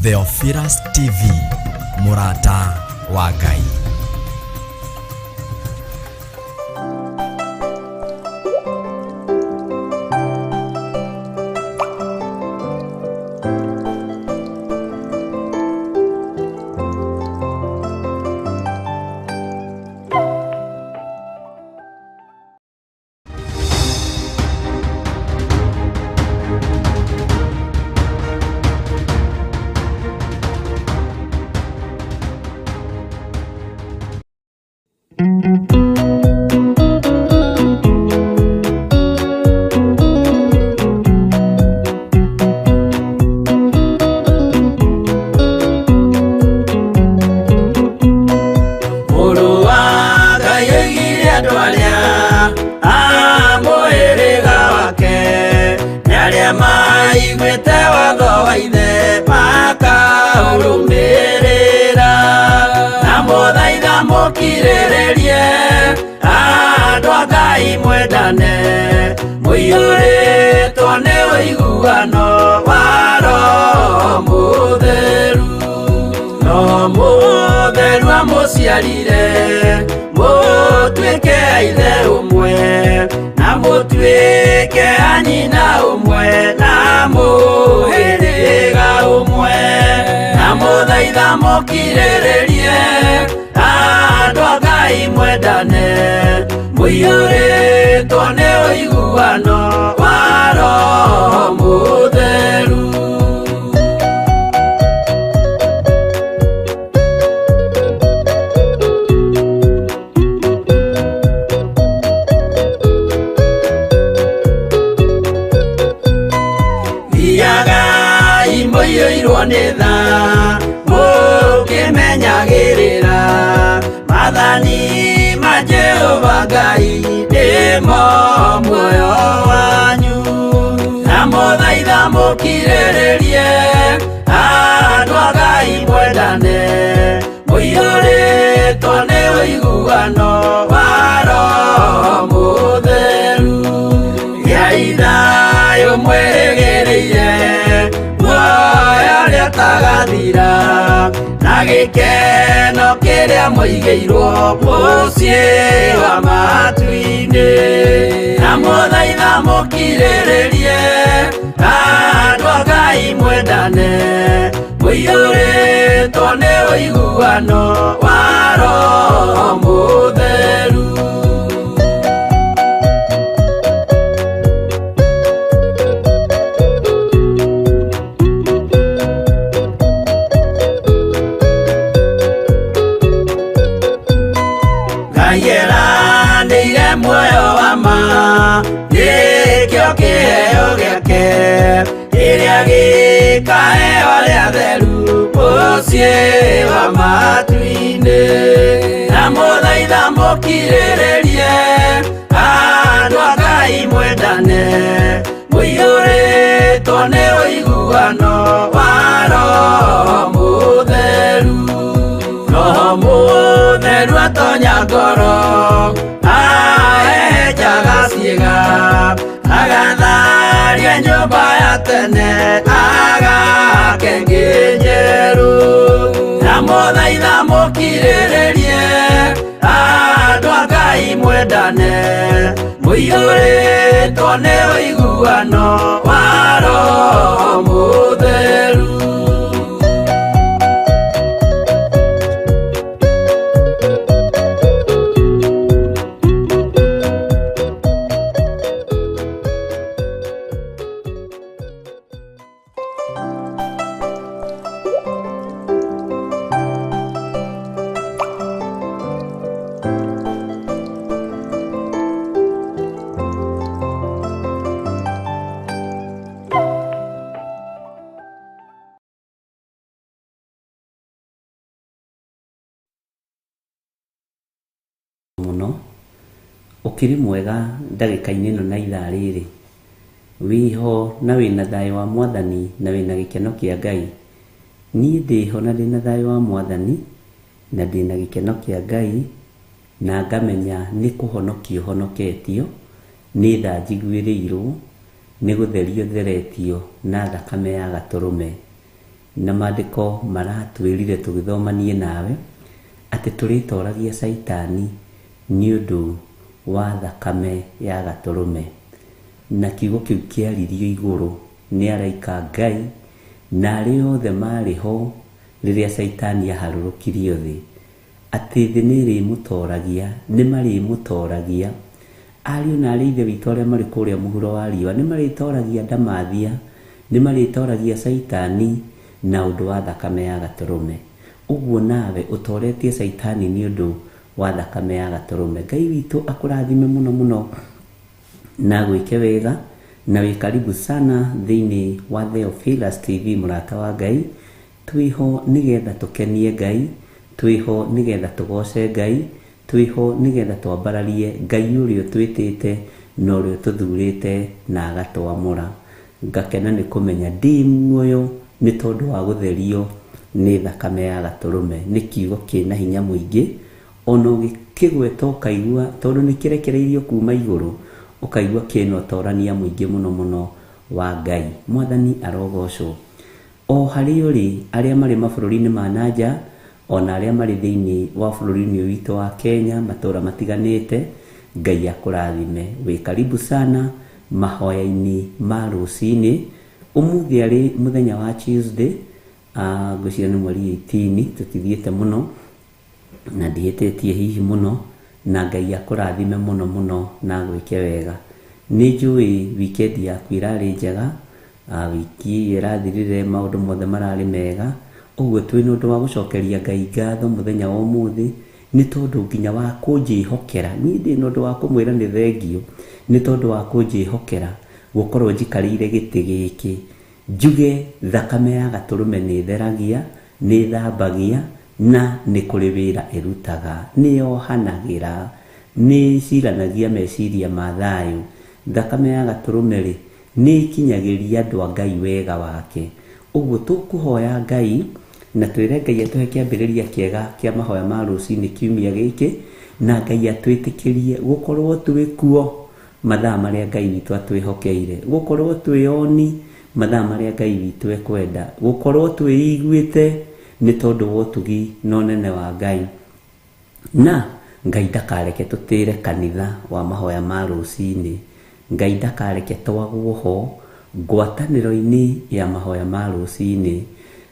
Theophilus TV, mũrata wa Ngai. Mũrũ wa Ngai oigire andũ arĩa a mũhĩrĩga wake nĩ arĩa maiguĩte watho wa ithe makaũrũmĩrĩra na mũthaitha mũkirĩrĩrie andũ a Ngai mwendane mũiyũrĩtwo nĩ ũiguano wa Roho Mũtheru. No mũtheru amũciarire mũtuĩke a ithe ũmwe na mũtuĩke a nyina ũmwe na mũhĩrĩga ũmwe na mũthaitha mũkirĩrĩrie andũ a Ngai mwendane mũiyũrĩtwo nĩ ũiguano wa Roho Mũtheru. Thiagai mũiyũirwo nĩ tha mũkĩmenyagĩrĩra maathani ma Jehova Ngai nĩmo muoyo wanyu na mũthaitha mũkirĩrĩrie andũ a Ngai mwendane mũiyũrĩtwo nĩ ũiguano wa Roho Mũtheru. Gĩai thayũ mwĩrĩgĩrĩire muoyo ũrĩa ũtagathira na gĩkeno kĩrĩa mũigĩirwo mũciĩ wa matu-inĩ na mũthaitha mũkirĩrĩrie andũ a Ngai mwendane mũiyũrĩtwo nĩ ũiguano wa Roho Mũtheru. Ngai eranĩire muoyo wa ma nĩkĩo kĩheo gĩake kĩrĩa gĩkaheo arĩa atheru mũciĩ wa matu-inĩ na mũthaitha mũkirĩrĩrie andũ a Ngai mwendane mũiyũrĩtwo nĩ ũiguano wa Roho Mũtheru. Roho Mũtheru atonya ngoro ahehenjaga ciĩga agatharia nyũmba ya tene agake ĩngĩ njerũ na mũthaitha mũkirĩrĩrie andũ a Ngai mwendane mũiyũrĩtwo nĩ ũiguano wa Roho Mũtheru. Mũno ũkĩrĩ mwega ndagĩka-inĩ ĩno na ithaa rĩrĩ wĩho na wĩna thayũ wa mwathani na wĩna gĩkeno kĩa Ngai. Niĩ ndĩho na ndĩna thayũ wa mwathani na ndĩna gĩkeno kĩa Ngai na ngamenya nĩ kũhonokio honoketio nĩ tha njiguĩrĩirwo nĩ gũtherio theretio na thakame ya gatũrũme. Na maandĩko maratwĩrire tũgĩthoma niĩ nawe atĩ tũrĩtoragia Caitani nĩ ũndũ wa thakame ya Gatũrũme. Na kiugo kĩu kĩaririo igũrũ nĩ araika a Ngai na arĩa othe maarĩ ho rĩrĩa Caitani aharũrũkirio thĩ, atĩ thĩ nĩ ĩrĩmũtoragia, nĩ marĩmũtoragia. Ariũ na aarĩ a Ithe witũ arĩa marĩ kũrĩa mũhuro wa riũa nĩ marĩtoragia ndamathia, nĩ marĩtoragia Caitani na ũndũ wa thakame ya Gatũrũme. Ũguo nawe ũtoretie Caitani nĩ ũndũ wa thakame ya Gatũrũme. Ngai witũ akũrathime mũno mũno na agwĩke wega, na wĩ karibu sana thĩinĩ wa Theophilus TV, mũrata wa Ngai. Twĩho nĩgetha tũkenie Ngai, twĩho nĩgetha tũgoce Ngai, twĩho nĩgetha twambararie Ngai ũrĩa ũtwĩtĩte na ũrĩa ũtũthurĩte na agatwamũra. Ngakena nĩ kũmenya ndĩ muoyo nĩ tondũ wa gũtherio nĩ thakame ya Gatũrũme. Nĩ kiugo kĩna hinya mũingĩ, ona ũgĩkĩgweta ũkaigua, tondũ nĩ kĩrekereirio kuma igũrũ, ũkaigua kĩna ũtorania mũingĩ mũno mũno wa Ngai. Mwathani arogocwo. O harĩa ũrĩ, arĩa marĩ mabũrũri-inĩ ma na nja, ona arĩa marĩ thĩinĩ wa bũrũri-inĩ ũyũ witũ wa Kenya, matũũra matiganĩte, Ngai akũrathime. Wĩ karibu sana mahoya-inĩ ma rũcinĩ. Ũmũthĩ arĩ mũthenya wa Tuesday, ngwĩciria nĩ mweri 18, tũtithiĩte mũno, na ndihĩtĩtie hihi mũno, na Ngai akũrathime mũno mũno na agwĩke wega. Nĩ njũĩ weekend yaku ĩrarĩ njega, wiki ĩyo ĩrathirire maũndũ mothe mararĩ mega, ũguo twĩna ũndũ wa gũcokeria Ngai ngatho mũthenya wa ũmũthĩ, nĩ tondũ nginya wa kũnjĩhokera. Niĩ ndĩna ũndũ wa kũmwĩra nĩ thengiũ, nĩ tondũ wa kũnjĩhokera gũkorwo njikarĩire gĩtĩ gĩkĩ. Njuge thakame ya Gatũrũme nĩ ĩtheragia, nĩ ĩthambagia, na nĩ kũrĩ wĩra ĩrutaga. Nĩ yohanagĩra, nĩ ĩciranagia meciria ma thayũ. Thakame ya Gatũrũme-rĩ, nĩ ĩkinyagĩria andũ a Ngai wega wake. Ũguo tũkũhoya Ngai, na twĩre Ngai atũhe kĩambĩrĩria kĩega kĩa mahoya ma rũcinĩ kiumia gĩkĩ, na Ngai atwĩtĩkĩrie gũkorwo twĩ kuo mathaa marĩa Ngai witũ atwĩhokeire, gũkorwo twĩ oni mathaa marĩa Ngai witũ ekwenda, gũkorwo twĩiguĩte nĩ tondũ wa ũtugi na ũnene wa Ngai. Na Ngai ndakareke tũtĩre kanitha wa mahoya ma rũcinĩ. Ngai ndakareke twagwo ho ngwatanĩro-inĩ ya mahoya ma rũcinĩ.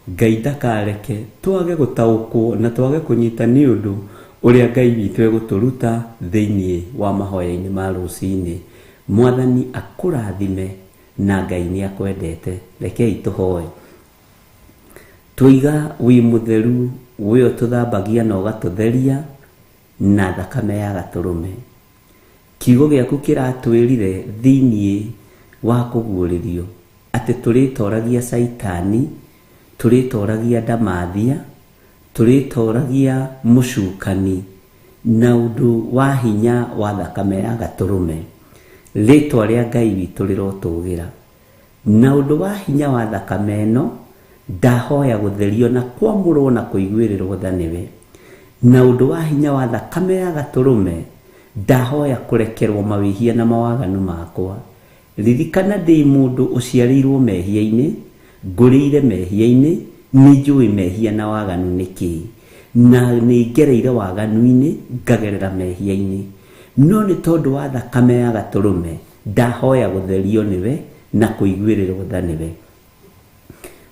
Ngai ndakareke twage gũtaũkwo na twage kũnyita nĩ ũndũ ũrĩa Ngai witũ egũtũruta thĩinĩ wa mahoya-inĩ ma rũcinĩ. Mwathani akũrathime na Ngai nĩ akwendete. Rekei tũhoe. Twoiga wĩ mũtheru, we ũtũthambagia na ũgatũtheria na thakame ya Gatũrũme. Kiugo gĩaku kĩratwĩrire thĩinĩ wa kũguũrĩrio atĩ tũrĩtoragia Caitani, tũrĩtoragia ndamathia, tũrĩtoragia mũcukani na ũndũ wa hinya wa thakame ya Gatũrũme. Rĩtwa rĩa Ngai witũ rĩrotũgĩra. Na ũndũ wa hinya wa thakame ĩno, ndahoya gũtherio na kwamũrwo na kũiguĩrĩrwo tha nĩwe. Na ũndũ wa hinya wa thakame ya Gatũrũme, ndahoya kũrekerwo mawĩhia na mawaganu makwa. Ririkana ndĩ mũndũ ũciarĩirwo mehia-inĩ, ngũrĩire mehia-inĩ, nĩnjũĩ mehia na waganu nĩ kĩĩ, na nĩngereire waganu-inĩ, ngagerera mehia-inĩ. No nĩ tondũ wa thakame ya Gatũrũme, ndahoya gũtherio nĩwe na kũiguĩrĩrwo tha nĩwe.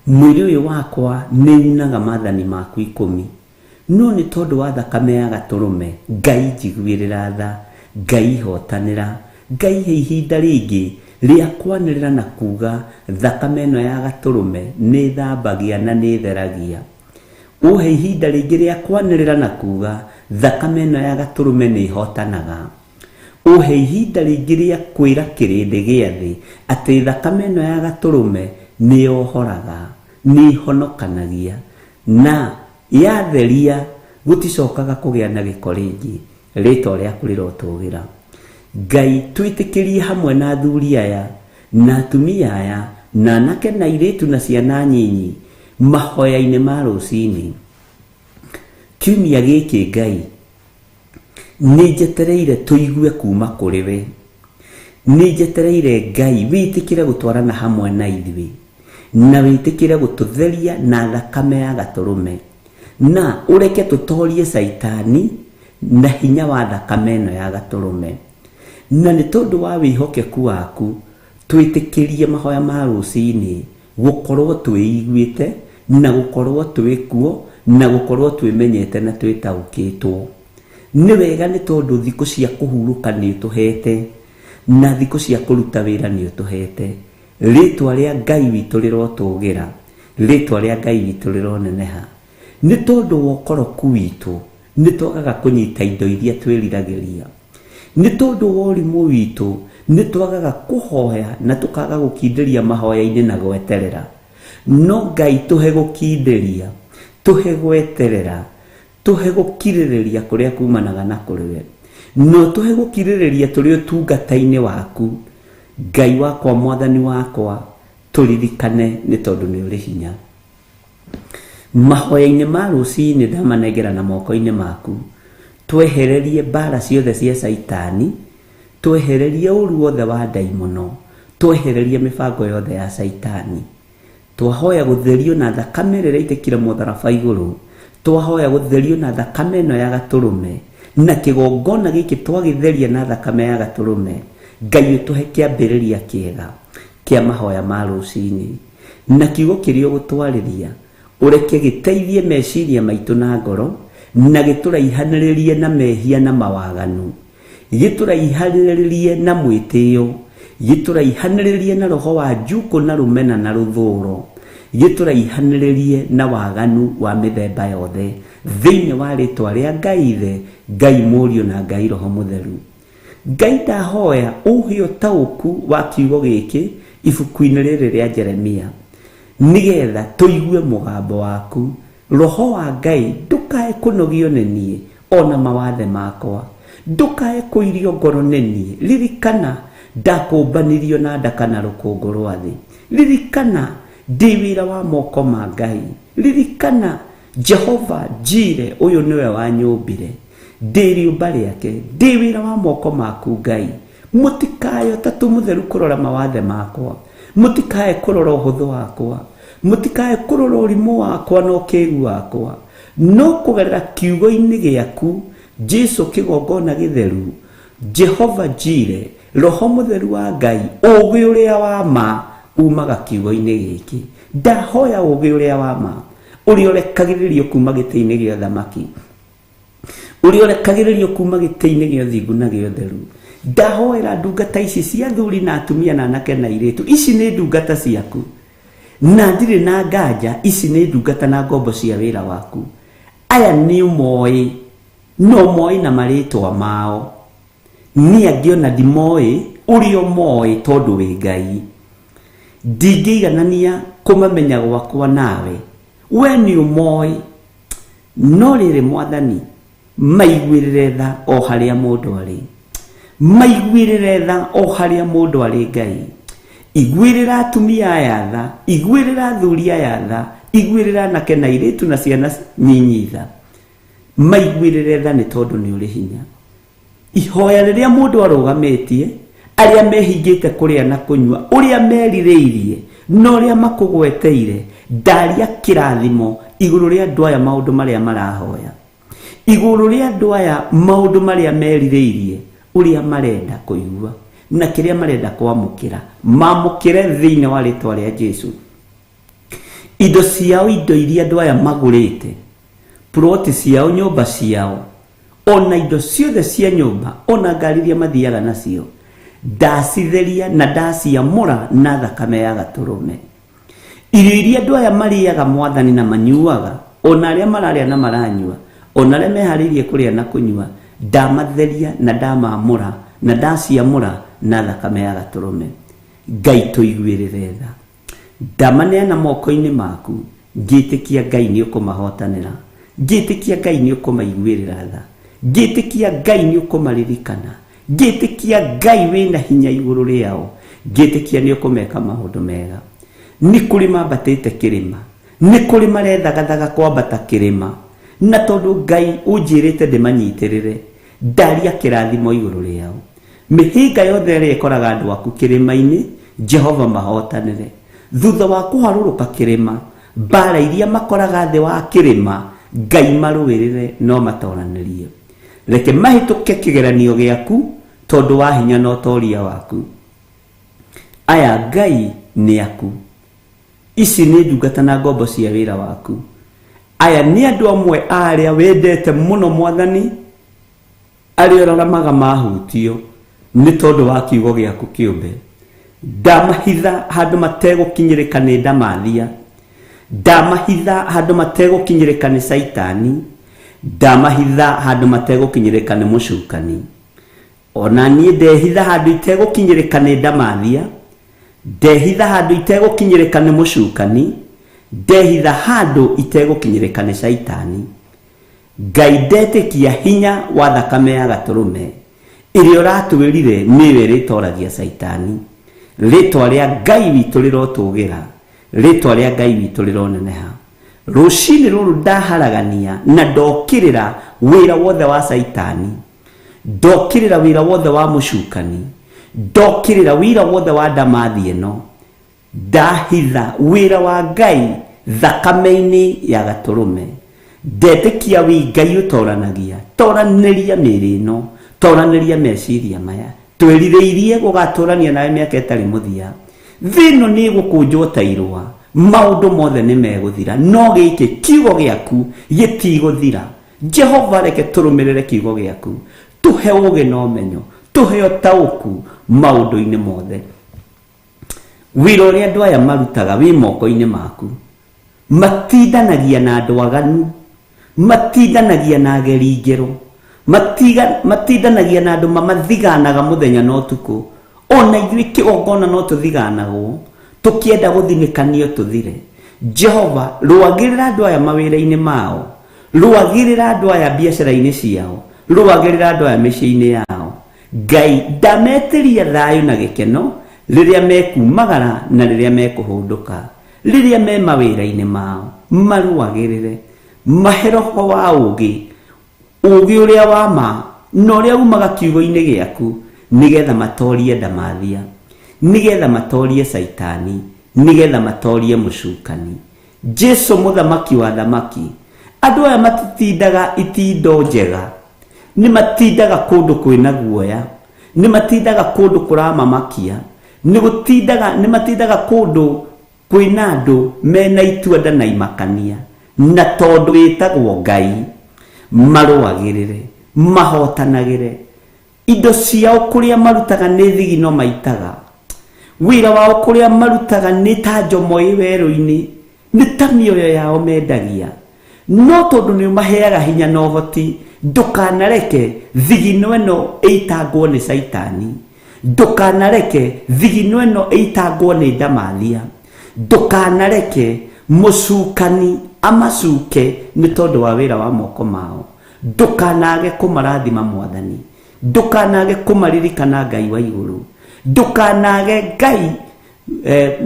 Mwĩrĩ ũyũ wakwa nĩ unaga maathani maku ikũmi, no nĩ tondũ wa thakame ya Gatũrũme, Ngai njiguĩrĩra tha, Ngai hotanĩra, Ngai he ihinda rĩngĩ rĩa kwanĩrĩra na kuuga thakame ĩno ya Gatũrũme nĩ ĩthambagia na nĩ ĩtheragia. Ũhe ihinda rĩngĩ rĩa kwanĩrĩra na kuuga thakame ĩno ya Gatũrũme nĩ ĩhotanaga. Ũhe ihinda rĩngĩ rĩa kwĩra kĩrĩndĩ gĩa thĩ atĩ thakame ĩno ya Gatũrũme nĩ yohoraga, nĩ ĩhonokanagia, na yatheria gũticokaga kũgĩa na gĩko rĩngĩ. Rĩtwa rĩaku rĩrotũgĩra. Ngai, twĩtĩkĩrie hamwe na athuri aya na atumia aya na anake na airĩtu na ciana nyinyi mahoya-inĩ ma rũcinĩ. Kiumia gĩkĩ Ngai, nĩ njetereire tũigue kuma kũrĩ we. Nĩ njetereire Ngai wĩtĩkĩre gũtwarana hamwe na ithuĩ. Na wĩtĩkĩre gũtũtheria na thakame ya gatũrũme, na ũreke tũtorie Caitani na hinya wa thakame ĩno ya gatũrũme. Na nĩ tondũ wa wĩhokeku waku, twĩtĩkĩrie mahoya ma rũcinĩ gũkorwo twĩiguĩte na gũkorwo twĩkuo na gũkorwo twĩmenyete na twĩtaũkĩtwo. Nĩ wega nĩ tondũ thikũ cia kũhurũka nĩ ũtũhete na thikũ cia kũruta wĩra nĩ ũtũhete. Rĩtwa rĩa Ngai witũ rĩrotũgĩra, rĩtwa rĩa Ngai witũ rĩroneneha. Nĩ tondũ wa ũkoroku witũ nĩ twagaga kũnyita indo iria twĩriragĩria. Nĩ tondũ wa ũrimũ witũ nĩ twagaga kũhoya na tũkaga gũkindĩria mahoya-inĩ na gweterera. No Ngai tũhe gũkindĩria, tũhe gweterera, tũhe gũkirĩrĩria kũrĩa kumanaga na kũrĩ we. Na ũtũhe gũkirĩrĩria tũrĩ ũtungata-inĩ waku. Ngai wakwa, Mwathani wakwa, tũririkane nĩ tondũ nĩ ũrĩ hinya. Mahoya-inĩ ma rũcinĩ ndamanengera na moko-inĩ maku. Twehererie mbara ciothe cia Caitani, twehererie ũru wothe wa ndaimono, twehererie mĩbango yothe ya Caitani. Twahoya gũtherio na thakame ĩrĩa ĩraitĩkire mũtharaba igũrũ, twahoya gũtherio na thakame ĩno ya gatũrũme, na kĩgongona gĩkĩ twagĩtheria na thakame ya gatũrũme. Ngai ũtũhe kĩambĩrĩria kĩega kĩa mahoya ma rũcinĩ, na kiugo kĩrĩa ũgũtwarĩria ũreke gĩteithie meciria maitũ na ngoro, na gĩtũraihanĩrĩrie na mehia na mawaganu, gĩtũraihanĩrĩrie na mwĩtĩo, gĩtũraihanĩrĩrie na roho wa njukũ na rũmena na rũthũro, gĩtũraihanĩrĩrie na waganu wa mĩthemba yothe, thĩinĩ wa rĩtwa rĩa Ngai Ithe, Ngai Mũriũ na Ngai Roho Mũtheru. Ngai ndahoya ũhe ũtaũku wa kiugo gĩkĩ ibuku-inĩ rĩrĩ rĩa Jeremia, nĩgetha tũigue mũgambo waku. Roho wa Ngai ndũkae kũnogio nĩ niĩ ona mawathe makwa, ndũkae kũirio ngoro nĩ niĩ. Ririkana ndakũmbanirio na nda kana rũkũngũ rwa thĩ. Ririkana ndĩ wĩra wa moko ma Ngai. Ririkana Jehova Jire, ũyũ nĩwe wanyũmbire, ndĩ rĩũmba rĩake, ndĩ wĩra wa moko maku Ngai. Mũtikae Ũtatũ Mũtheru kũrora mawathe makwa, mũtikae kũrora ũhũthũ wakwa, mũtikae kũrora ũrimũ wakwa na ũkĩgu wakwa, no kũgerera kiugo-inĩ gĩaku Jesu kĩgongona gĩtheru, Jehova Jire, Roho Mũtheru wa Ngai, ũũgĩ ũrĩa wa ma umaga kiugo-inĩ gĩkĩ. Ndahoya ũũgĩ ũrĩa wa ma ũrĩa ũrekagĩrĩrio kuma gĩtĩ-inĩ gĩa ũthamaki, ũrĩa ũrekagĩrĩrio kuma gĩtĩ-inĩ gĩa ũthingu na gĩa ũtheru. Ndahoera ndungata ici cia athuri na atumia na anake na airĩtu, ici nĩ ndungata ciaku na ndirĩ na nganja, ici nĩ ndungata na ngombo cia wĩra waku. Aya nĩ ũmoĩ, no ũmoĩ na marĩtwa mao, niĩ angĩ ona ndimoĩ ũrĩa ũmoĩ, tondũ wĩ Ngai. Ndingĩiganania kũmamenya gwakwa nawe, we nĩ ũmoĩ. No rĩrĩ Mwathani, maiguĩrĩre tha o harĩa mũndũ arĩ, maiguĩrĩre tha o harĩa mũndũ arĩ. Ngai, iguĩrĩra atumia aya tha, iguĩrĩra athuri aya tha, iguĩrĩra anake na airĩtu na ciana nyinyi tha, maiguĩrĩre tha nĩ tondũ nĩ ũrĩ hinya. Ihoya rĩrĩa mũndũ arũgamĩtie, arĩa mehingĩte kũrĩa na kũnyua, ũrĩa merirĩirie na ũrĩa makũgweteire, ndaria kĩrathimo igũrũ rĩa andũ aya, maũndũ marĩa marahoya igũrũ rĩa andũ aya, maũndũ marĩa merirĩirie, ũrĩa marenda kũigua na kĩrĩa marenda kwamũkĩra, mamũkĩre thĩinĩ wa rĩtwa rĩa Jesu. Indo ciao, indo iria andũ aya magũrĩte, ploti ciao, nyũmba ciao, ona indo ciothe cia nyũmba, ona ngari iria mathiaga nacio, ndacitheria na ndaciamũra na thakame ya gatũrũme. Irio iria andũ aya marĩaga, Mwathani, na manyuaga, ona arĩa mararĩa na maranyua, ona arĩa meharĩirie kũrĩa na kũnyua, ndamatheria na ndamamũra na ndaciamũra na thakame ya gatũrũme. Ngai, tũiguĩrĩre tha. Ndamaneana moko-inĩ maku, ngĩtĩkia Ngai nĩ ũkũmahotanĩra, ngĩtĩkia Ngai nĩ ũkũmaiguĩrĩra tha, ngĩtĩkia Ngai nĩ ũkũmaririkana, ngĩtĩkia Ngai wĩna hinya igũrũ rĩao, ngĩtĩkia nĩ ũkũmeka maũndũ mega. Nĩ kũrĩ mambatĩte kĩrĩma, nĩ kũrĩ marethagathaga kwambata kĩrĩma, na tondũ Ngai ũnjĩrĩte ndĩmanyitĩrĩre, ndaria kĩrathimo igũrũ rĩao. Mĩhĩnga yothe ĩrĩa ĩkoraga andũ aku kĩrĩma-inĩ, Jehova mahotanĩre. Thutha wa kũharũrũka kĩrĩma, mbara iria makoraga thĩ wa kĩrĩma, Ngai marũĩrĩre no matoranĩrie. Reke mahĩtũke kĩgeranio gĩaku tondũ wa hinya na ũtoria waku. Aya Ngai nĩ aku. Ici nĩ ndungata na ngombo cia wĩra waku. Aya nĩ andũ amwe a arĩa wendete mũno Mwathani, arĩa ũraramaga mahutio nĩ tondũ wa kiugo gĩaku kĩũmbe. Ndamahitha handũ mategũkinyĩrĩka nĩ ndamathia. Ndamahitha handũ mategũkinyĩrĩka nĩ Caitani. Ndamahitha handũ mategũkinyĩrĩka nĩ mũcukani. Ona niĩ ndehitha handũ itegũkinyĩrĩka nĩ ndamathia. Ndehitha handũ itegũkinyĩrĩka nĩ mũcukani. Ndehitha handũ itegũkinyĩrĩka nĩ Caitani. Ngai ndetĩkia hinya wa thakame ya gatũrũme ĩrĩa ũratwĩrire nĩyo ĩrĩtoragia Caitani. Rĩtwa rĩa Ngai witũ rĩrotũgĩra, rĩtwa rĩa Ngai witũ rĩroneneha. Rũcinĩ rũrũ ndaharagania na ndokĩrĩra wĩra wothe wa Caitani, ndokĩrĩra wĩra wothe wa mũcukani, ndokĩrĩra wĩra wothe wa ndamathi ĩno, ndahitha wĩra wa Ngai thakame-inĩ ya gatũrũme. Ndetĩkia wĩ Ngai ũtoranagia, toranĩria mĩĩrĩ ĩno, toranĩria meciria maya. Twĩrirĩirie gũgatũrania nawe mĩaka ĩtarĩ mũthia. Thĩ ĩno nĩ ĩgũkũnjwo ta irũa, maũndũ mothe nĩ megũthira, no gĩkĩ kiugo gĩaku gĩtigũthira. Jehova, reke tũrũmĩrĩre kiugo gĩaku, tũhe ũũgĩ na ũmenyo, tũhe ũtaũku maũndũ-inĩ mothe. Wĩra ũrĩa andũ aya marutaga wĩ moko-inĩ maku. Matindanagia na andũ aganu, matindanagia na ageri ngero, matindanagia na andũ mamathiganaga mũthenya na ũtukũ. Ona ithuĩ kĩgongona no tũthiganagwo, tũkĩenda gũthinĩkanio tũthire. Jehova, rũagĩrĩra andũ aya mawĩra-inĩ mao, rũagĩrĩra andũ aya biacara-inĩ ciao, rũagĩrĩra andũ aya mĩciĩ-inĩ yao. Ngai ndametĩria thayũ na gĩkeno rĩrĩa mekumagara na rĩrĩa mekũhũndũka, rĩrĩa me mawĩra-inĩ mao, marũagĩrĩre, mahe roho wa ũũgĩ, ũũgĩ ũrĩa wa ma na ũrĩa umaga kiugo-inĩ gĩaku, nĩgetha matorie ndamathia, nĩgetha matorie Caitani, nĩgetha matorie mũcukani. Jesu mũthamaki wa thamaki, andũ aya matitindaga itindo njega, nĩ matindaga kũndũ kwĩna guoya, nĩ matindaga kũndũ kũramamakia, nĩ matindaga kũndũ kwĩna andũ mena itua nda na imakania, na tondũ wĩtagwo Ngai, marũagĩrĩre, mahotanagĩre. Indo ciao kũrĩa marutaga nĩ thigino maitaga, wĩra wao kũrĩa marutaga nĩ ta njomo ĩ werũ-inĩ, nĩ ta mĩoyo yao mendagia. No tondũ nĩ ũmaheaga hinya na ũhoti, ndũkanareke thigino ĩno ĩitangwo nĩ Caitani, ndũkanareke thigino ĩno ĩitangwo nĩ ndamathia, ndũkanareke mũcukani amacuke nĩ tondũ wa wĩra wa moko mao. Ndũkanage kũmarathima Mwathani, ndũkanage kũmaririkana Ngai wa igũrũ, ndũkanage Ngai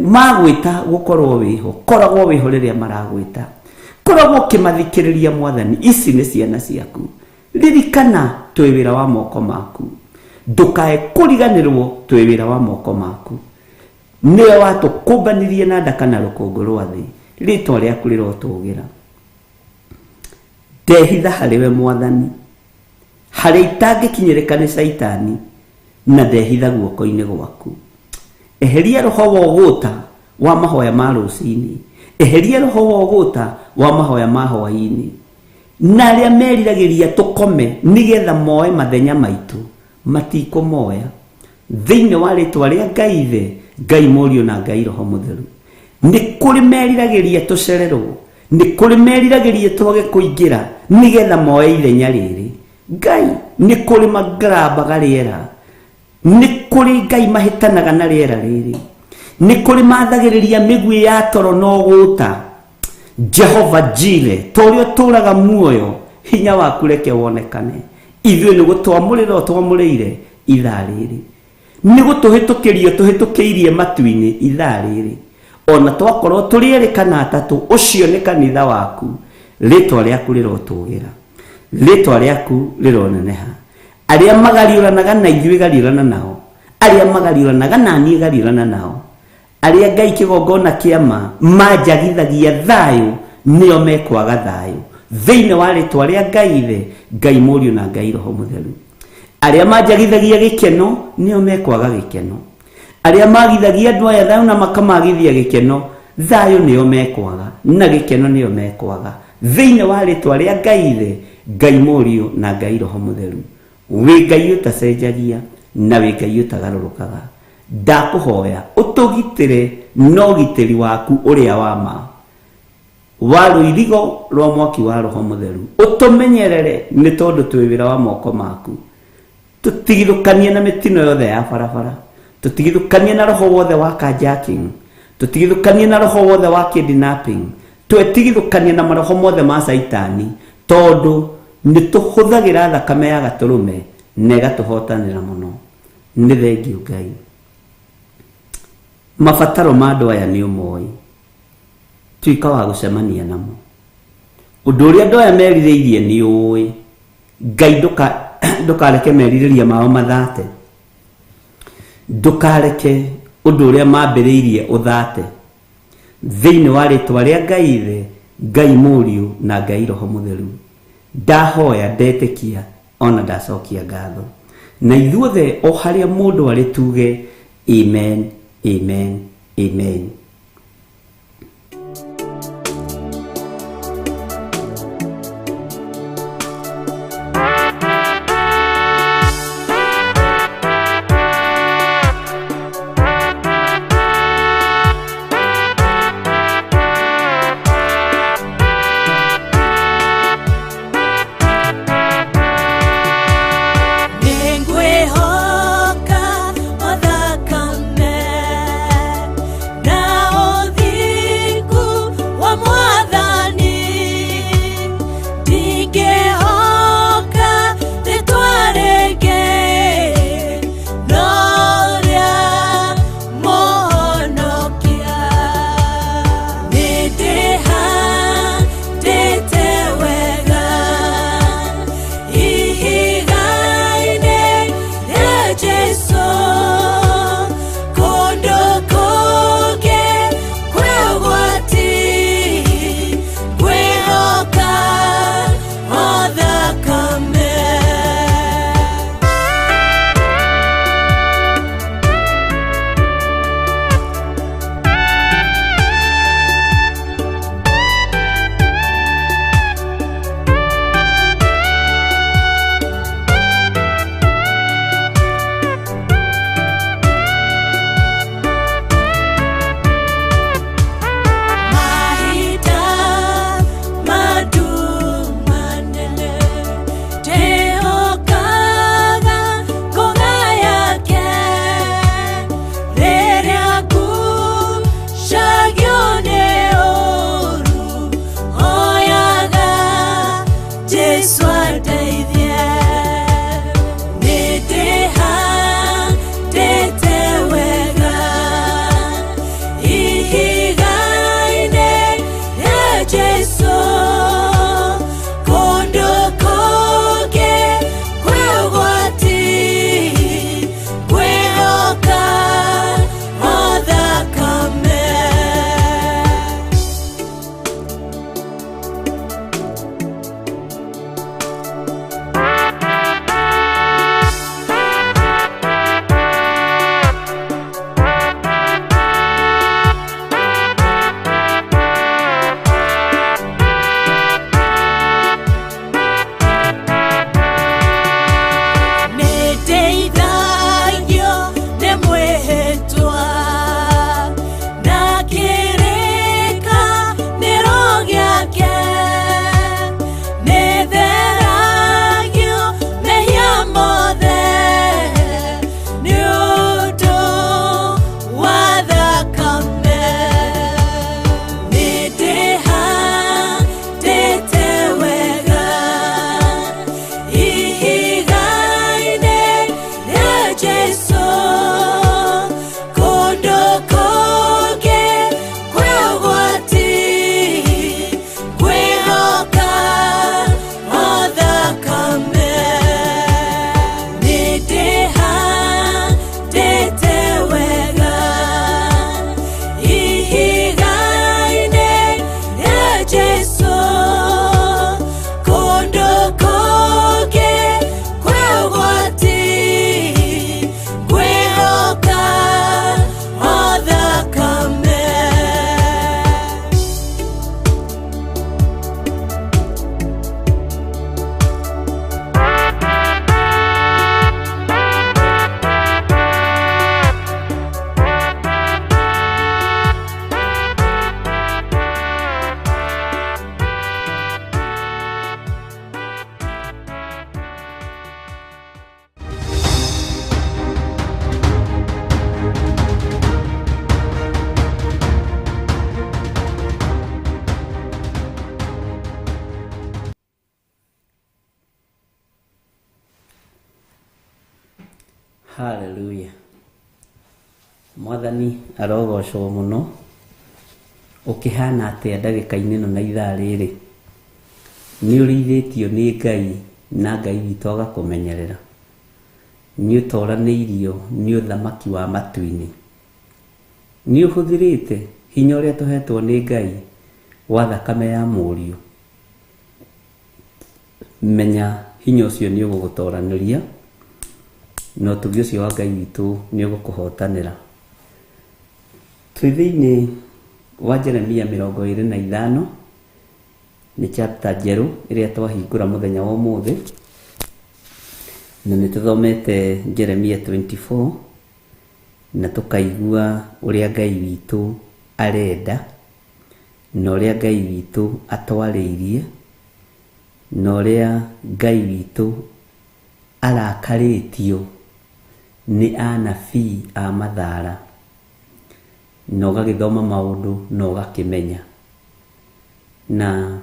magwĩta gũkorwo wĩho, koragwo wĩho rĩrĩa maragwĩta, koragwo ũkĩmathikĩrĩria Mwathani. Ici nĩ ciana ciaku, ririkana twĩ wĩra wa moko maku, ndũkae kũriganĩrwo twĩ wĩra wa moko maku. Nĩwe watũkũmbanirie na nda kana rũkũngũ rwa thĩ, rĩtwa rĩaku rĩrotũgĩra. Ndehitha harĩ we Mwathani, harĩa itangĩkinyĩrĩka nĩ Caitani, na ndehitha guoko-inĩ gwaku. Eheria roho wa ũgũta wa mahoya ma rũcinĩ, eheria roho wa ũgũta wa mahoya ma hwaĩ-inĩ, na arĩa meriragĩria tũkome nĩgetha moe mathenya maitũ, matikũmoya. Thĩinĩ wa rĩtwa rĩa Ngai Ithe, Ngai Mũriũ na Ngai Roho Mũtheru, nĩ kũrĩ meriragĩria tũcererwo, nĩ kũrĩ meriragĩria twage kũingĩra nĩgetha moe ithenya rĩrĩ. Ngai nĩ kũrĩ magarambaga rĩera, nĩ kũrĩ Ngai mahĩtanaga na rĩera rĩrĩ, nĩ kũrĩ mathagĩrĩria mĩguĩ ya toro na ũgũta. Jehova Jire, ta ũrĩa ũtũũraga muoyo, hinya waku reke wonekane. Ithuĩ nĩ gũtwamũrĩra ũtwamũrĩire ithaa rĩrĩ, nĩ gũtũhĩtũkĩria ũtũhĩtũkĩirie matu-inĩ ithaa rĩrĩ. Ona twakorwo tũrĩ erĩ kana atatũ, ũcio nĩ kanitha waku. Rĩtwa rĩaku rĩrotũgĩra, rĩtwa rĩaku rĩroneneha. Arĩa magariũranaga na ithuĩ gariũrana nao, arĩa magariũranaga na niĩ gariũrana nao. Arĩa Ngai kĩgongona kĩa ma manjagithagia thayũ nĩo mekwaga thayũ thĩinĩ wa rĩtwa rĩa Ngai Ithe, Ngai Mũriũ na Ngai Roho Mũtheru. Arĩa manjagithagia gĩkeno nĩo mekwaga gĩkeno. Arĩa magithagia andũ aya thayũ na makamagithia gĩkeno, thayũ nĩo mekwaga na gĩkeno nĩo mekwaga thĩinĩ wa rĩtwa rĩa Ngai Ithe, Ngai Mũriũ na Ngai Roho Mũtheru. Wĩ Ngai ũtacenjagia na wĩ Ngai ũtagarũrũkaga. Ndakũhoya ũtũgitĩre na ũgitĩri waku ũrĩa wa ma wa rũirigo rwa mwaki wa Roho Mũtheru. Ũtũmenyerere nĩ tondũ twĩ wĩra wa moko maku. Tũtigithũkanie na mĩtino yothe ya barabara, tũtigithũkanie na roho wothe wa carjacking, tũtigithũkanie na roho wothe wa kidnapping, twetigithũkanie na maroho mothe ma caitani, tondũ nĩ tũhũthagĩra thakame ya gatũrũme na ĩgatũhotanĩra mũno. Nĩ thengiũ Ngai. Mabataro ma andũ aya nĩ ũmoĩ, tuĩka wa gũcemania namo. Ũndũ ũrĩa andũ aya merirĩirie nĩ ũĩ. Ngai ndũkareke merirĩria mao mathate, ndũkareke ũndũ ũrĩa mambĩrĩirie ũthate thĩinĩ wa rĩtwa rĩa Ngai Ithe, Ngai Mũriũ na Ngai Roho Mũtheru. Ndahoya, ndetĩkia ona ndacokia ngatho, na ithuothe o harĩa mũndũ arĩ tuge amen, amen, amen. Nĩngwĩhoka o thakame na Haleluya. Mwathani arogocwo mũno. Ũkĩhana atĩa ndagĩka-inĩ ĩno na ithaa rĩrĩ? Nĩ ũrĩithĩtio nĩ Ngai na Ngai witũ agakũmenyerera. Nĩ ũtoranĩirio nĩ ũthamaki wa matu-inĩ. Nĩ ũhũthĩrĩte hinya ũrĩa tũhetwo nĩ Ngai wa thakame ya mũriũ. Menya hinya ũcio nĩ ũgũgũtoranĩria na ũtugi ũcio wa Ngai witũ nĩ ũgũkũhotanĩra. Twĩ thĩinĩ wa Jeremia 25, nĩ chapter njerũ ĩrĩa twahingũra mũthenya wa ũmũthĩ, na nĩ tũthomete Jeremia 24 na tũkaigua ũrĩa Ngai witũ arenda na ũrĩa Ngai witũ atwarĩirie na ũrĩa Ngai witũ arakarĩtio nĩ anabii a mathara, na ũgagĩthoma maũndũ na ũgakĩmenya. Na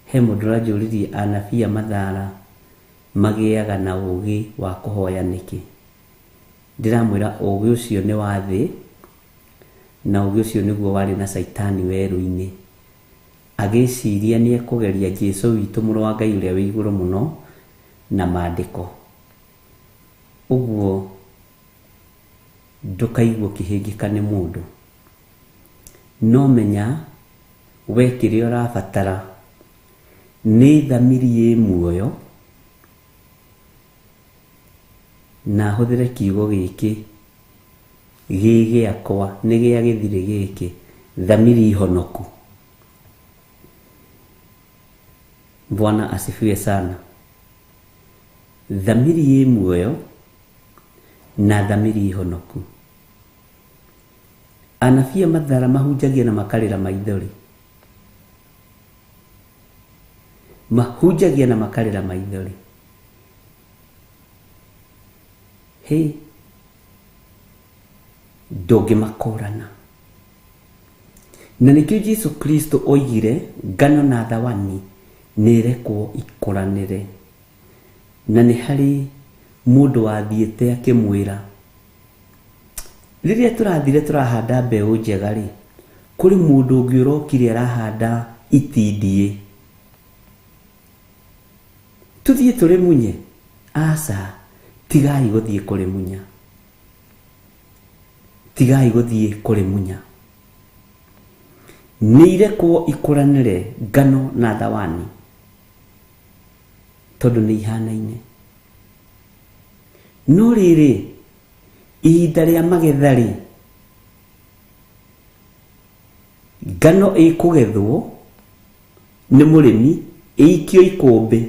he mũndũ ũranjũririe anabii a mathara magĩaga na ũgĩ wa kũhoya nĩkĩ. Ndĩramwĩra ũgĩ ũcio nĩ wa thĩ, na ũgĩ ũcio nĩguo warĩ na Caitani werũ-inĩ, agĩciria nĩ ekũgeria Jesu witũ mũrũ wa Ngai ũrĩa wĩ igũrũ mũno na maandĩko. Ũguo ndũkaigua ũkĩhĩngĩka nĩ mũndũ, no menya we kĩrĩa ũrabatara nĩ thamiri ĩ muoyo, na hũthĩre kiugo gĩkĩ gĩ gĩakwa nĩ gĩa gĩthirĩ gĩkĩ, thamiri honoku. Bwana asifiwe sana. Thamiri ĩ muoyo na thamiri honoku. Anabii a mathara mahunjagia na makarĩra maithori, mahunjagia na makarĩra maithori. Hĩ, ndũngĩmakũrana. Na nĩkĩo Jesu Kristo oigire ngano na thawani nĩ irekwo ikũranĩre. Na nĩ harĩ mũndũ wathiĩte akĩmwĩra, rĩrĩa tũrathire tũrahanda mbeũ njega rĩ, kũrĩ mũndũ ũngĩ ũrokire arahanda itindiĩ, tũthiĩ tũrĩmunye? Aca, tigai gũthiĩ kũrĩmunya, tigai gũthiĩ kũrĩmunya. Nĩ irekwo ikũranĩre ngano na thawani, tondũ nĩ ihanaine. No rĩrĩ, ihinda rĩa magetha rĩ, ngano ĩkũgethwo nĩ mũrĩmi ĩikio ikũmbĩ,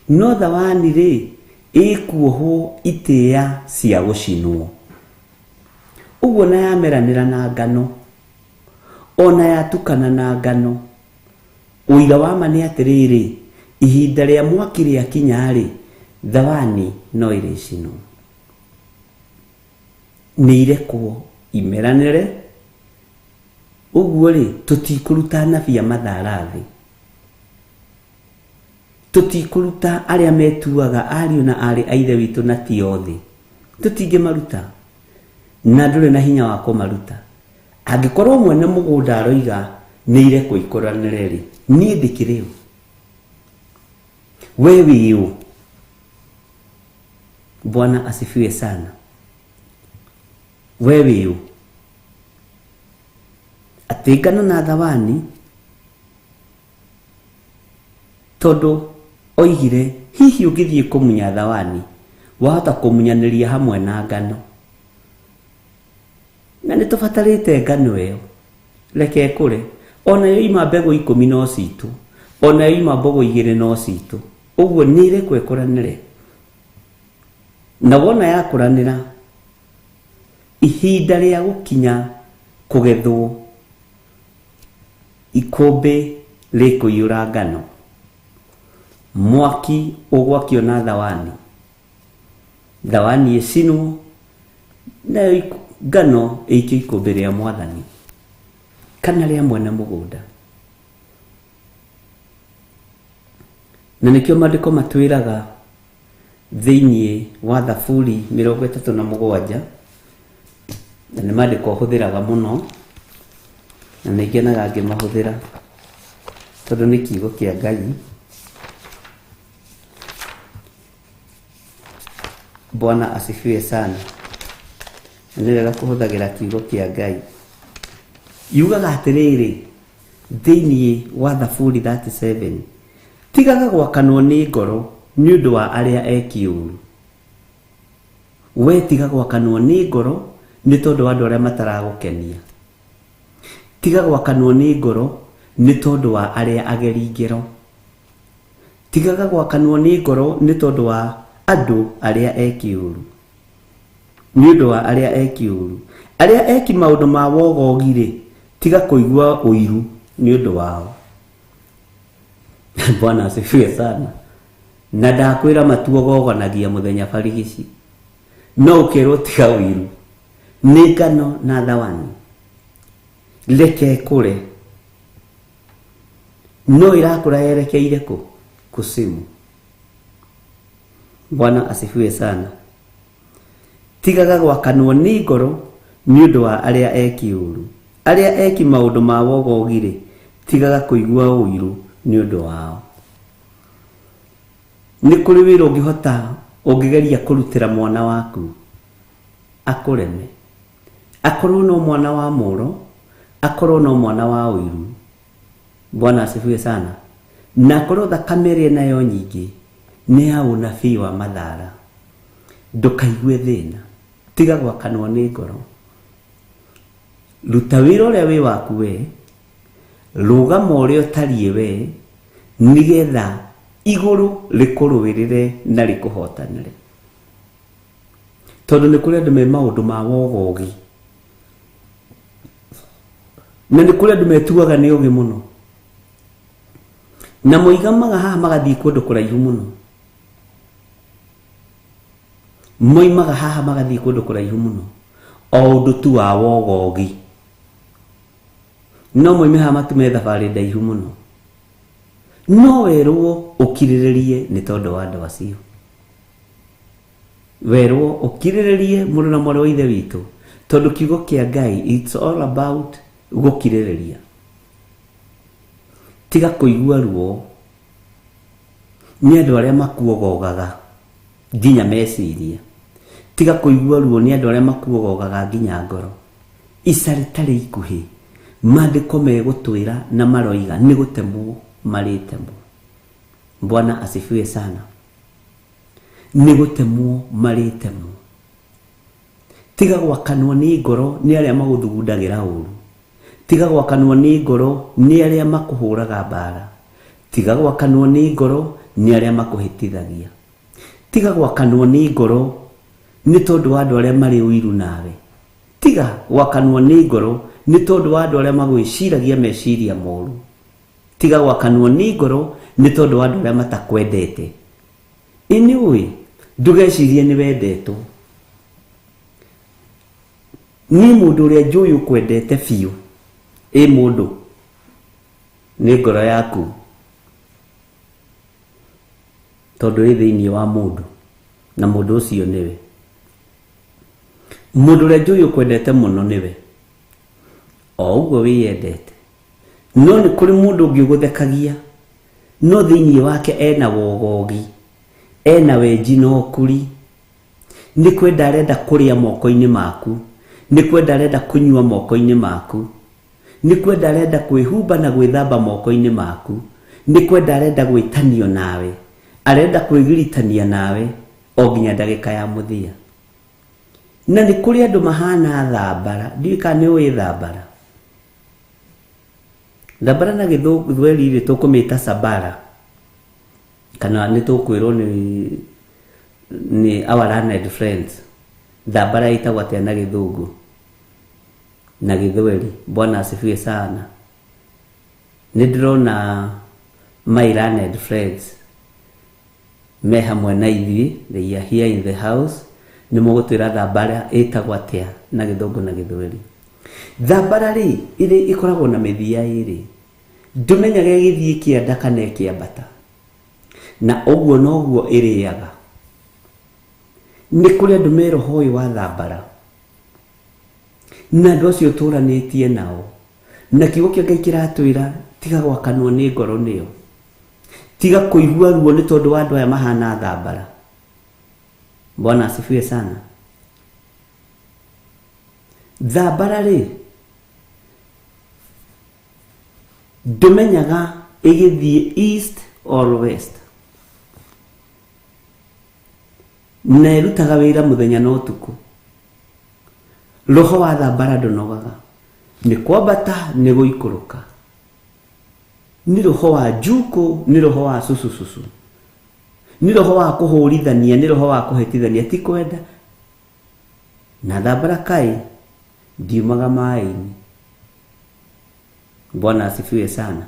no thawani rĩ ĩkuohwo itĩĩa cia gũcinwo. Ũguo na yameranĩra na ngano, ona yatukana na ngano, ũira wa ma nĩ atĩrĩrĩ, ihinda rĩa mwaki rĩakinya rĩ, thawani no ĩrĩcinwo. Nĩ irekwo imeranĩre. Ũguo rĩ, tũtikũruta anabii a mathara thĩ, tũtikũruta arĩa metuaga ariũ na aarĩ a Ithe witũ na ti othe, tũtingĩmaruta, na ndũrĩ na hinya wa kũmaruta. Angĩkorwo mwene mũgũnda aroiga nĩ irekwo ikũranĩre rĩ, niĩ ndĩkĩrĩ ũ? We wĩ ũ? Bwana asifiwe sana. We wĩ ũ? Atĩ ngano na thawani, tondũ oigire hihi ũngĩthiĩ kũmunya thawani wahota kũmunyanĩria hamwe na ngano, na nĩ tũbatarĩte ngano ĩyo, reke ĩkũre. Ona yoima mbegũ 10 no citũ, ona yoima mbogo 2 no citũ. Ũguo nĩ ĩrekwo ĩkũranĩre, na wona yakũranĩra, ihinda rĩa gũkinya kũgethwo, ikũmbĩ rĩkũiyũra ngano, mwaki ũgwakio na thawani, thawani ĩcinwo, nayo ngano ĩikio ikũmbĩ rĩa mwathani kana rĩa mwene mũgũnda. Na nĩkĩo maandĩko matwĩraga Thĩinĩ wa Thaburi 37, na nĩ maandĩko hũthĩraga mũno, na nĩ ngenaga ngĩmahũthĩra tondũ nĩ kiugo kĩa Ngai. Bwana asifiwe sana. Na nĩ wega kũhũthagĩra kiugo kĩa Ngai. Yugaga atĩrĩrĩ, thĩinĩ wa Thaburi 37, tigaga gwakanwo nĩ ngoro nĩ ũndũ wa arĩa eki ũũru. We tiga gwakanwo nĩ ngoro nĩ tondũ wa andũ arĩa mataragũkenia. Tiga gwakanwo nĩ ngoro nĩ tondũ wa arĩa ageri ngero. Tigaga gwakanwo nĩ ngoro nĩ tondũ wa andũ arĩa eki ũũru. Nĩ ũndũ wa arĩa eki ũũru. Arĩa eki maũndũ ma wogogi-rĩ, tiga kũigua ũiru nĩ ũndũ wao. Bwana asifiwe sana. Na ndakwĩra matuogogonagia mũthenya barigici. No ũkerwo tiga ũiru. Nĩ ngano na thawani. Reke ĩkũre. No ĩrakũra yerekeire kũ? Kusimu. Bwana asifiwe sana. Tigaga gwakanwo nĩ ngoro nĩ ũndũ wa arĩa eki ũũru. Arĩa eki maũndũ ma wogogi-rĩ, tigaga kũigua ũiru nĩ ũndũ wao. Nĩ kũrĩ wĩra ũngĩhota ũngĩgeria kũrutĩra mwana waku akũreme. Akorwo no mwana wa mũro, akorwo no mwana wa ũiru. Bwana asifiwe sana. Na akorwo thakame ĩrĩa nayo nyingĩ nĩ ya ũnabii wa mathara. Ndũkaigue thĩna. Tiga gwakanwo nĩ ngoro. Ruta wĩra ũrĩa wĩ waku we, rũgama ũrĩa ũtariĩ we, nĩgetha igũrũ rĩkũrũĩrĩre na rĩkũhotanĩre. Tondũ nĩ kũrĩ andũ me maũndũ ma wogogi. Na nĩ kũrĩ andũ metuaga nĩ ogĩ mũno. Na moigamaga haha magathiĩ kũndũ kũraihu mũno. Moimaga haha magathiĩ kũndũ kũraihu mũno. O ũndũ tu wa wogogi. No moime haha matume thabarĩ ndaihu mũno. No werwo ũkirĩrĩrie nĩ tondũ wa andũ acio. Werwo ũkirĩrĩrie mũrũ na mwarĩ wa ithe witũ, tondũ kiugo kĩa Ngai it's all about gũkirĩrĩria. Tiga kũigua ruo nĩ andũ arĩa makuogogaga nginya meciria. Tiga kũigua ruo nĩ andũ arĩa makuogogaga nginya ngoro. Ica rĩtarĩ ikuhĩ, maandĩko megũtwĩra na maroiga nĩ gũtemwo marĩtemwo. Bwana asifiwe sana. Nĩ gũtemwo marĩtemwo. Tiga gwakanwo nĩ ngoro nĩ arĩa magũthugundagĩra ũũru. Tiga gwakanwo nĩ ngoro nĩ arĩa makũhũraga mbara. Tiga gwakanwo nĩ ngoro nĩ arĩa makũhĩtithagia. Tiga gwakanwo nĩ ngoro nĩ tondũ wa andũ arĩa marĩ ũiru nawe. Tiga gwakanwo nĩ ngoro nĩ tondũ wa andũ arĩa magwĩciragia meciria moru. Tiga gwakanwo nĩ ngoro nĩ tondũ wa andũ arĩa matakwendete. Ĩ nĩ ũĩ, ndũgecirie nĩ wendetwo. Niĩ mũndũ ũrĩa njũĩ ũkwendete biũ, ĩ mũndũ, nĩ ngoro yaku. Tondũ ĩ thĩinĩ wa mũndũ, na mũndũ ũcio nĩwe. Mũndũ ũrĩa njũĩ ũkwendete mũno nĩwe. O ũguo wĩyendete. No nĩ kũrĩ mũndũ ũngĩ ũgũthekagia, no thĩinĩ wake ena wogogi, ena wenji na ũkuri. Nĩ kwenda arenda kũrĩa moko-inĩ maku, nĩ kwenda arenda kũnyua moko-inĩ maku, nĩ kwenda arenda kwĩhumba na gwĩthamba moko-inĩ maku, nĩ kwenda arenda gwĩtanio nawe, arenda kwĩgiritania nawe o nginya ndagĩka ya mũthia. Na nĩ kũrĩ andũ mahana thambara, ndiũĩ kana nĩ ũĩ thambara. Thambara na gĩthweri rĩ tũkũmĩta sabara, kana nĩ tũkwĩrwo nĩ our learned friends. Thambara ĩtagwo atĩa na gĩthũngũ na gĩthweri? Bwana asifiwe sana. Nĩ ndĩrona my learned friends me hamwe na ithuĩ, they are here in the house. Nĩ mũgũtwĩra thambara ĩtagwo atĩa na gĩthũngũ na gĩthweri. Thambara rĩ, ĩrĩ ĩkoragwo na mĩthia ĩrĩ. Ndũmenyaga ĩgĩthiĩ kĩanda kana ĩkĩambata. Na ũguo noguo ĩrĩaga. Nĩ kũrĩ andũ me roho ũyũ wa thambara na andũ acio ũtũranĩtie nao, na kiugo kĩa Ngai kĩratwĩra tiga gwakanwo nĩ ngoro nĩo, tiga kũigua ruo nĩ tondũ wa andũ aya mahana thambara. Bwana asifiwe sana. Thambara rĩ, ndũmenyaga ĩgĩthiĩ east or west, na ĩrutaga wĩra mũthenya na ũtukũ. Roho wa thambara ndũnogaga, nĩ kwambata nĩ gũikũrũka, nĩ roho wa njukũ, nĩ roho wa cucucucu, nĩ roho wa kũhũrithania, nĩ roho wa kũhĩtithania, ti kwenda. Na thambara kaĩ ndiumaga maĩ-inĩ. Bwana asifiwe sana.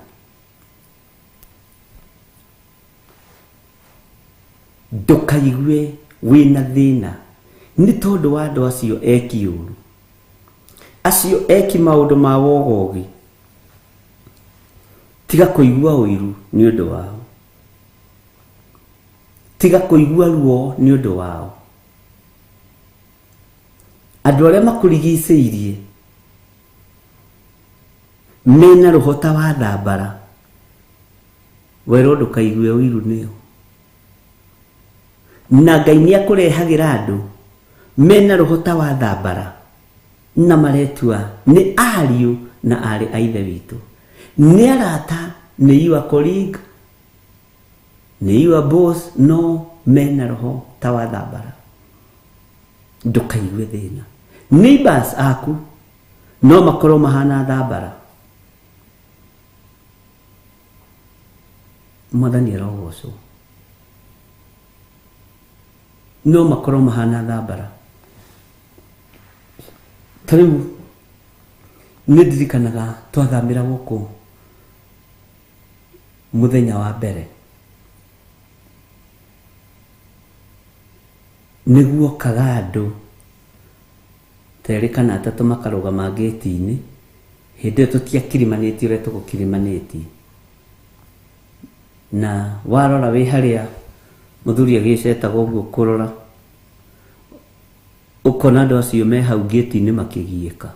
Ndũkaigue wĩna thĩna nĩ tondũ wa andũ acio eki ũru, acio eki maũndũ ma wogogi. Tiga kũigua ũiru nĩ ũndũ wao, tiga kũigua ruo nĩ ũndũ wao. Andũ arĩa makũrigicĩirie mena roho ta wa thambara, werwo ndũkaigue ũiru nĩo. Na Ngai nĩ akũrehagĩra andũ mena roho ta wa thambara na maretua nĩ ariũ na aarĩ a Ithe witũ, nĩ arata, nĩ your colleague, nĩ your boss, no mena roho ta wa thambara. Ndũkaigue thĩna. Neighbors aku no makorwo mahana thambara. Mwathani arogocwo. No makorwo mahana thambara. Ta rĩu nĩ ndirikanaga twathamĩra gũkũ mũthenya wa mbere, nĩguokaga andũ ta erĩ kana atatũ makarũgama ngĩti-inĩ. Hĩndĩ ĩyo tũtiakirimanĩtie ũrĩa tũgũkirimanĩtie, na warora wĩ harĩa mũthuri agĩcetaga ũguo kũrora, ũkona andũ acio me hau ngĩti-inĩ makĩgiĩka.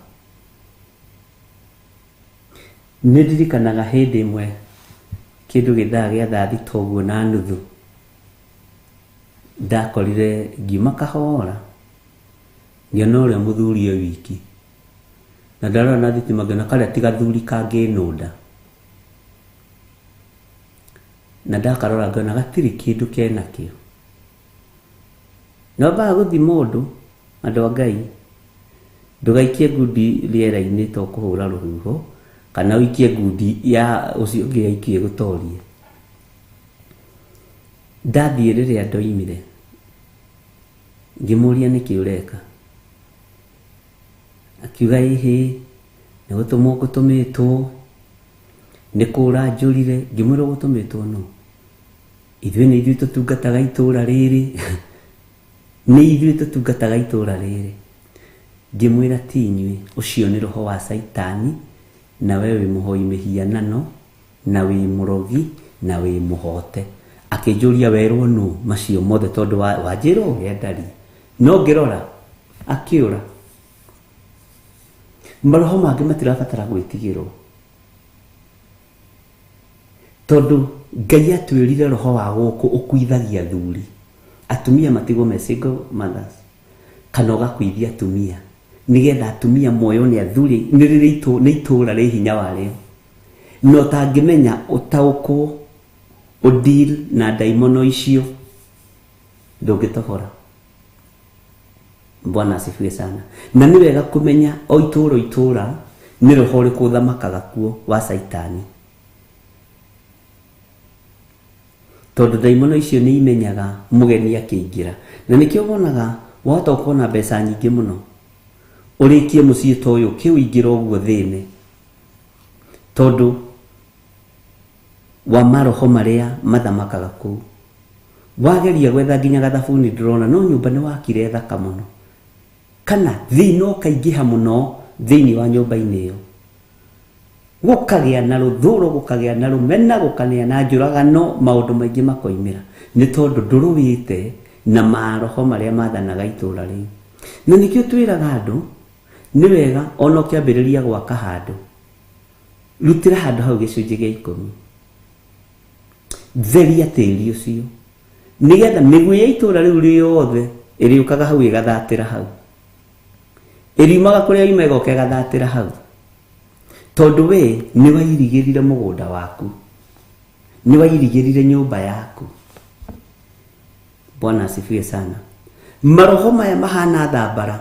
Nĩ ndirikanaga hĩndĩ ĩmwe kĩndũ gĩthaa gĩa thaa thita ũguo na nuthu, ndakorire ngiuma kahora ngĩona ũrĩa mũthuri e wiki, na ndarora na thitima ngĩona karĩa ti gathuri kangĩnũnda, na ndakarora ngĩona gatirĩ kĩndũ kenakĩo. Na wambaga gũthima ũndũ, andũ a Ngai, ndũgaikie ngundi rĩera-inĩ to kũhũra rũhuho, kana ũikie ngundi ya ũcio ũngĩ aikie gũtorie. Ndathiĩ rĩrĩa ndoimire, ngĩmũria nĩkĩ ũreka, akiuga ĩhĩ, nĩ gũtũmwo ngũtũmĩtwo, nĩ kũra njũrire. Ngĩmwĩra ũgũtũmĩtwo nũ? Ithuĩ nĩ ithuĩ tũtungataga itũra rĩrĩ, nĩ ithuĩ tũtungataga itũra rĩrĩ. Ngĩmwĩra ti inyuĩ, ũcio nĩ roho wa Caitani, na we wĩ mũhoi mĩhianano, na wĩ mũrogi, na wĩ mũhote. Akĩnjũria werwo nũ macio mothe, tondũ wanjĩra ũrĩa ndariĩ. No ngĩrora akĩũra. Maroho mangĩ matirabatara gwĩtigĩrwo, tondũ Ngai atwĩrire roho wa gũkũ ũkuithagia athuri, atumia matigwo me single mothers, kana ũgakuithia atumia nĩgetha atumia moywo nĩ athuri. Nĩ rĩrĩ nĩ itũra rĩ hinya warĩo, na ũtangĩmenya ũtaũkwo ũdeal na ndaimono icio ndũngĩtohora. Bwana asifiwe sana. Na nĩ wega kũmenya o itũra o itũra nĩ roho ũrĩkũ ũthamakaga kuo wa Caitani, tondũ ndaimono icio nĩ imenyaga mũgeni akĩingĩra. Na nĩkĩo wonaga wahota gũkorwo na mbeca nyingĩ mũno, ũrĩkie mũciĩ ta ũyũ ũkĩũingĩra ũguo thĩne, tondũ wa maroho marĩa mathamakaga kũu. Wageria gwetha nginya gathabuni ndũrona, no nyũmba nĩ wakire thaka mũno, kana thĩna ũkaingĩha mũno thĩinĩ wa nyũmba-inĩ ĩyo, gũkagĩa na rũthũro, gũkagĩa na rũmena, gũkagĩa na njũragano, maũndũ maingĩ makoimĩra, nĩ tondũ ndũrũĩte Na maroho marĩa mathanaga itũũra rĩu. Na nĩkĩo twĩraga andũ nĩ wega ona ũkĩambĩrĩria gwaka handũ, rutĩra handũ hau gĩcunjĩ gĩa ikũmi, theria tĩri ũcio nĩgetha mĩguĩ ya itũũra rĩu rĩothe ĩrĩũkaga hau ĩgathatĩra hau, ĩriumaga kũrĩa yuma ĩgoka ĩgathatĩra hau, tondũ we nĩ wairigĩrire mũgũnda waku, nĩ wairigĩrire nyũmba yaku. Bwana asifiwe sana. Maroho maya mahana thambara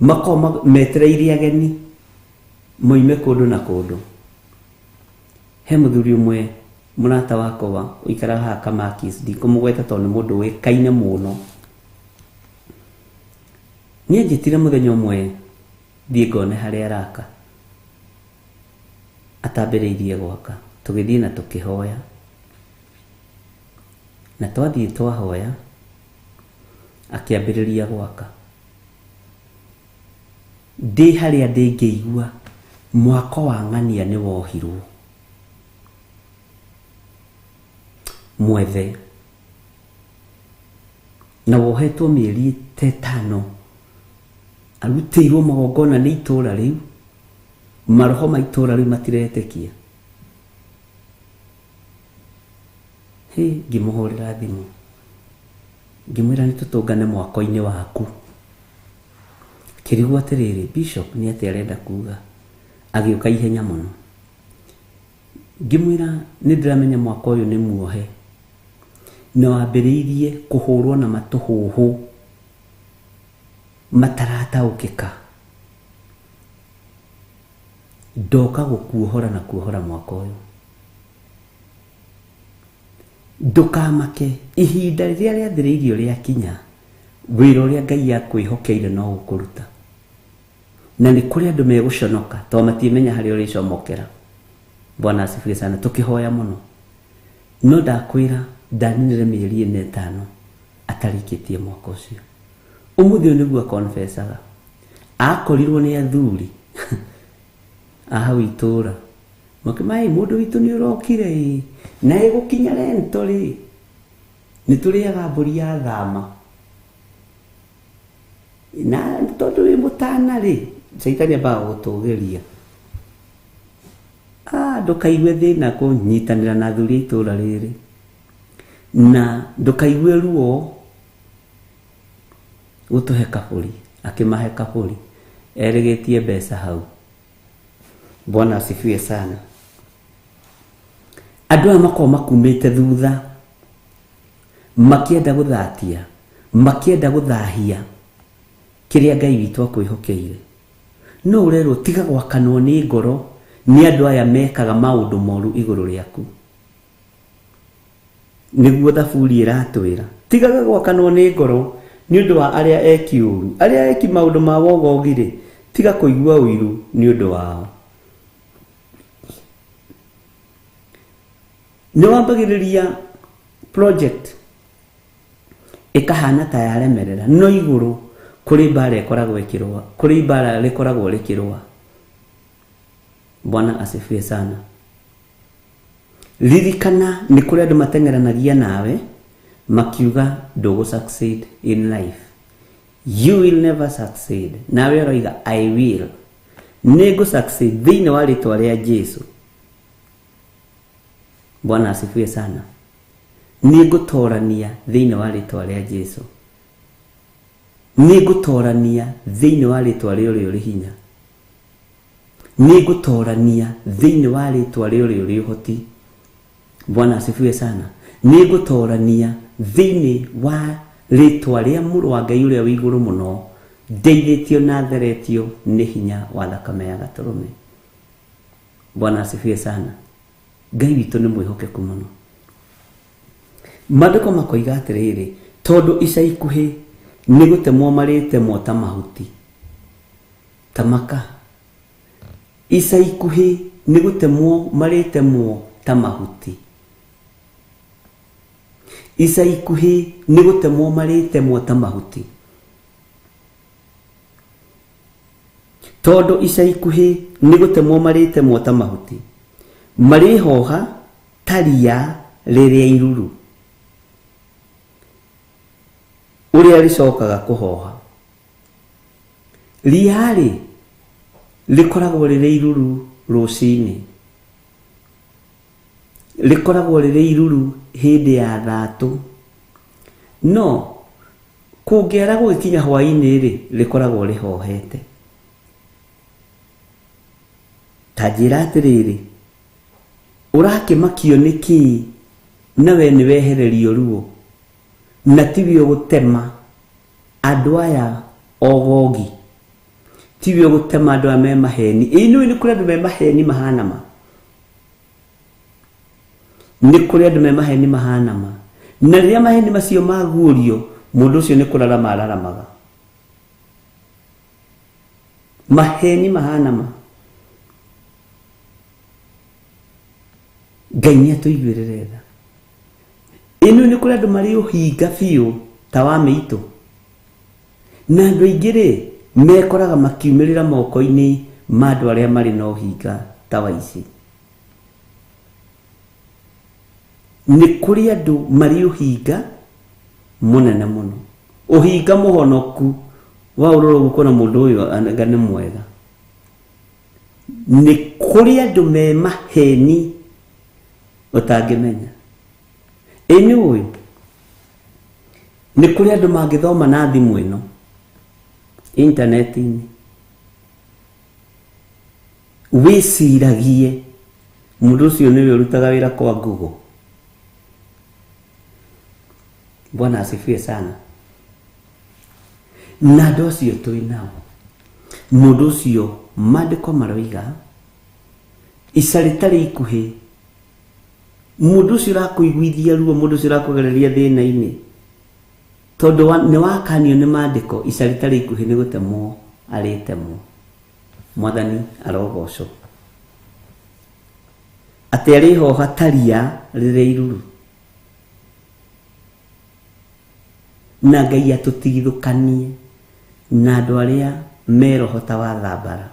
makoragwo metereire ageni moime kũndũ na kũndũ. He mũthuri ũmwe mũrata wakwa ũikaraga haha Kamakis, ndikũmũgweta tondũ nĩ mũndũ ũĩkaine mũno. Nĩ anjĩtire mũthenya ũmwe thiĩ ngone harĩa araka atambĩrĩirie gwaka. Tũgĩthiĩ na tũkĩhoya, na twathiĩ twahoya akĩambĩrĩria gwaka. Ndĩ harĩa ndĩ ngĩigua mwako wa ng'ania nĩ wohirwo mwethe, na wohetwo mĩeri ta ĩtano, arutĩirwo magongona nĩ itũũra rĩu, maroho ma itũũra rĩu matiretĩkia. Hĩ, ngĩmũhũrĩra thimũ ngĩmwĩra nĩ tũtũngane mwako-inĩ waku. Akĩrigwo atĩrĩrĩ, bishop nĩ atĩa arenda kuga? Agĩũka ihenya mũno. Ngĩmwĩra nĩ ndĩramenya mwako ũyũ nĩ muohe, na wambĩrĩirie kũhũrwo na matũhũhũ matarataũkĩka. Ndoka gũkuohora na kuohora mwako ũyũ. Ndũkamake, ihinda rĩrĩa rĩathĩrĩirio rĩakinya, wĩra ũrĩa Ngai akwĩhokeire no gũkũruta. Na nĩ kũrĩ andũ megũconoka tondũ matiĩmenya harĩa ũrĩcomokera. Bwana asifiwe sana. Tũkĩhoya mũno, no ndakwĩra ndaninire mĩeri ĩna ĩtano atarĩkĩtie mwaka ũcio. Ũmũthĩ ũyũ nĩguo akonfesaga akorirwo nĩ athuri a hau itũũra makĩma, mũndũ witũ nĩ ũrokire ĩ, na ĩgũkinya rento rĩ, nĩ tũrĩaga mbũri ya thama, na tondũ wĩ mũtana rĩ, caitani ambaga gũtũgĩria. Ndũkaigue thĩna kũnyitanĩra na athuri a itũũra rĩrĩ, na ndũkaigue ruo gũtũhe kabũri. Akĩmahe kabũri erĩgĩtie mbeca hau. Bwana asifiwe sana. Andũ aya makoragwo makumĩte thutha makĩenda gũthatia, makĩenda gũthahia kĩrĩa Ngai witũ akwĩhokeire. No ũrerwo tiga gwakanwo nĩ ngoro nĩ andũ aya mekaga maũndũ moru igũrũ rĩaku. Nĩguo thaburi ĩratwĩra tigaga gwakanwo nĩ ngoro nĩ ũndũ wa arĩa eki ũru, arĩa eki maũndũ ma wogogi-rĩ, tiga kũigua ũiru nĩ ũndũ wao. Nĩ wambagĩrĩria project ĩkahana ta yaremerera, no igũrũ kũrĩ mbara ĩkoragwo ĩkĩrũa, kũrĩ ibara rĩkoragwo rĩkĩrũa. Bwana asifiwe sana. Ririkana nĩ kũrĩ andũ mateng'eranagia nawe makiuga ndũgũ succeed in life, you will never succeed, nawe ũroiga I will, nĩ ngũ succeed thĩinĩ wa rĩtwa rĩa Jesu. Bwana asifiwe sana. Nĩ ngũtorania thĩinĩ wa rĩtwa rĩa Jesu, nĩ ngũtorania thĩinĩ wa rĩtwa rĩa ũrĩa ũrĩ hinya, nĩ ngũtorania thĩinĩ wa rĩtwa rĩa ũrĩa ũrĩ ũhoti. Bwana asifiwe sana. Nĩ ngũtorania thĩinĩ wa rĩtwa rĩa mũrũ wa Ngai ũrĩa wĩ igũrũ mũno, ndeithĩtio na theretio nĩ hinya wa thakame ya gatũrũme. Bwana asifiwe sana. Ngai witũ nĩ mwĩhokeku mũno. Maandĩko makoiga atĩrĩrĩ, tondũ ica ikuhĩ nĩ gũtemwo marĩtemwo ta mahuti, ta maka. Ica ikuhĩ nĩ gũtemwo marĩtemwo ta mahuti. Ica ikuhĩ nĩ gũtemwo marĩtemwo ta mahuti. Tondũ ica ikuhĩ nĩ gũtemwo marĩtemwo ta mahuti, marĩhoha ta ria rĩrĩa iruru. Ũrĩa rĩcokaga kũhoha. Ria-rĩ rĩkoragwo rĩrĩ iruru rũcinĩ, rĩkoragwo rĩrĩ iruru hĩndĩ ya thatũ, no kũngĩara gũgĩkinya hwaĩ-inĩ rĩ, rĩkoragwo rĩhohete. Ta njĩra atĩrĩrĩ, ũrakĩmakio nĩ kĩĩ na we nĩ wehererio ruo na tiwe ũgũtema andũ aya ogogi, tiwe ũgũtema andũ aya me maheni. Ĩĩ nĩũĩ nĩ kũrĩ andũ me maheni mahana ma, nĩ kũrĩ andũ me maheni mahana ma, na rĩrĩa maheni macio maguũrio mũndũ ũcio nĩ kũrarama araramaga. Maheni mahana ma. Ngai nĩ atũiguĩrĩre tha. Ĩno nĩ kũrĩ andũ marĩ ũhinga biũ ta wa mĩitũ, na andũ aingĩ rĩ mekoraga makiumĩrĩra moko-inĩ ma andũ arĩa marĩ na ũhinga ta wa ici. Nĩ kũrĩ andũ marĩ ũhinga mũnene mũno, ũhinga mũhonoku wa ũrora ũguo ũkona mũndũ ũyũ anga nĩ mwega. Nĩ kũrĩ andũ me maheni ũtangĩmenya. Ĩ nĩ ũĩ nĩ kũrĩ andũ mangĩthoma na thimũ ĩno intaneti-inĩ, wĩciragie mũndũ ũcio nĩwe ũrutaga wĩra kwa Google. Bwana asifiwe sana. Na andũ acio twĩ nao, mũndũ ũcio maandĩko maroiga ica rĩtarĩ ikuhĩ, mũndũ ũcio ũrakũiguithia ruo, mũndũ ũcio ũrakũgereria thĩna-inĩ, tondũ nĩ wakanio nĩ maandĩko, ica rĩtarĩ ikuhĩ nĩ gũtemwo arĩtemwo. Mwathani arogocwo. Atĩ arĩhoha ta ria rĩrĩa iruru. Na Ngai atũtigithũkanie na andũ arĩa me roho ta wa thambara.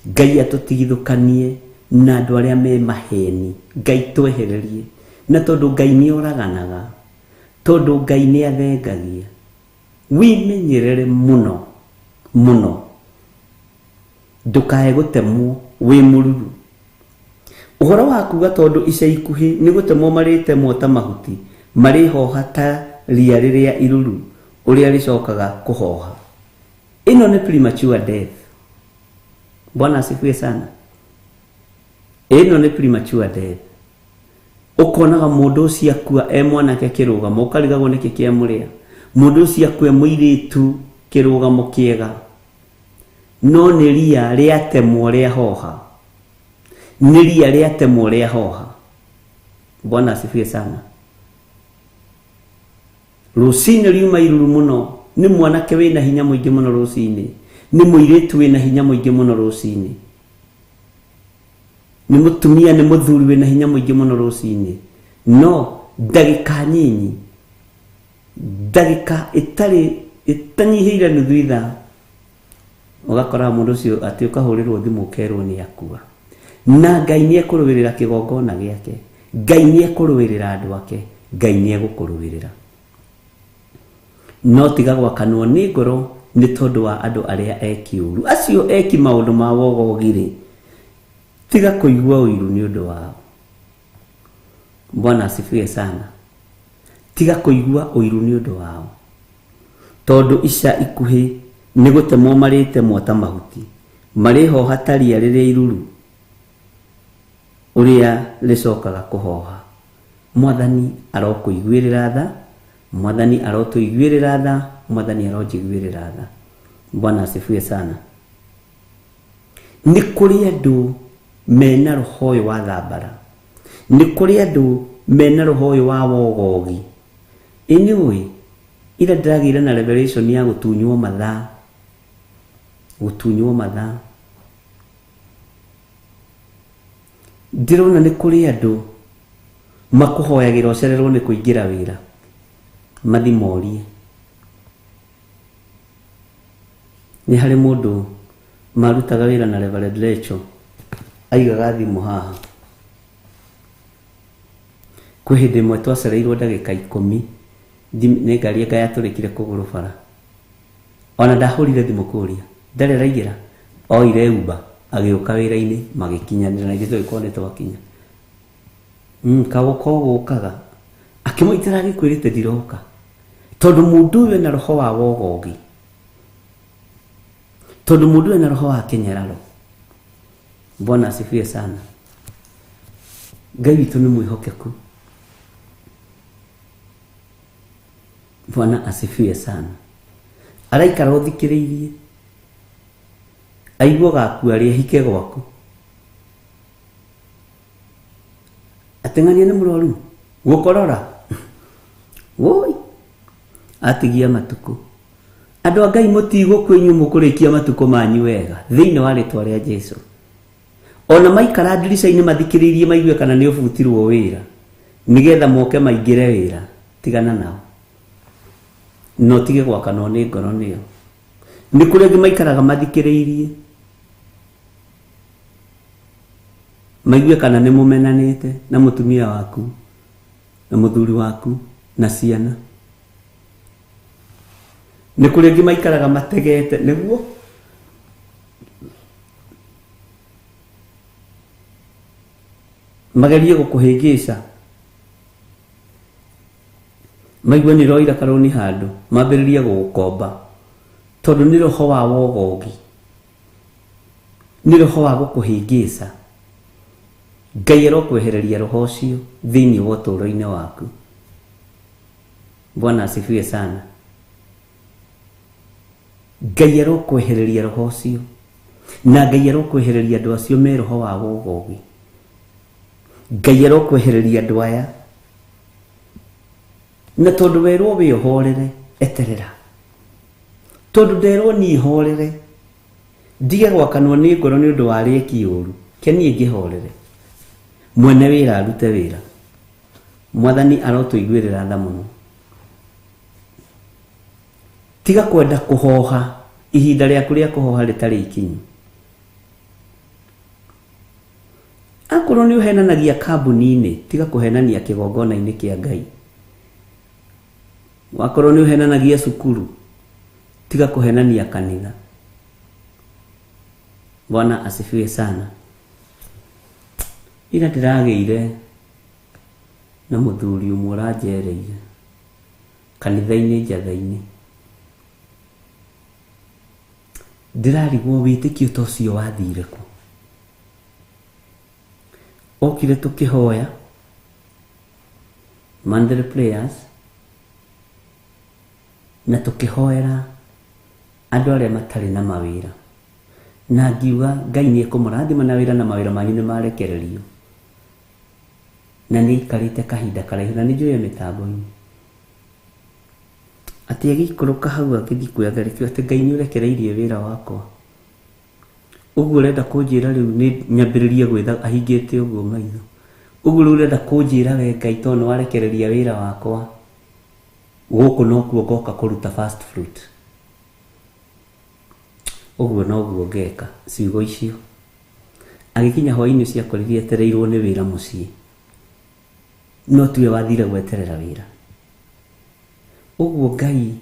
Ngai atũtigithũkanie na andũ arĩa me maheni. Ngai twehererie. Na tondũ Ngai nĩ oraganaga, tondũ Ngai nĩ athengagia, wĩmenyerere mũno mũno, ndũkae gũtemwo wĩ mũruru. Ũhoro wa kuga tondũ ica ikuhĩ nĩ gũtemwo marĩtemwo ta mahuti, marĩhoha ta ria rĩrĩa iruru ũrĩa rĩcokaga kũhoha. Ĩno nĩ premature death. Bwana asifiwe sana. Ĩno nĩ premature death. Ũkonaga mũndũ ũcio akua e mwanake kĩrũgamo, ũkarigagwo nĩkĩ kĩamũrĩa. Mũndũ ũcio akua e mũirĩtu kĩrũgamo kĩega, no nĩ ria rĩatemwo rĩahoha. Nĩ ria rĩatemwo rĩahoha. Bwana asifiwe sana. Rũcinĩ riuma iruru mũno, nĩ mwanake wĩna hinya mũingĩ mũno rũcinĩ, nĩ mũirĩtu wĩna hinya mũingĩ mũno rũcinĩ, nĩ mũtumia, nĩ mũthuri wĩna hinya mũingĩ mũno rũcinĩ, no ndagĩka nyinyi, ndagĩka ĩtarĩ ĩtanyihĩire nuthu ithaa, ũgakora mũndũ ũcio atĩ ũkahũrĩrwo thimũ ũkerwo nĩ akua. Na Ngai nĩ ekũrũĩrĩra kĩgongona gĩake, Ngai nĩ ekũrũĩrĩra andũ ake, Ngai nĩ egũkũrũĩrĩra. No tiga gwakanwo nĩ ngoro nĩ tondũ wa andũ arĩa eki ũru, acio eki maũndũ ma wogogi-rĩ, tiga kũigua ũiru nĩ ũndũ wao. Bwana asifiwe sana. Tiga kũigua ũiru nĩ ũndũ wao, tondũ ica ikuhĩ nĩ gũtemwo marĩtemwo ta mahuti, marĩhoha ta ria rĩrĩa iruru ũrĩa rĩcokaga kũhoha. Mwathani arokũiguĩrĩra tha, Mwathani arotũiguĩrĩra tha, Mwathani aronjiguĩrĩra tha. Bwana asifiwe sana. Nĩ kũrĩ andũ mena roho ũyũ wa thambara, nĩ kũrĩ andũ mena roho ũyũ wa wogogi. Ĩ nĩ ũĩ ira ndĩragĩire na revelation ya gũtunywo mathaa, gũtunywo mathaa. Ndĩrona nĩ kũrĩ andũ makũhoyagĩra ũcererwo nĩ kũingĩra wĩra, mathi morie. Nĩ harĩ mũndũ marutaga wĩra na Reverend Rachel, aigaga thimũ haha. Kwĩ hĩndĩ ĩmwe twacereirwo ndagĩka 10 Nĩ ngari ĩnga yatũrĩkire kũgũrũ bara. Ona ndahũrire thimũ kũria ndarĩ araingĩra, oire Uber agĩũka wĩra-inĩ, magĩkinyanĩra na ithuĩ tũgĩkorwo nĩ twakinya. Kagoka ũgũkaga akĩmũitĩra agĩkwĩrĩte ndiroka, tondũ mũndũ ũyũ ena roho wa wogogi, tondũ mũndũ ũyũ ena roho wa kĩnyararo. Bwana asifiwe sana. Ngai witũ nĩ mwĩhokeku. Bwana asifiwe sana. Araikara ũthikĩrĩirie aigua gakua rĩ ahike gwaku, ateng'ania nĩ mũrwaru gũkorora woi atigia matukũ. Andũ a Ngai, mũtigũkua inyuĩ, mũkũrĩkia matukũ manyu wega thĩinĩ wa rĩtwa rĩa Jesu. Ona maikara ndirica-inĩ mathikĩrĩirie maigue kana nĩ ũbutirwo wĩra nĩgetha moke maingĩre wĩra, tigana nao na ũtige gwakanwo nĩ ngoro nĩo. Nĩ kũrĩ angĩ maikaraga mathikĩrĩirie maigue kana nĩ mũmenanĩte na mũtumia waku na mũthuri waku na ciana. Nĩ kũrĩ angĩ maikaraga mategete nĩguo magerie gũkũhĩngĩca, maigue nĩ roira karũni handũ mambĩrĩrie gũgũkomba, tondũ nĩ roho wa wogogi, nĩ roho wa gũkũhĩngĩca. Ngai arokwehereria roho ũcio thĩinĩ wa ũtũũro-inĩ waku. Bwana asifiwe sana. Ngai arokwehereria roho ũcio, na Ngai arokwehereria andũ acio me roho wa wogogi. Ngai arokwehereria andũ aya, na tondũ werwo wĩohorere, eterera, tondũ nderwo niĩ horere ndige gwakanwo nĩ ngoro nĩ ũndũ wa rĩeki ũru, ke niĩ ngĩhorere mwene wĩra arute wĩra. Mwathani arotũiguĩrĩra tha mũno. Tiga kwenda kũhoha ihinda rĩaku rĩa kũhoha rĩtarĩ ikinyu. Akorwo nĩ ũhenanagia kambuni-inĩ, tiga kũhenania kĩgongona-inĩ kĩa Ngai. Wakorwo nĩ ũhenanagia cukuru, tiga kũhenania kanitha. Bwana asifiwe sana. Ira ndĩragĩire na mũthuri ũmwe ũranjereire kanitha-inĩ njatha-inĩ, ndĩrarigwo wĩtĩkio ta ũcio wathire kũ. Okire tũkĩhoya monthly prayers na tũkĩhoera andũ arĩa matarĩ na mawĩra, na ngiuga Ngai nĩ ekũmũrathima na wĩra na mawĩra manyu nĩ marekererio. Na nĩ aikarĩte kahinda karaihu na nĩ njũĩ mĩtambo-inĩ atĩ agĩikũrũka hau agĩthiĩ kwĩangarĩkio atĩ Ngai nĩ ũrekereirie wĩra wakwa, ũguo ũrenda kũnjĩra rĩu nĩ nyambĩrĩrie gwĩtha ahingĩte ũguo maitho, ũguo rĩu ũrenda kũnjĩra we Ngai, tondũ nĩ warekereria wĩra wakwa gũkũ nokuo ngoka kũruta first fruit, ũguo noguo ngeka. Ciugo icio agĩkinya hwaĩ-inĩ ũcio akorire etereirwo nĩ wĩra mũciĩ, no tiwe wathire gweterera wĩra. Ũguo Ngai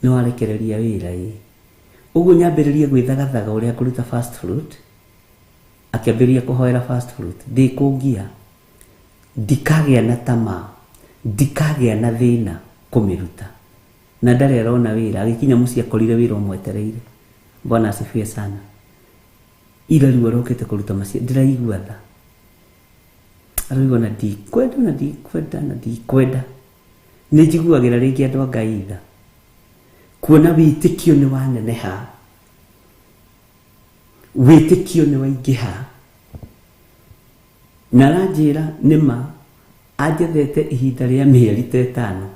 nĩ warekereria wĩra ĩ, ũguo nyambĩrĩrie gwĩthagathaga ũrĩa ngũruta first fruit. Akĩambĩrĩria kũhoera first fruit, ndĩkũngia, ndikagĩa na tamaa, ndikagĩa na thĩna kũmĩruta, na ndarĩ arona wĩra. Agĩkinya mũciĩ akorire wĩra ũmwetereire. Bwana asifiwe sana. Ira rĩu arokĩte kũruta macia, ndĩraigua tha, araigua na ndikwenda na ndikwenda na ndikwenda. Nĩ njiguagĩra rĩngĩ andũ a Ngai tha, kuona wĩtĩkio nĩ waneneha, wĩtĩkio nĩ waingĩha, na aranjĩra nĩma anjethete ihinda rĩa mĩeri ta ĩtano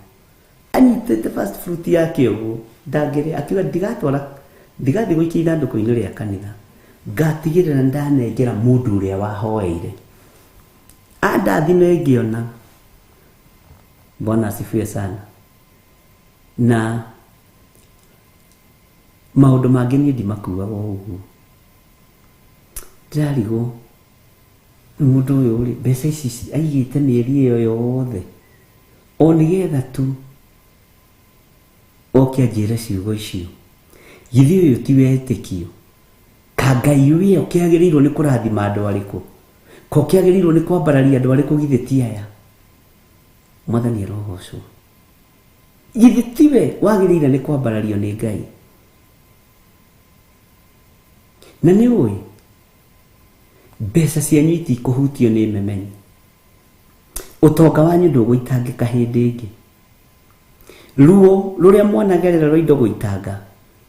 anyitĩte first fruit yake ũguo ndangĩrĩa, akiuga ndigatwara, ndigathiĩ gũikia ithandũkũ-inĩ rĩa kanitha, ngatigĩrĩra ndanengera mũndũ ũrĩa wahoeire andathime ngĩona. Bwana asifiwe sana. Na maũndũ mangĩ niĩ ndimakuaga ũguo, ndĩrarigwo mũndũ ũyũ rĩ, mbeca ici aigĩte mĩeri ĩyo yothe o nĩgetha tu Oke anjĩre ciugo icio. Githĩ ũyũ ti wetĩkio? Ka Ngai ũrĩa ũkĩagĩrĩirwo nĩ kũrathima andũ arĩkũ? Ka ũkĩagĩrĩirwo nĩ kwambararia andũ arĩkũ githĩ ti aya? Mwathani arogocwo. Githĩ tiwe wagĩrĩire nĩ kwambarario nĩ Ngai? Na nĩ ũĩ mbeca cianyu itikũhutio nĩ memenyi. Ũtonga wanyu ndũgũitangĩka hĩndĩ ĩngĩ. Ruo rũrĩa mwanagerera rwa indo gũitanga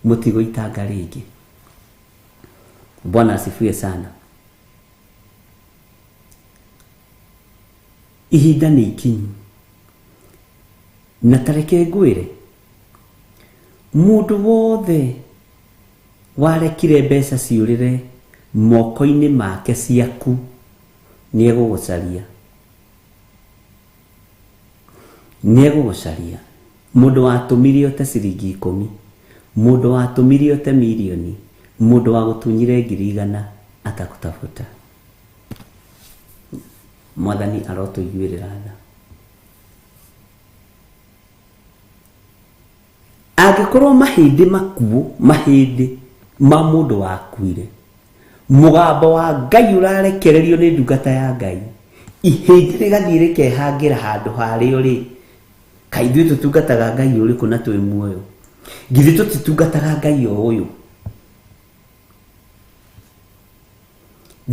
mũtigũitanga rĩngĩ. Bwana asifiwe sana. Ihinda nĩ ikinyu. Na tareke ngwĩre, mũndũ wothe warekire mbeca ciũrĩre moko-inĩ make ciaku nĩ egũgũcaria. Nĩ egũgũcaria. Mũndũ watũmire ũte ciringi ikũmi, mũndũ watũmire ũte mirioni, mũndũ wagũtunyire ngiri igana atakutafuta. Mwathani arotũiguĩrĩra tha. Angĩkorwo mahĩndĩ makuũ, mahĩndĩ ma mũndũ wakuire, mũgambo wa Ngai ũrarekererio nĩ ndungata ya Ngai, ihĩndĩ rĩgathiĩ rĩkehangĩra handũ harĩo rĩ, kaĩ ithuĩ tũtungataga Ngai ũrĩkũ na twĩ muoyo? Githĩ tũtitungataga Ngai o ũyũ?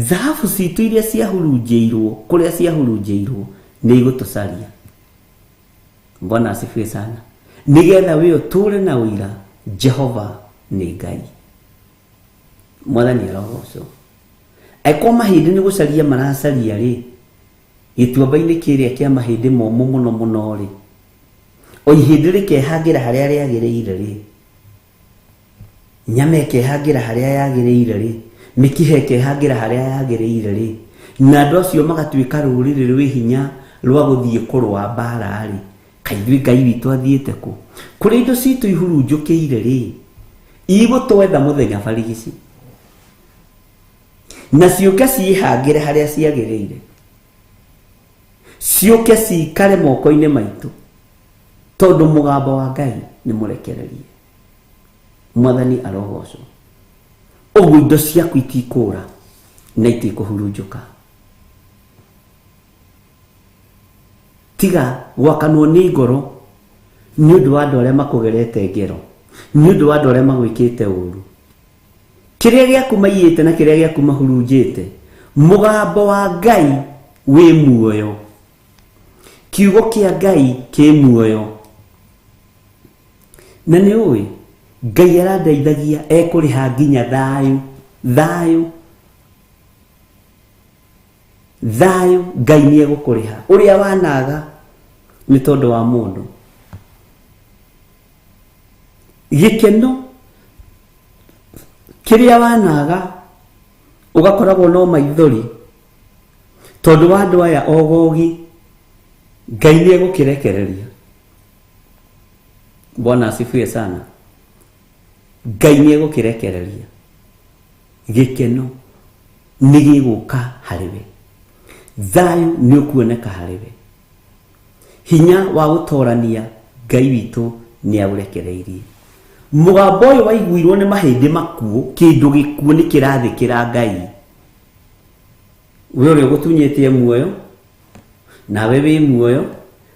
Thahabu citũ iria ciahurunjĩirwo kũrĩa ciahurunjĩirwo nĩ igũtũcaria. Bwana asifiwe sana. Nĩgetha we ũtũũre na ũira Jehova nĩ Ngai. Mwathani arogocwo. Angĩkorwo mahĩndĩ nĩ gũcaria maracaria rĩ, gĩtuamba-inĩ kĩrĩa kĩa mahĩndĩ momũ mũno mũno rĩ, o ihĩndĩ rĩkehangĩra harĩa rĩagĩrĩire rĩ, nyama ĩkehangĩra harĩa yagĩrĩire rĩ, mĩkiha ĩkehangĩra harĩa yagĩrĩire rĩ, na andũ acio magatuĩka rũrĩrĩ rwĩ hinya rwa gũthiĩ kũrũa mbara rĩ, kaĩ ithuĩ Ngai witũ athiĩte kũ? Kũrĩa indo citũ ihurunjũkĩire rĩ, igũtwetha mũthenya barigici na ciũke ciĩhangĩre harĩa ciagĩrĩire, ciũke cikare moko-inĩ maitũ, tondũ mũgambo wa Ngai nĩ mũrekererie. Mwathani arogocwo. Ũguo indo ciaku itikũra na itikũhurunjũka. Tiga gwakanwo nĩ ngoro nĩ ũndũ wa andũ arĩa makũgerete ngero, nĩ ũndũ wa andũ arĩa magwĩkĩte ũru. Kĩrĩa gĩaku maiyĩte na kĩrĩa gĩaku mahurunjĩte, mũgambo wa Ngai wĩ muoyo. Kiugo kĩa Ngai kĩ muoyo. Na nĩ ũĩ Ngai arandeithagia ekũrĩha nginya thayũ, thayũ, thayũ. Ngai nĩ egũkũrĩha ũrĩa wanaga nĩ tondũ wa mũndũ. Gĩkeno kĩrĩa wanaga ũgakoragwo no maithori tondũ wa andũ aya ogogi, Ngai nĩ egũkĩrekereria. Bwana asifiwe sana. Ngai nĩ egũkĩrekereria. Gĩkeno nĩ gĩgũka harĩ we, thayũ nĩ ũkuoneka harĩ we, hinya wa gũtorania Ngai witũ nĩ aũrekereirie. Mũgambo ũyũ waiguirwo nĩ mahĩndĩ makuũ, kĩndũ gĩkuũ nĩ kĩrathĩkĩra Ngai. We ũrĩa ũgũtunyĩte muoyo, nawe wĩ muoyo,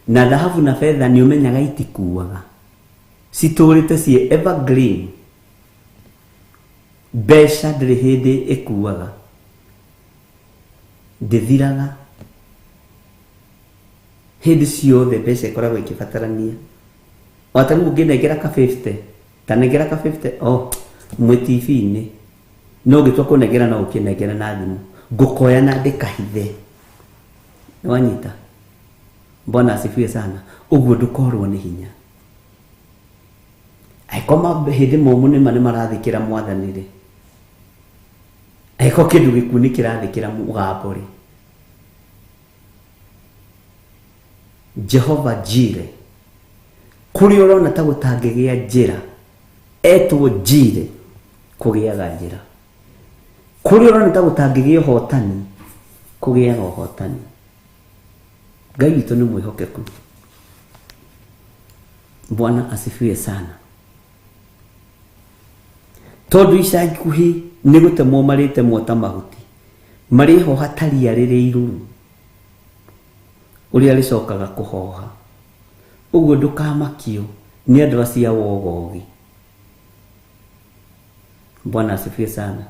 na thahabu na betha nĩ ũmenyaga itikuaga, citũrĩte ciĩ evergreen. Mbeca ndĩrĩ hĩndĩ ĩkuaga, ndĩthiraga, hĩndĩ ciothe mbeca ĩkoragwo ĩkĩbatarania. O ta rĩu ũngĩnengera ka 50, ta nengera ka 50, oh, mwĩ TV-inĩ, no ũngĩtua kũnengera no ũkĩnengere na thimũ, ngũkoya na ndĩkahithe. Nĩwanyita? Bwana asifiwe sana. Ũguo ndũkorwo nĩ hinya. Angĩkorwo mahĩndĩ momũ nĩma nĩ marathĩkĩra mwathani rĩ, angĩkorwo kĩndũ gĩkuũ nĩ kĩrathĩkĩra mũgambo rĩ, Jehova Jire, kũrĩa ũrona ta gũtangĩgĩa njĩra, etwo Jire, kũgĩaga njĩra. Kũrĩa ũrona ta gũtangĩgĩa ũhotani, kũgĩaga ũhotani. Ngai witũ nĩ mwĩhokeku. Bwana asifiwe sana. Tondũ ica ikuhĩ nĩ gũtemwo marĩtemwo ta mahuti, marĩhoha ta ria rĩrĩ iruru, ũrĩa rĩcokaga kũhoha. Ũguo ndũkamakio nĩ andũ acio a wogogi. Bwana asifiwe sana.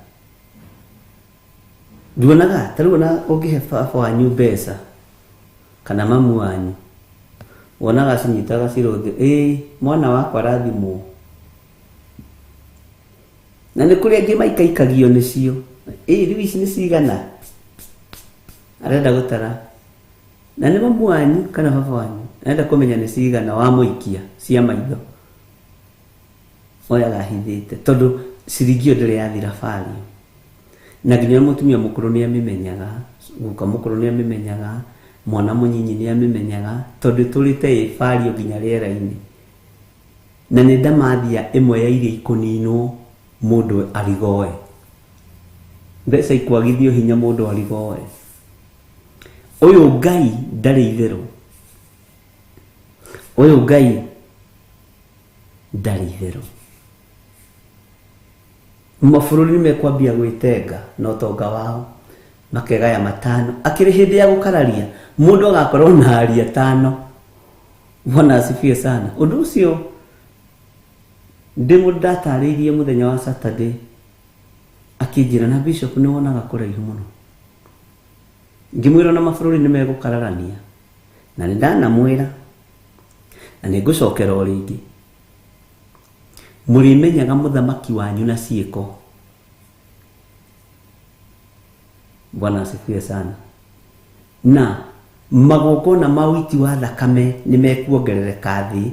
Nduonaga ta rĩu ona ũngĩhe baba wanyu mbeca kana mamu wanyu, wonaga acinyitaga cirũthĩ, ĩĩ mwana wakwa rathimwo. Na nĩ kũrĩ angĩ maikaikagio nĩcio, ĩĩ rĩu ici nĩ cigana, arenda gũtara. Na nĩ mamu wanyu kana baba wanyu, arenda kũmenya nĩ cigana wamũikia cia maitho. Oyaga ahithĩte tondũ ciringi ĩyo ndĩrĩ yathira value. Na nginya mũtumia mũkũrũ nĩ amĩmenyaga, guka mũkũrũ nĩ amĩmenyaga, mwana mũnyinyi nĩ amĩmenyaga, tondũ ĩtũrĩte ĩ value nginya rĩera-inĩ. Na nĩ ndamathia ĩmwe ya iria ikũninwo mũndũ arigoe. Mbeca ikwagithio hinya mũndũ arigoe. Ũyũ Ngai ndarĩ itherũ. Ũyũ Ngai ndarĩ itherũ. Mabũrũri nĩ mekwambia gwĩtenga na ũtonga wao, makegaya matano. Akĩrĩ hĩndĩ ya gũkararia, mũndũ agakorwo na aria atano. Bwana asifiwe sana. Ũndũ ũcio ndĩ ndatarĩirie mũthenya wa Saturday, akĩnjĩra na Bishop nĩ wonaga kũraihu mũno. Ngĩmwĩra ona mabũrũri nĩ megũkararania, na nĩ ndanamwĩra, na nĩ ngũcokera o rĩngĩ. Mũrĩmenyaga mũthamaki wanyu na ciĩko. Bwana asifiwe sana. Na magongona ma ũiti wa thakame nĩ mekuongerereka thĩ.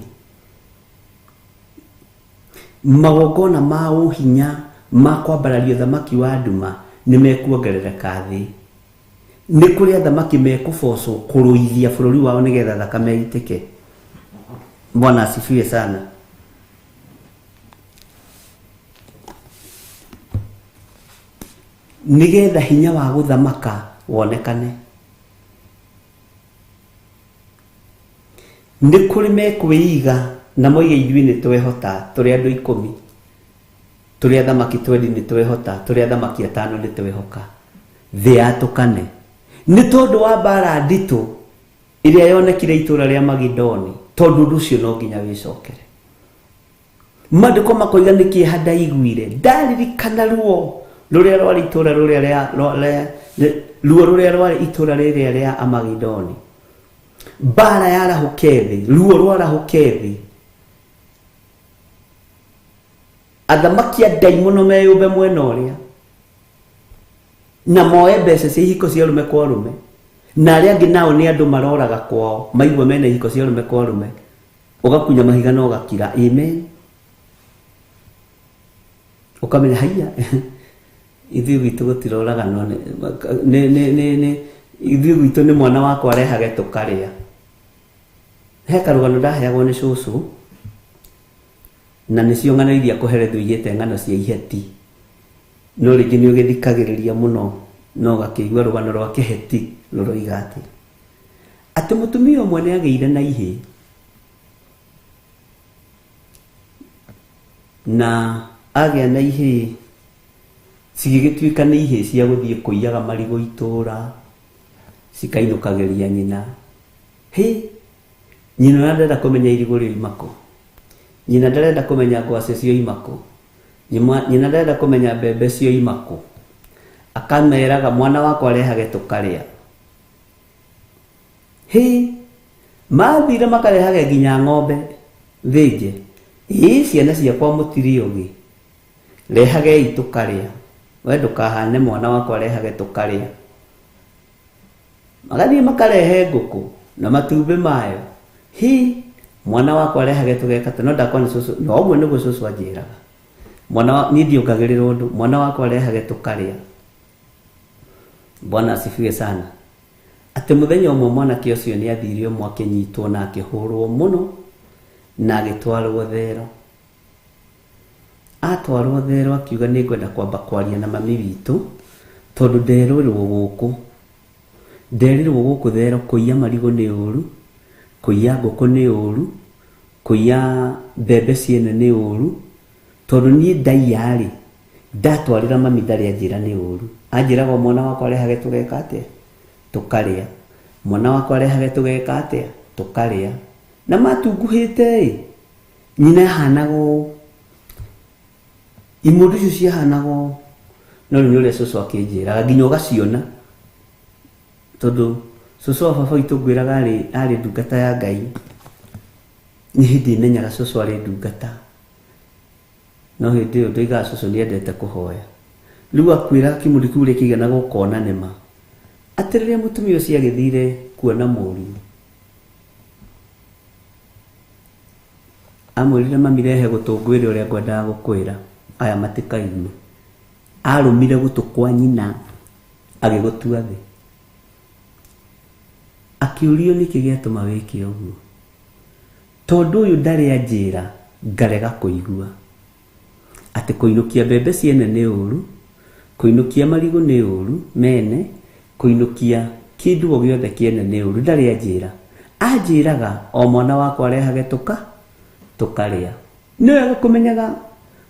Magongona ma ũhinya ma kwambararia ũthamaki wa nduma nĩ mekuongerereka thĩ. Nĩ kũrĩ athamaki mekũbocwo kũrũithia bũrũri wao nĩgetha thakame ĩitĩke. Bwana asifiwe sana. Nĩgetha hinya wa gũthamaka wonekane. Nĩ kũrĩ mekwĩiga na moige ithuĩ nĩ twehota tũrĩ andũ ikũmi, tũrĩ athamaki twendi nĩ twehota, tũrĩ athamaki atano nĩ twehoka. Thĩ yatũkane. Nĩ tondũ wa mbara nditũ ĩrĩa yonekire itũra rĩa Magidoni, tondũ ũndũ ũcio no nginya wĩcokere. Maandĩko makoiga nĩ kĩeha ndaiguire, ndaririkana ruo rũrĩa rwarĩ itũra rũrĩa rĩa, ruo rũrĩa rwarĩ itũra rĩrĩa rĩa Amagidoni. Mbara yarahũke thĩ, ruo rwarahũke thĩ. Athamaki a ndaimono meyũmbe mwena ũrĩa, na moe mbeca cia ihiko cia arũme kwa arũme, na arĩa angĩ nao nĩ andũ maroraga kwao, maigua mena ihiko cia arũme kwa arũme, ũgakunya mahiga na ũgakira. Amen. Ũkamenya haiya, ithuĩ gwitũ gũtiroraganwo, nĩ ithuĩ gwitũ nĩ mwana wakwa arehage tũkarĩa. He karũgano ndaheagwo nĩ cũcũ, na nĩcio ng'ano iria kũherethio igĩte ng'ano cia iheti. No rĩngĩ nĩ ũgĩthikagĩrĩria mũno na ũgakĩigua rũgano rwa kĩheti rũroiga atĩ atĩ mũtumia ũmwe nĩ agĩire na ihĩ, na agĩa na ihĩ cigĩgĩtuĩka nĩ ihĩ cia gũthiĩ kũiyaga marigũ itũra, cikainũkagĩria nyina. Hĩ, nyina ona ndarenda kũmenya irigũ rĩoima kũ, nyina ndarenda kũmenya ngwacĩ cioima kũ, nyina ndarenda kũmenya mbembe cioima kũ. Akameraga mwana wakwa arehage tũkarĩa. Hĩ, mathire makarehage nginya ng'ombe thĩnje. Ĩ, ciana ciakwa mũtirĩ ũgĩ, rehagei tũkarĩa. We ndũkahane mwana wakwa arehage tũkarĩa. Magathiĩ makarehe ngũkũ na matumbĩ mayo. Hi, mwana wakwa arehage tũgeka, no ndakwa nĩ cũcũ, no ũguo nĩguo cũcũ anjĩraga. Mwana wa, niĩ ndiongagĩrĩra ũndũ, mwana wakwa arehage tũkarĩa. Bwana asifiwe sana. Atĩ mũthenya ũmwe mwanake ũcio nĩ athire ũmwe akĩnyitwo na akĩhũrwo mũno na agĩtwarwo thero. Atwarwo thero akiuga nĩ ngwenda kwamba kwaria na mami witũ tondũ nderĩrwo gũkũ. Nderirwo gũkũ thero kũiya marigũ nĩ ũru, kũiya ngũkũ nĩ ũru, kũiya mbembe ciene nĩ ũru, tondũ niĩ ndaiya rĩ, Ndatwarĩra mami ndarĩ anjĩra nĩ ũru. Anjĩraga o mwana wakwa arehage tũgeka atĩa? Tũkarĩa. Mwana wakwa arehage tũgeka atĩa? Tũkarĩa. Na matunguhĩte ĩ, nyina ahanaga ũũ. Imũndũ icio ciahanaga ũũ. No rĩu nĩ ũrĩa cũcũ akĩnjĩraga nginya ũgaciona. Tondũ cũcũ wa baba witũ ngwĩraga arĩ arĩ ndungata ya Ngai. Nĩ hĩndĩ menyaga cũcũ arĩ ndungata. No hĩndĩ ĩyo ndoigaga cũcũ nĩ endete kũhoya. Rĩu akwĩra kĩmũndũ kĩu ũrĩa kĩiganaga ũkona nĩma. Atĩ rĩrĩa mũtumia ũcio agĩthire kuona mũriũ, amwĩrire mami rehe gũtũ ngwĩre ũrĩa ngwendaga gũkwĩra, aya matikaigue. Arũmire gũtũ kwa nyina agĩgũtua thĩ. Akĩũrio nĩkĩ gĩatũma wĩke ũguo. Tondũ ũyũ ndarĩ anjĩra ngarega kũigua. Atĩ kũinũkia mbembe ciene nĩ ũru, kũinũkia marigũ nĩ ũru mene, kũinũkia kĩndũ o gĩothe kĩene nĩ ũru, ndarĩ anjĩra. Anjĩraga o mwana wakwa arehage tũka, tũkarĩa. Nĩ wega kũmenyaga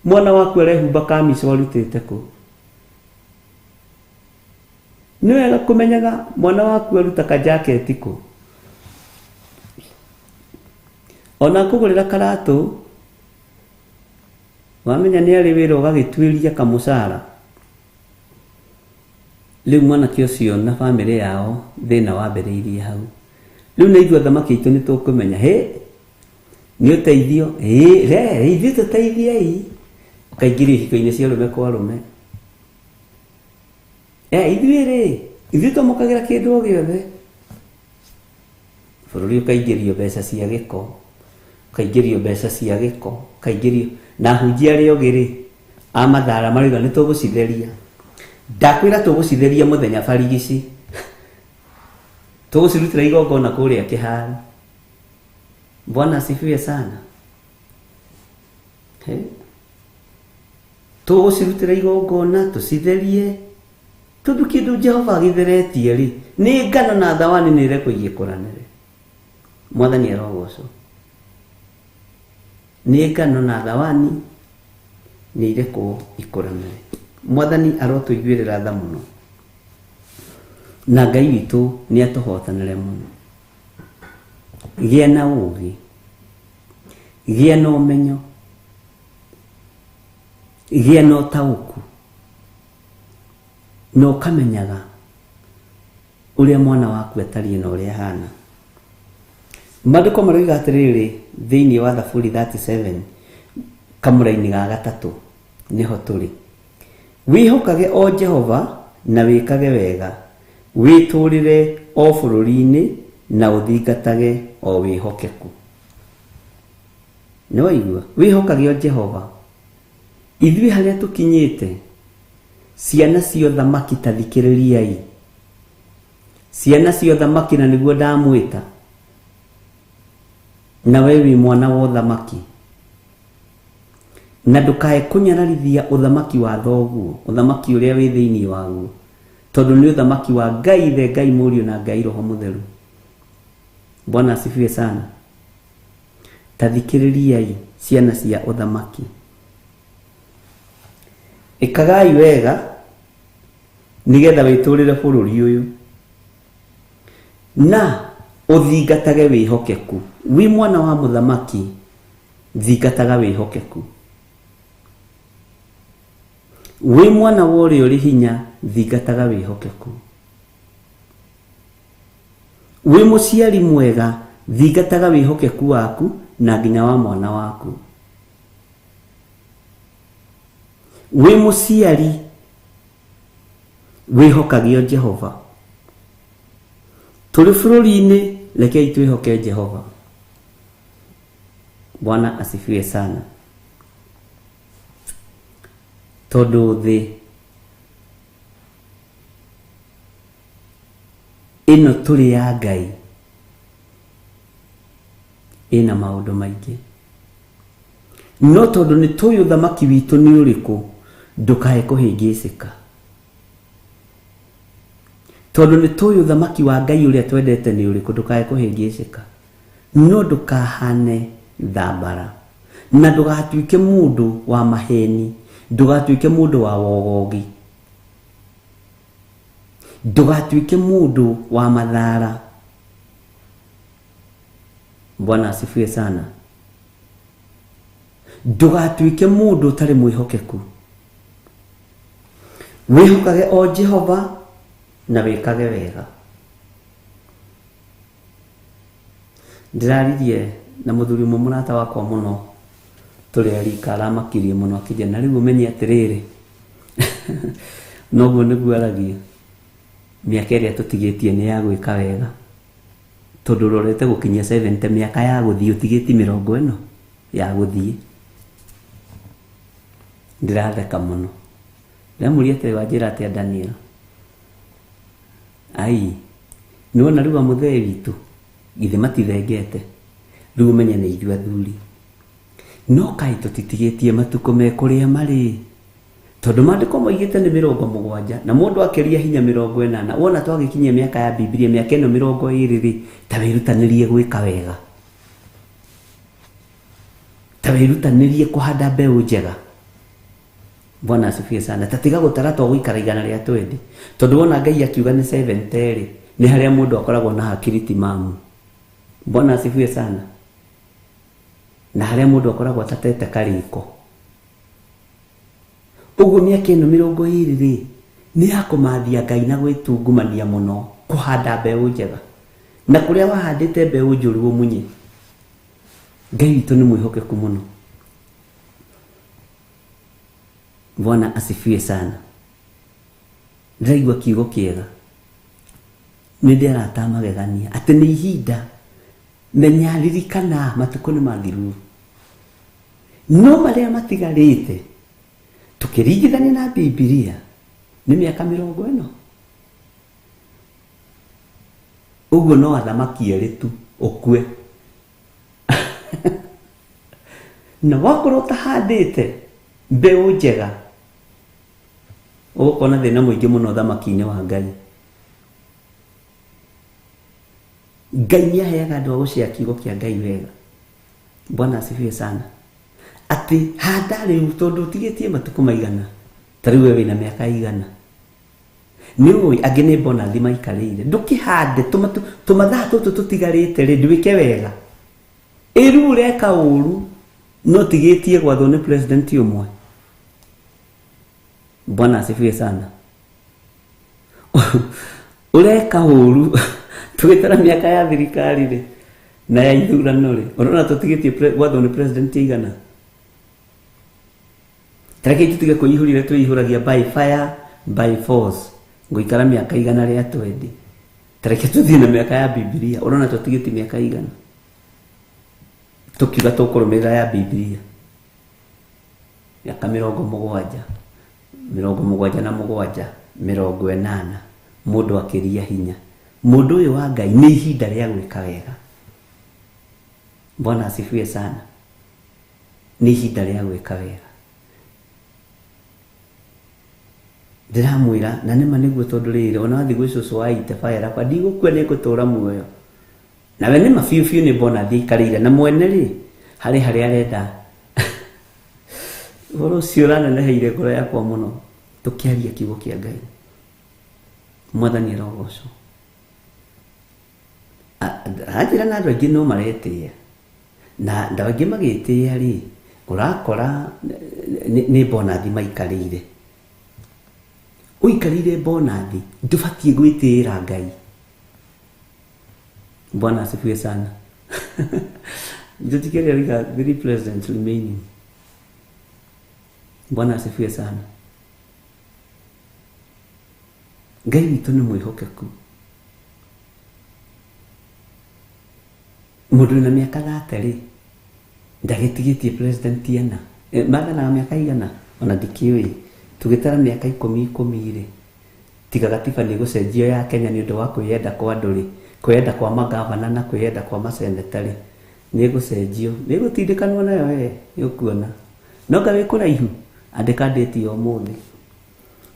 mwana waku arehumba kamico arutĩte kũ. Nĩ wega kũmenyaga mwana waku aruta kajaketi kũ. Ona akũgũrĩra karatũ, wamenya nĩ arĩ wĩra ũgagĩtuĩria kamũcara. Rĩu mwanake ũcio na bamĩrĩ yao thĩna wambĩrĩirie hau. Rĩu na ithuĩ athamaki aitũ nĩ tũkũmenya, hĩ, nĩ ũteithio, ĩ, re, ithuĩ tũteithiei. Ũkaingĩrio ihiko-inĩ cia arũme kwa arũme. Ithuĩ rĩ, ithuĩ twamũkagĩra kĩndũ o gĩothe. Bũrũri ũkaingĩrio mbeca cia gĩko, ũkaingĩrio mbeca cia gĩko, ũkaingĩrio na ahunjia arĩa ogĩ rĩ, a mathara marauga nĩ tũgũcitheria. Ndakwĩra tũgũcitheria mũthenya barigici. Tũgũcirutĩra igongona kũrĩa kĩharo. Bwana asifiwe sana. He? Tũgũcirutĩra igongona tũcitherie tondũ kĩndũ Jehova agĩtheretie rĩ nĩ ngano na thawani nĩ ĩrekwo igĩkũranĩre. Mwathani arogocwo. Nĩ ngano na thawani nĩ irekwo ikũranĩre. Mwathani arotũiguĩrĩra tha mũno na Ngai witũ nĩ atũhotanĩre mũno. Gĩa na ũũgĩ, gĩa na ũmenyo, gĩa na ũtaũku, na ũkamenyaga ũrĩa mwana waku atariĩ na ũrĩa ahana. Maandĩko maroiga atĩrĩrĩ thĩinĩ wa Thaburi 37 kamũraini ga gatatũ nĩho tũrĩ. Wĩhokage o Jehova na wĩkage wega, wĩtũũrĩre o bũrũri-inĩ na ũthingatage o wĩhokeku. Nĩ waigua? Wĩhokage o Jehova. Ithuĩ harĩa tũkinyĩte, ciana cia ũthamaki ta thikĩrĩriai. Ciana cia ũthamaki na nĩguo ndamwĩta. Na we wĩ mwana wa ũthamaki. Na ndũkae kũnyararithia ũthamaki wa thoguo, ũthamaki ũrĩa wĩ thĩinĩ waguo, tondũ nĩ ũthamaki wa Ngai Ithe, Ngai Mũriũ na Ngai Roho Mũtheru. Bwana asifiwe sana. Ta thikĩrĩriai ciana cia ũthamaki. Ĩkagai wega nĩgetha wĩtũrĩre bũrũri ũyũ na ũthingatage wĩhokeku. Wĩ mwana wa mũthamaki, thingataga wĩhokeku. Wĩ mwana wa ũrĩa ũrĩ hinya, thingataga wĩhokeku. Wĩ mũciari mwega, thingataga wĩhokeku waku na nginya wa mwana waku. Wĩ mũciari, wĩhokage o Jehova. Tũrĩ bũrũri-inĩ, rekei twĩhoke Jehova. Bwana asifiwe sana. Tondũ thĩ ĩno tũrĩ ya Ngai ĩna maũndũ maingĩ. No tondũ nĩ tũĩ ũthamaki witũ nĩ ũrĩkũ, ndũkae kũhĩngĩcĩka. Tondũ nĩ tũĩ ũthamaki wa Ngai ũrĩa twendete nĩ ũrĩkũ, ndũkae kũhĩngĩcĩka. No ndũkahane thambara, na ndũgatuĩke mũndũ wa maheni, Ndũgatuĩke mũndũ wa wogogi. Ndũgatuĩke mũndũ wa mathara. Bwana asifiwe sana. Ndũgatuĩke mũndũ ũtarĩ mwĩhokeku. Wĩhokage o Jehova na wĩkage wega. Ndĩraririe na mũthuri ũmwe mũrata wakwa mũno tũrĩ arika aramakirie mũno akĩnjĩra na rĩu ũmenye atĩrĩrĩ noguo nĩguo aragia mĩaka ĩrĩa tũtigĩtie nĩ ya gwĩka wega tondũ ũrorete gũkinyia 70 mĩaka ya gũthiĩ ũtigĩtie mĩrongo ĩno ya gũthiĩ. Ndĩratheka mũno. Ndĩramũria atĩrĩ wanjĩra atĩa Daniel? Ai, nĩwona rĩu amũthee witũ githĩ matithengete rĩu ũmenye nĩ ithuĩ athuri no kaĩ tũtitigĩtie matukũ me kũrĩa marĩ tondũ maandĩko moigĩte nĩ 70 na mũndũ akĩria hinya 80 wona twagĩkinyia mĩaka ya Bibilia mĩaka ĩno 20 rĩ ta wĩrutanĩrie gwĩka wega ta wĩrutanĩrie kũhanda mbeũ njega. Bwana asifiwe sana. Tatiga gũtara to gũikara 120 tondũ wona Ngai akiuga nĩ 70 rĩ nĩ harĩa mũndũ akoragwo na hakiri timamu. Bwana asifiwe sana. Na harĩa mũndũ akoragwo atatete karĩko. Ũguo mĩaka ĩno 20 rĩ nĩ ya kũmathia Ngai na gwĩtungumania mũno kũhanda mbeũ njega na kũrĩa wahandĩte mbeũ njũru ũmunye. Ngai witũ nĩ mwĩhokeku mũno. Bwana asifiwe sana. Ndĩraigua kiugo kĩega nĩ ndĩ arata magegania atĩ nĩ ihinda menya ririkana matukũ nĩ mathiru no marĩa matigarĩte tũkĩringithania na Bibilia nĩ mĩaka 40. Ũguo no athamaki erĩ tu ũkue na wakorwo ũtahandĩte mbeũ njega ũgũkorwo na thĩna mũingĩ mũno ũthamaki-inĩ wa Ngai. Ngai nĩ aheaga andũ a gũcea kiugo kĩa Ngai wega. Bwana asifiwe sana. Atĩ handa rĩu tondũ ũtigĩtie matukũ maigana ta rĩu we wĩna mĩaka igana nĩ ũĩ angĩ nĩ bonathi maikarĩire ndũkĩhande tũmathaa tũtũ tũtigarĩte rĩ ndwĩke wega. Ĩru ũreka ũru no tigĩtie gwathwo nĩ president ũmwe. Bwana asifiwe sana. Ũreka ũru tũgĩtara mĩaka ya thirikari rĩ na ya ithurano rĩ ũrona tũtigĩtie gwathwo nĩ president igana. Tareke tũtige kwĩihũria twĩihũragia by fire by force ngũikara mĩaka 120. Tareke tũthiĩ na mĩaka ya Bibilia ũrona tũtigĩtie mĩaka igana tũkiuga tũkũrũmĩrĩra ya Bibilia mĩaka 77 77 80 mũndũ akĩria hinya. Mũndũ ũyũ wa Ngai nĩ ihinda rĩa gwĩka wega. Bwana asifiwe sana. Nĩ ihinda rĩa gwĩka wega. Ndĩramwĩra na nĩma nĩguo tondũ rĩrĩ ona wathiĩ gwĩ cũcũ wa Itefa arakwa ndigũkua nĩngũtũra muoyo. Nawe nĩma biũ biũ nĩ bonathi aikarĩire na mwene rĩ harĩ harĩa arenda. Ũhoro ũcio ũraneneheire ngoro yakwa mũno tũkĩaria kiugo kĩa Ngai. Mwathani arogocwo. Anjĩra na andũ aingĩ no maretĩĩa na andũ aingĩ magĩtĩĩa rĩ ũrakora nĩ bonathi maikarĩire. Ũikarĩire bonathi ndũbatiĩ gwĩtĩĩra Ngai. Bwana asifiwe sana. Njotikere wika 3 presidents remaining. Bwana asifiwe sana. Ngai witũ nĩ mwĩhokeku. Mũndũ wĩna mĩaka 30 rĩ ndagĩtigĩtie president ena mathanaga mĩaka igana ona ndikĩũĩ tũgĩtara mĩaka 10 10 rĩ tiga gatiba nĩ gũcenjio ya Kenya nĩ ũndũ wa kwĩyenda kwa andũ rĩ kwĩyenda kwa magavana na kwĩyenda kwa maseneta rĩ nĩ gũcenjio nĩ gũtindĩkanwo nayo we nĩ ũkuona no nga wĩ kũraihu andĩka ndĩti ya ũmũthĩ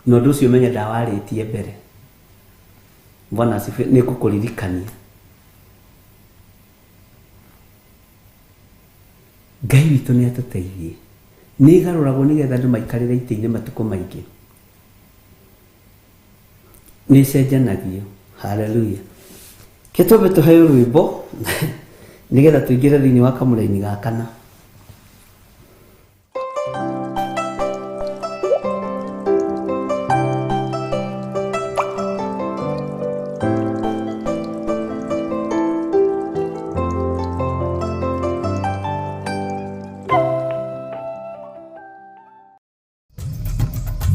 na ũndũ ũcio ũmenye ndawarĩtie mbere. Bwana asifiwe. Nĩ ngũkũririkania Ngai witũ nĩ atũteithie. Nĩ ĩgarũragwo nĩgetha andũ maikarĩre itĩ-inĩ matukũ maingĩ. Nĩ ĩcenjanagio. Haleluya. Ke twambe tũheo rwĩmbo nĩgetha tũingĩre thĩinĩ wa kamũraini ga kana.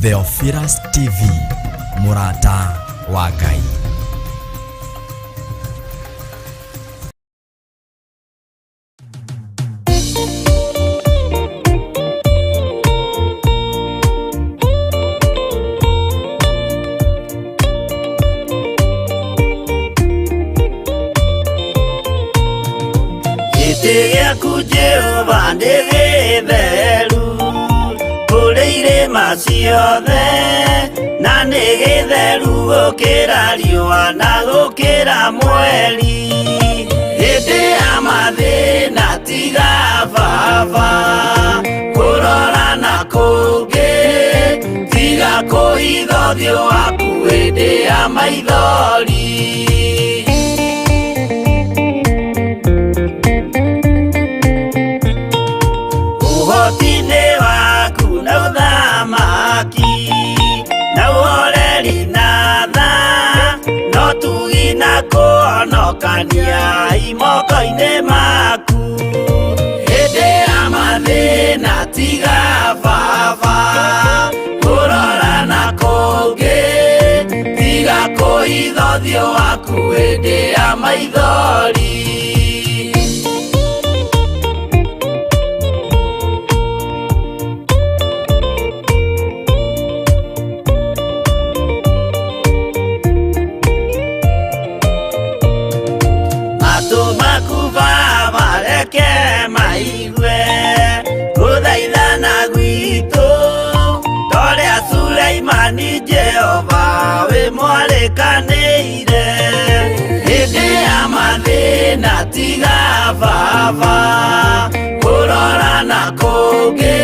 Theophilus TV, mũrata wa Ngai. Gĩtĩ gĩaku Jehova nĩ gĩtheru kũrĩ irĩma ciothe na nĩ gĩtheru gũkĩra riũa na gũkĩra mweri. Hĩndĩ ya mathĩna tiga baba kũrora na kũngĩ, tiga kũhitha ũthiũ waku hĩndĩ ya maithori. Ũhoti-inĩ waku na ũthamaki na ũhoreri na tha no tugi na kũhonokania imoko-inĩ maku. Hĩndĩ ya mathĩna tiga baba kũrora na kũngĩ, tiga kũhitha ũthiũ waku hĩndĩ ya maithori. Matũ maku baba reke maigue gũthaithana gwitũ, torĩa Suleimani Jehova wĩ mwarĩkanĩire. Hĩndĩ ya mathĩna tiga baba kũrora na kũngĩ,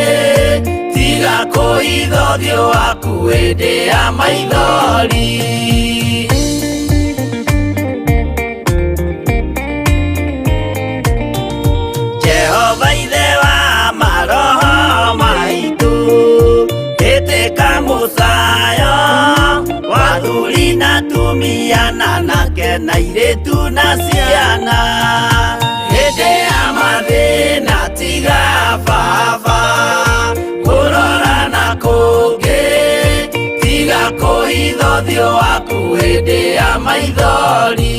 tiga kũhitha ũthiũ waku hĩndĩ ya maithori. Jehova ithe wa maroho maitũ, ĩtĩka mũcayo wa athuri na atumia na anake na airĩtu na ciana. Hĩndĩ ya mathĩna tiga baba kũrora na kũngĩ, tiga kũhitha ũthiũ waku hĩndĩ ya maithori.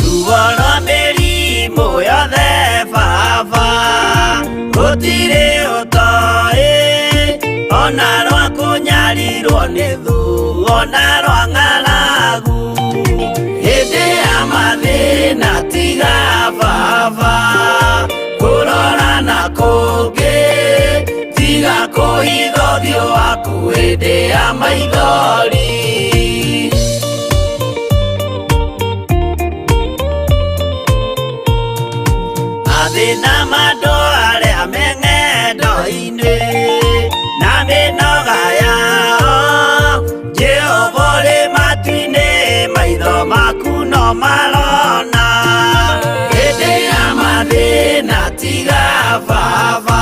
Ruo rwa mĩrimũ yothe baba gũtirĩ ũtoĩ, ona rwa kũnyarirwo nĩ thũ, ona rwa ng'aragu. Hĩndĩ ya mathĩna tiga baba kũrora na kũngĩ, tiga kũhitha ũthiũ waku hĩndĩ ya maithori. Mathĩna ma andũ arĩa me ng'endo-inĩ na mĩnoga yao, Jehova ũrĩ matu-inĩ, maitho maku no marona. Hĩndĩ ya mathĩna tiga baba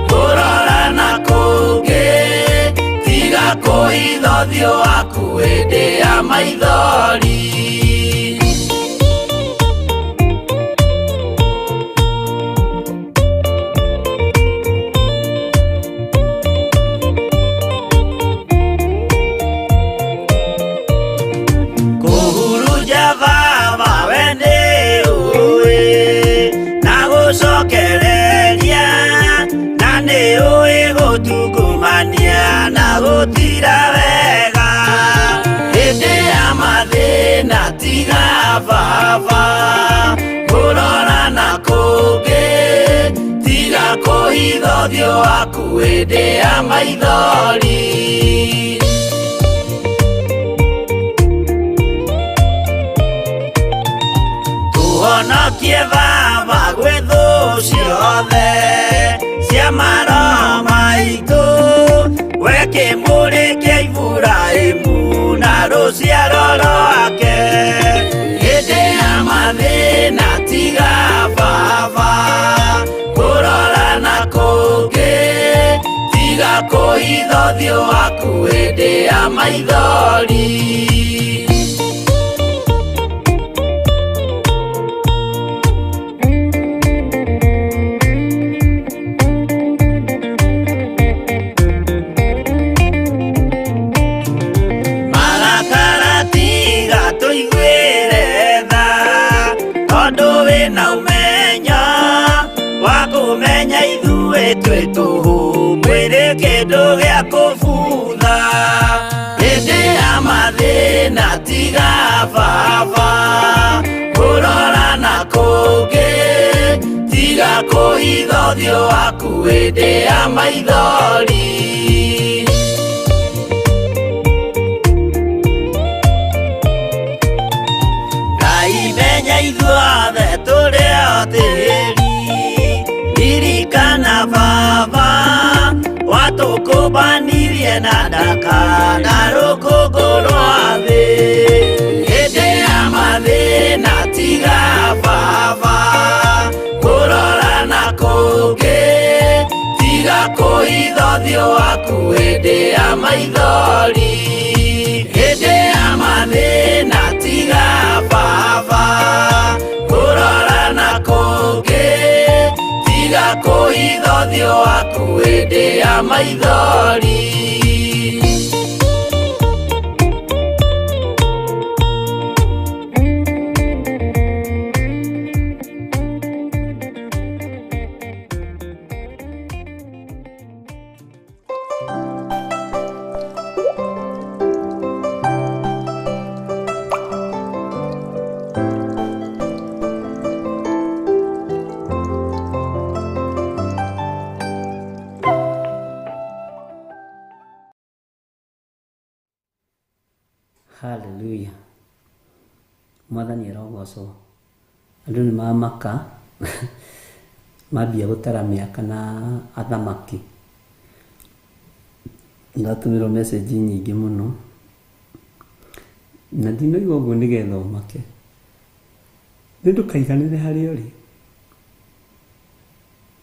kũrora na kũngĩ, tiga kũhitha ũthiũ waku hĩndĩ ya maithori. Kũhurunja baba we nĩ ũĩ na gũcokereria, na nĩ ũĩ gũtungumania na gũtira wega. Hĩndĩ ya mathĩna tiga baba kũrora na kũngĩ, tiga kũhitha kũhitha ũthiũ waku hĩndĩ ya maithori. Tũhonokie Baba gwĩ thũ ciothe cia maroho maitũ, we kĩmũrĩ kĩa Iburahĩmu na rũciaro rwake. Hĩndĩ ya mathĩna tiga Baba kũrora na kũngĩ, tiga kũhitha ũthiũ waku hĩndĩ ya maithori. Marakara tiga tũiguĩre tha, tondũ wĩna ũmenyo wa kũmenya ithuĩ twĩ tũhũ, mwĩrĩ kĩndũ gĩa kũbutha. Hĩndĩ ya mathĩna tiga Baba kũrora na kũngĩ, tiga kũhitha ũthiũ waku hĩndĩ ya maithori. Ngai menya ithuothe tũrĩ o tĩri, ririkana Baba watũkũmbanirie na ndaka na rũkũngũ rwa thĩ. Hĩndĩ ya mathĩna tiga Baba kũrora na kũngĩ, tiga kũhitha ũthiũ waku hĩndĩ ya maithori. Hĩndĩ ya mathĩna tiga Baba kũrora na kũngĩ, tiga kũhitha ũthiũ waku hĩndĩ ya maithori. Hallelujah. Mwathani arogocwo. Andũ nĩ mamaka mambia gũtara mĩaka na athamaki. Ndatũmĩrwo message nyingĩ mũno na ndinoiga ũguo nĩgetha ũmake, nĩ ndũkaiganĩre harĩa ũrĩ.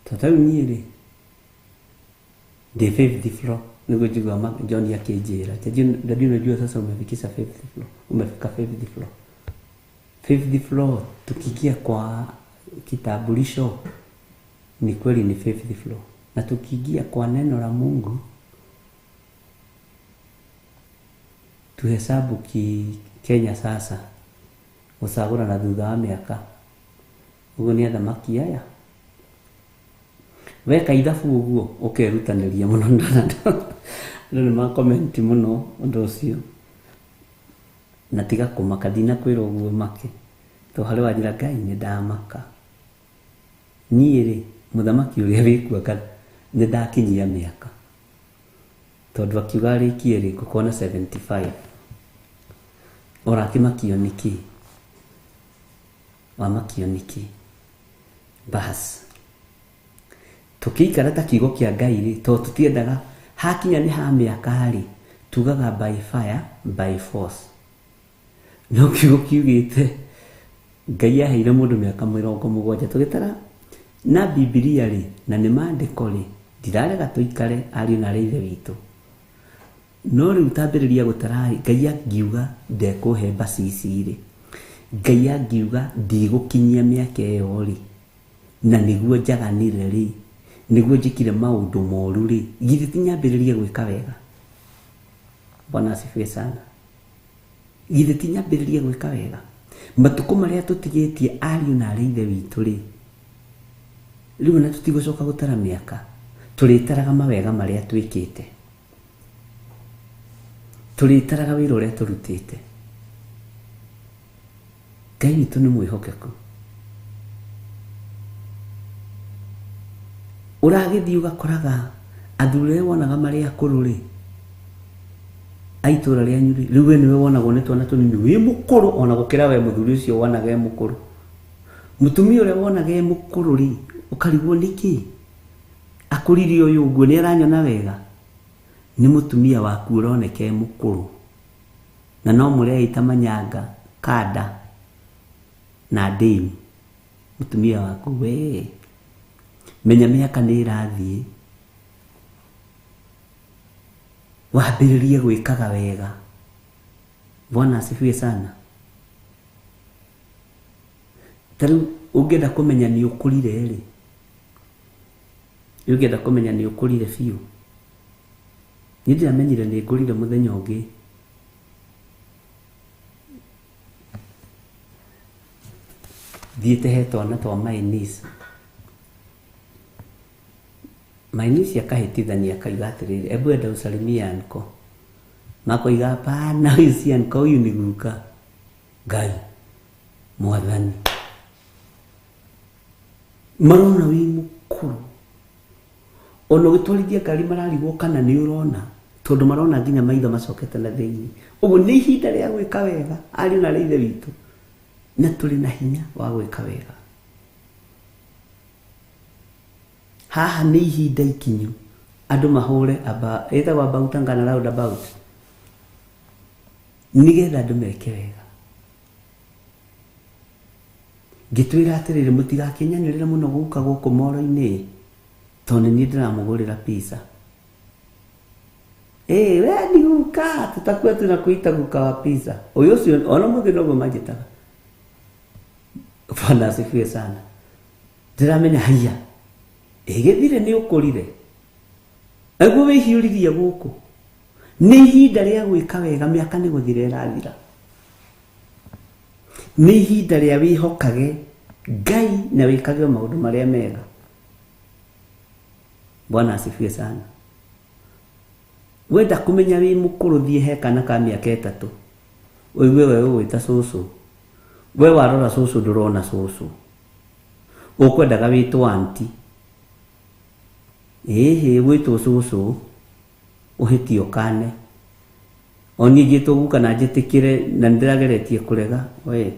Ta rĩu niĩ rĩ ndĩ fifth floor, nĩguo njiguaga John akĩnjĩra, Daddy, unajua sasa umefikisha fifth floor, umefika fifth floor. Fifth floor tukiingia kwa kitambulisho ni kweli ni fifth floor, na tukiingia kwa neno la Mungu tuhesabu ki Kenya sasa gũcagũra na thutha wa mĩaka ũguo nĩ athamaki aya. Weka ithabu ũguo ũkerutanĩria mũno, andũ nĩ makomenti mũno ũndũ ũcio, na tiga kũmaka, ndinakwĩra ũguo ũmake, to harĩ wanjĩra Ngai nĩ ndamaka. Niĩ rĩ mũthamaki ũrĩa wĩkuo nĩ ndakinyia mĩaka, tondũ akiuga arĩkie rĩ ngũkorwo na 75. Ũrakĩmakio nĩkĩ? Wamakio nĩkĩ? Bas tũkĩikara ta kiugo kĩa Ngai rĩ, tondũ tũtiendaga hakinya nĩ ha mĩaka rĩ, tugaga by fire by force. No kiugo kiugĩte Ngai aheire mũndũ mĩaka 70 tũgĩtara na Bibilia rĩ, na nĩ maandĩko rĩ, ndirarega tũikare ariũ na arĩ ithe witũ, no rĩu tambĩrĩria gũtara Ngai angiuga ndekũhe mbacici rĩ, Ngai angiuga ndigũkinyia mĩaka ĩyo rĩ, na nĩguo njaganire rĩ, nĩguo njĩkire maũndũ moru rĩ, githĩ ti nyambĩrĩrie gwĩka wega? Bwana asifiwe sana. Githĩ ti nyambĩrĩrie gwĩka wega? Matukũ marĩa tũtigĩtie ariũ na arĩ ithe witũ rĩ, rĩu na tũtigũcoka gũtara mĩaka, tũrĩtaraga mawega marĩa twĩkĩte, tũrĩtaraga wĩra ũrĩa tũrutĩte. Ngai witũ nĩ mwĩhokeku. Ũragĩthiĩ ũgakoraga athuri arĩa wonaga marĩ akũrũ rĩ, a itũra rĩanyu rĩ, rĩu we nĩwe wonagwo nĩ twana tũnini wĩ mũkũrũ ona gũkĩra we mũthuri ũcio wonaga e mũkũrũ. Mũtumia ũrĩa wonaga e mũkũrũ rĩ, ũkarigwo nĩkĩ akũrire ũyũ ũguo, nĩ aranyona wega. Nĩ mũtumia waku ũroneka e mũkũrũ na no mũreita manyanga kanda na ndĩmu. Mũtumia waku we menya mĩaka nĩ ĩrathiĩ, wambĩrĩrie gwĩkaga wega. Bwana asifiwe sana. Ta rĩu ũngĩenda kũmenya nĩ ũkũrire rĩ, ũngĩenda kũmenya nĩ ũkũrire biũ, niĩ ndĩramenyire nĩ ngũrire mũthenya ũngĩ thiĩte he twana twa my niece. My niece akahĩtithania akauga atĩrĩrĩ, ebu enda usalimie anko. Makoiga hapana, huyu si anko, huyu ni guka. Ngai mwathani, marona wĩ mũkũrũ ona ũgĩtwarithia ngari mararigwo kana nĩ ũrona, tondũ marona nginya maitho macokete na thĩinĩ. Ũguo nĩ ihinda rĩa gwĩka wega ariũ na arĩa ithe witũ, na tũrĩ na hinya wa gwĩka wega. Haha nĩ ihinda ikinyu andũ mahũre aba ĩtagwo about kana round about, nĩgetha andũ meke wega. Ngĩtwĩra atĩrĩrĩ, mũtigakinyanĩrĩre mũno gũka gũkũ moro-inĩ, tondũ nĩ niĩ ndĩramũgũrĩra pizza. We ni guka, tutakuwa tunakuita guka wa pizza. Ũyũ ũcio ona mũthĩ noguo manjĩtaga. Bwana asifiwe sana. Ndĩramenya haiya, ĩgĩthire nĩ ũkũrire, aguo wĩhiũririe gũkũ. Nĩ ihinda rĩa gwĩka wega, mĩaka nĩ gũthira ĩrathira. Nĩ ihinda rĩa wĩhokage Ngai na wĩkage maũndũ marĩa mega. Bwana asifiwe sana. Wenda kũmenya wĩ mũkũrũ, thiĩ he kana ka mĩaka 3, ũigue we ũgwĩta cũcũ. We warora cũcũ ndũrona cũcũ, ũkwendaga wĩtwo anti. Ĩhĩ, gwĩtwo cũcũ ũhĩtie ũkane. O niĩ njĩtwo guka na njĩtĩkĩre, na nĩndĩrageretie kũrega. We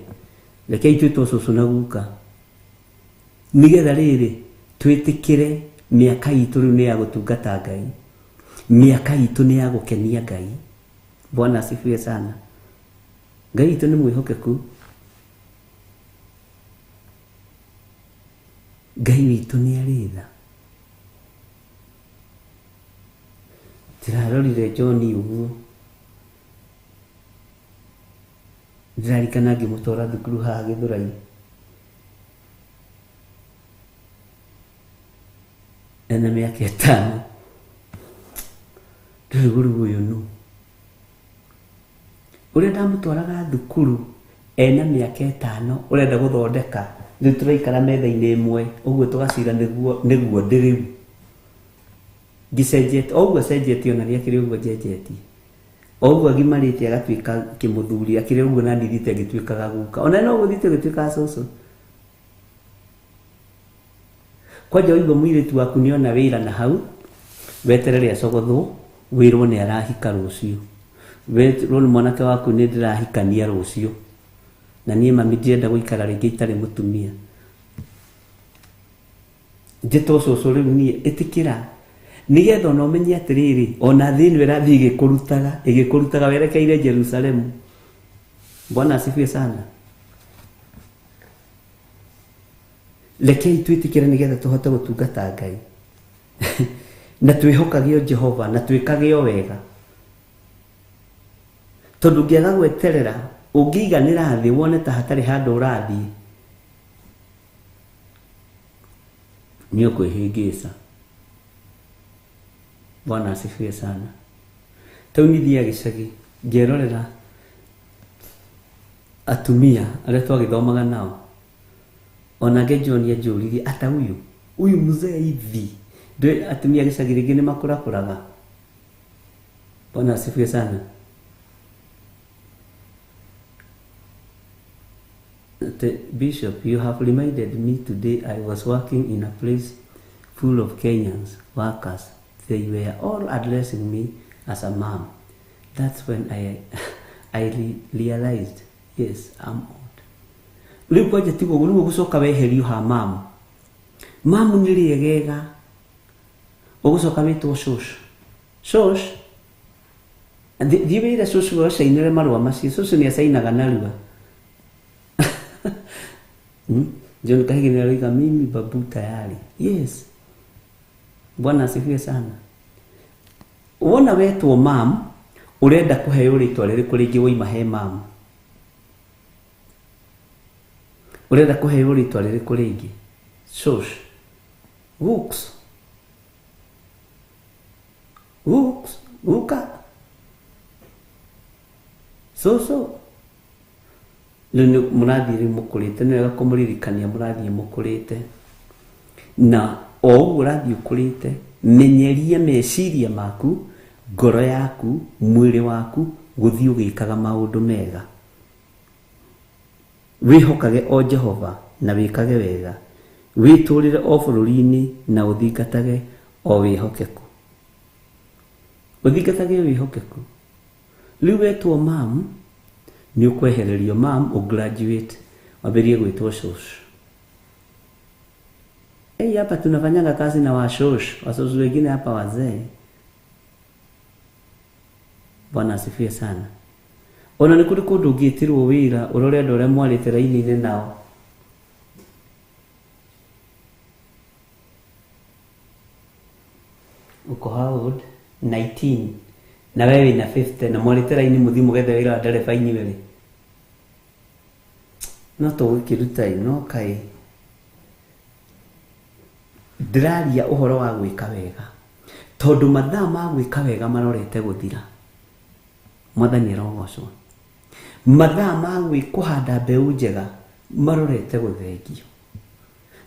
rekei twĩtwo cũcũ na guka, nĩgetha rĩrĩ twĩtĩkĩre mĩaka itũ rĩu nĩ ya gũtungata Ngai, mĩaka itũ nĩ ya gũkenia Ngai. Bwana asifiwe sana. Ngai witũ nĩ mwĩhokeku, Ngai witũ nĩ arĩ tha. Ndĩrarorire John ũguo, ndĩrarikana ngĩmũtwara thukuru haha Gĩthũrai, ena mĩaka 5. Ndĩraigua rĩu ũyũ nũ ũrĩa ndamũtwaraga thukuru ena mĩaka 5, ũrenda gũthondeka rĩu tũraikara metha-inĩ ĩmwe ũguo tũgacira nĩguo ndĩ rĩu ngĩcenjetie o ũguo acenjetie, ona nĩ akĩrĩ ũguo njenjetie, o ũguo agimarĩte agatuĩka kĩmũthuri, akĩrĩ ũguo na niĩ thiĩte ngĩtuĩkaga guka, ona no ũguo thiĩte ngĩtuĩkaga cũcũ. Kwanja waigua mũirĩtu waku nĩona wĩra na hau, weterere acogothwo, wĩrwo nĩ arahika rũciũ, wĩrwo nĩ mwanake waku nĩ ndĩrahikania rũciũ, na niĩ mami ndirenda gũikara rĩngĩ itarĩ mũtumia. Njĩtwo cũcũ rĩu niĩ, ĩtĩkĩra, nĩgetha ona ũmenye atĩrĩrĩ, ona thĩ ĩno ĩrathiĩ ĩgĩkũrutaga werekeire Jerusalemu. Bwana asifiwe sana. Rekei twĩtĩkĩre nĩgetha tũhote gũtungata Ngai na twĩhokage o Jehova na twĩkage o wega, tondũ ũngĩaga gweterera ũngĩiganĩra thĩ wone ta hatarĩ handũ ũrathiĩ, nĩ ũkwĩhĩngĩca. Bwana asifiwe sana. Tau niĩ thiaga gĩcagi ngerorera atumia arĩa twagĩthomaga nao, onake John anjũririe ata huyu huyu mzee hivi. Ndio atumia gĩcagi rĩngĩ nĩ makũrakũraga. Bwana asifiwe sana. The Bishop, you have reminded me today I was working in a place full of Kenyans workers. They were all addressing me as a mom. That's when I realized, yes, I'm old. Rĩu kwanja tiguo ũguo, rĩu ũgũcoka weherio ha mamu. Mamu nĩ rĩegega, ũgũcoka wĩtwo shosho. Shosh, thiĩ wĩre cũcũ acainĩre marũa macio. Cũcũ nĩ acainaga narua. John Kahigi nĩ aroiga mimi babu tayari. Yes, Bwana asifiwe sana. Wona wetwo mam, ũrenda kũheo rĩtwa rĩrĩkũ rĩngĩ waima he mam? Ũrenda kũheo rĩtwa rĩrĩkũ rĩngĩ? Shosh, Wooks, Wooks, Wuka, Soso. Rĩu nĩ mũrathiĩ rĩu mũkũrĩte, nĩ wega kũmũririkania mũrathiĩ mũkũrĩte. Na o ũguo ũrathiĩ ũkũrĩte, menyeria meciria maku, ngoro yaku, mwĩrĩ waku gũthiĩ ũgĩkaga maũndũ mega. Wĩhokage o Jehova na wĩkage wega, wĩtũrĩre o bũrũri-inĩ na ũthingatage o wĩhokeku. Ũthingatage wĩhokeku. Rĩu wetwo mam, nĩ ũkwehererio mam, ũgraduate, wambĩrĩrie gwĩtwo shosh. Hey, hapa tunafanyanga kazi na washosh, washosh wengine hapa wazee. Bwana asifiwe sana. Ona nĩ kũrĩ kũndũ ũngĩtĩrwo wĩra ũrore andũ arĩa mwarĩte raini-inĩ nao. Uko how old? 19. Na wewe wĩna 50 na mwarĩte raini mũthiĩ mũgethe wĩra wa ndereba inyuerĩ. No tũgũkĩruta ĩ, no kaĩ ndĩraria ũhoro wa gwĩka wega, tondũ mathaa ma gwĩka wega marorete gũthira. Mwathani arogocwo. Mathaa ma kũhanda mbeũ njega marorete gũthengio.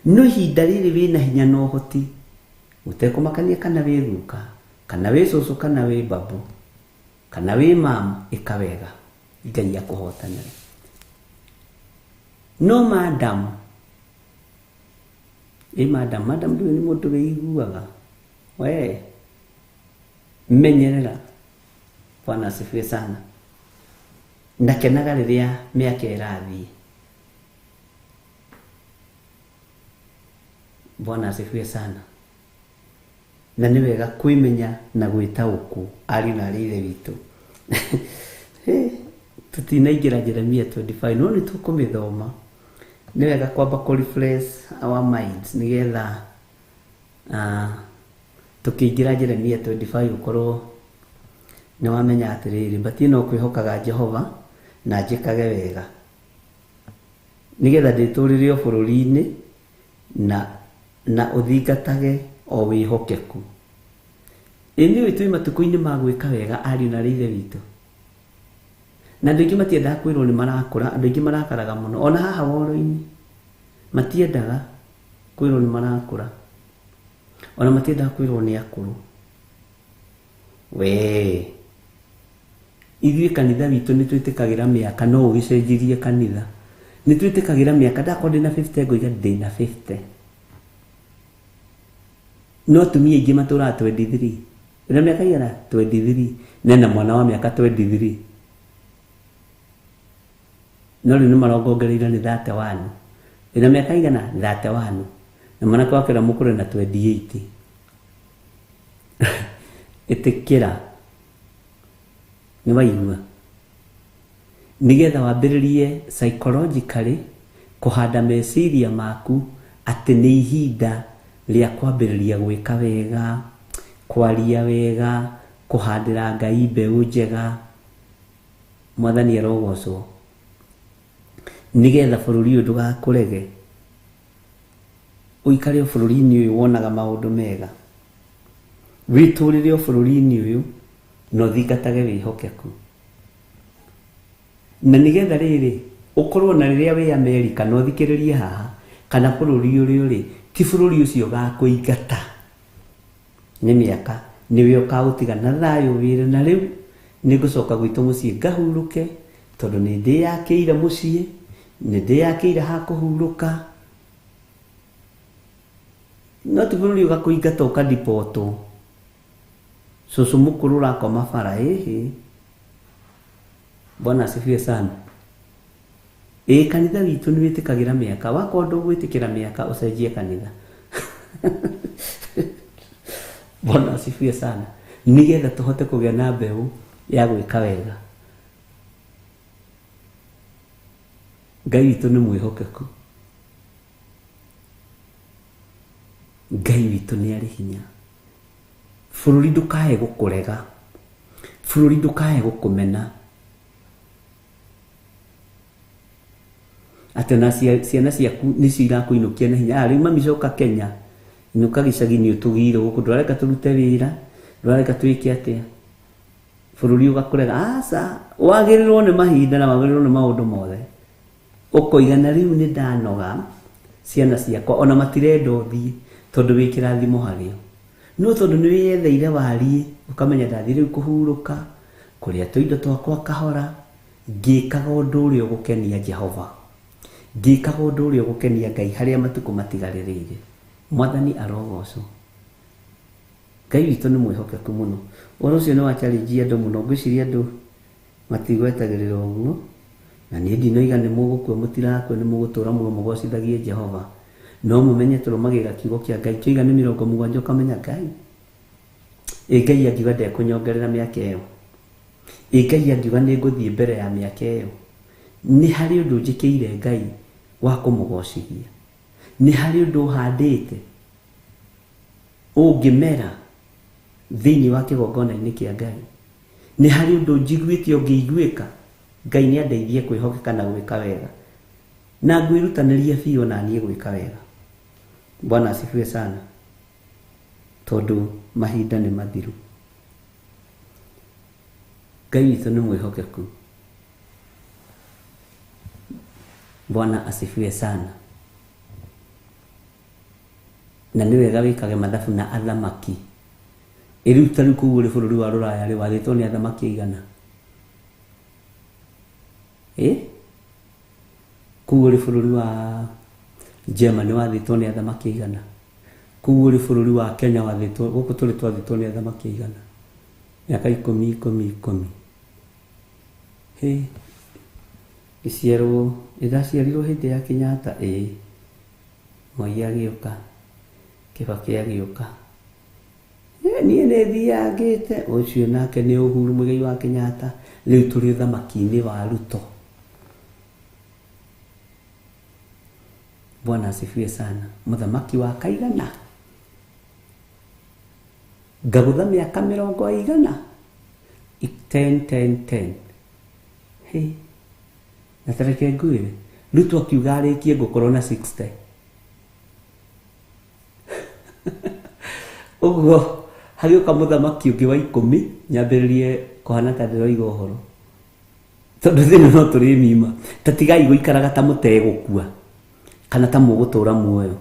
No ihinda rĩrĩ wĩna hinya na ũhoti, ũtekũmakania kana wĩ guka, kana wĩ cũcũ, kana wĩ babu, kana wĩ mam, ĩka wega, Ngai akũhotanĩre. No madam, ĩ madam, madam ndũĩ nĩ mũndũ wĩiguaga. We menyerera. Bwana asifiwe sana. Ndakenaga rĩrĩa mĩaka ĩrathiĩ. Bwana asifiwe sana. Na nĩ wega kwĩmenya na gwĩtaũkwo ariũ na arĩ ithe witũ. Tũtinaingĩra Jeremia 25, no nĩ tũkũmĩthoma. Nĩ wega kwamba kũ refresh our minds nĩgetha tũkĩingĩra Jeremia 25 ũkorwo nĩ wamenya atĩrĩrĩ, batiĩ no kwĩhokaga Jehova na njĩkage wega nĩgetha ndĩtũrĩre o bũrũri-inĩ na ũthingatage o wĩhokeku. Ĩ nĩũĩ twĩ matukũ-inĩ ma gwĩka wega ariũ na arĩ ithe witũ. Na andũ aingĩ matiendaga kwĩrwo nĩ marakũra, andũ aingĩ marakaraga mũno, ona haha woro-inĩ matiendaga kwĩrwo nĩ marakũra, ona matiendaga kwĩrwo nĩ akũrũ. We ithuĩ kanitha witũ nĩ twĩtĩkagĩra mĩaka, no ũgĩcenjirie kanitha. Nĩ twĩtĩkagĩra mĩaka, ndakorwo ndĩna 50 ngoiga ndĩna 50. No atumia aingĩ matũraga 23. Wĩna mĩaka igana? 23. Nena mwana wa mĩaka 23. No rĩu nĩ marongongereire nĩ 31. Wĩna mĩaka igana? 31. Na mwanake wake ũrĩa mũkũrũ ena 28. Ĩtĩkĩra. Nĩ waigua? Nĩgetha wambĩrĩrie psychologically kũhanda meciria maku atĩ nĩ ihinda rĩa kwambĩrĩria gwĩka wega, kwaria wega, kũhandĩra Ngai mbeũ njega. Mwathani arogocwo. Nĩgetha bũrũri ũyũ ndũgakũrege, ũikare o bũrũri-inĩ ũyũ wonaga maũndũ mega, wĩtũrĩre o bũrũri-inĩ ũyũ na ũthingatage wĩhokeku. Na nĩgetha rĩrĩ ũkorwo na rĩrĩa wĩ Amerika na ũthikĩrĩrie haha kana bũrũri ũrĩa ũrĩ, ti bũrũri ũcio ũgakũingata nĩ mĩaka, nĩwe ũkaũtiga na thayũ wĩre na rĩu nĩngũcoka gwitũ mũciĩ ngahurũke, tondũ nĩ ndĩyakĩire mũciĩ, nĩ ndĩyakĩire ha kũhurũka. No ti bũrũri ũgakũingata ũkadipotwo. Cũcũ mũkũrũ ũrakoma bara ĩhĩ. Bwana asifiwe sana. Ĩĩ kanitha witũ nĩ wĩtĩkagĩra mĩaka. Wakorwo ndũgwĩtĩkĩra mĩaka ũcenjie kanitha. Bwana asifiwe sana. Nĩgetha tũhote kũgĩa na mbeũ ya gwĩka wega. Ngai witũ nĩ mwĩhokeku. Ngai witũ nĩ arĩ hinya. Bũrũri ndũkae gũkũrega. Bũrũri ndũkae gũkũmena. Atĩ ona ciana ciaku nĩcio irakũinũkia na hinya. Rĩu mami coka Kenya. Inũka gĩcagi nĩ ũtũgĩire gũkũ. Ndũrareka tũrute wĩra. Ndũrareka twĩke atĩa. Bũrũri ũgakũrega. Aca, wagĩrĩrwo nĩ mahinda na wagĩrĩrwo nĩ maũndũ mothe. Ũkoiga na rĩu nĩ ndanoga ciana ciakwa ona matirenda ũthiĩ tondũ wĩ kĩrathimo harĩo. No tondũ nĩ wĩyetheire wariĩ ũkamenya ndathiĩ rĩu kũhurũka kũrĩa tũindo twakwa kahora ngĩkaga ũndũ ũrĩa ũgũkenia Jehova, ngĩkaga ũndũ ũrĩa ũgũkenia Ngai harĩa matukũ matigarĩrĩire. Mwathani arogocwo. Ngai witũ nĩ mwĩhokeku mũno. Ũhoro ũcio nĩ wa challenge andũ mũno. Ngwĩciria andũ matigwetagĩrĩra ũguo. Na niĩ ndinoiga nĩ mũgũkua mũtirakua, nĩ mũgũtũra muoyo mũgocithagie Jehova. No mũmenye tũrũmagĩrĩra kiugo kĩa Ngai. Kĩoiga nĩ 70 ũkamenya Ngai. Ĩ Ngai angiuga ndekũnyongerera mĩaka ĩyo. Ĩ Ngai angiuga nĩ ngũthiĩ mbere ya mĩaka ĩyo. Nĩ harĩ ũndũ njĩkĩire Ngai wa kũmũgocithia. Nĩ harĩ ũndũ ũhandĩte ũngĩmera thĩinĩ wa kĩgongona-inĩ kĩa Ngai. Nĩ harĩ ũndũ njiguĩte ũngĩiguĩka. Ngai nĩ andeithie kwĩhokeka na gwĩka wega. Na ngwĩrutanĩria biũ na niĩ gwĩka wega. Bwana asifiwe sana. Tondũ mahinda nĩ mathiru. Ngai witũ nĩ mwĩhokeku. Bwana asifiwe sana. Na nĩ wega wĩkage mathabu na athamaki. Ĩ rĩu ta rĩu kũu ũrĩ bũrũri wa rũraya rĩ wathĩtwo nĩ athamaki aigana? Ĩ? Kũu ũrĩ bũrũri wa Germany wathĩtwo nĩ athamaki aigana? Kũu ũrĩ bũrũri wa Kenya wathĩtwo, gũkũ tũrĩ twathĩtwo nĩ athamaki aigana? Mĩaka ikũmi ikũmi ikũmi. Hĩ, gĩciarwo, ĩraciarirwo hĩndĩ ya Kenyatta? Ĩ. Moi agĩũka, Kibaki agĩũka. Niĩ nĩ thiangĩte, ũcio nake nĩ Uhuru Muigai wa Kenyatta. Rĩu tũrĩ ũthamaki-inĩ wa Ruto. Bwana asifiwe sana. Mũthamaki wa kaigana. Ngagũtha mĩaka 80. 10 10 10. Hĩ. Na tareke ngwĩre, Ruto akiuga arĩkie ngũkorwo na 60. Ũguo hagĩũka mũthamaki ũngĩ wa 10 nyambĩrĩrie kũhana ta ndĩroiga ũhoro. Tondũ thĩna no tũrĩmima. Ta tigai gũikaraga ta mũtegũkua kana ta mũgũtũra muoyo.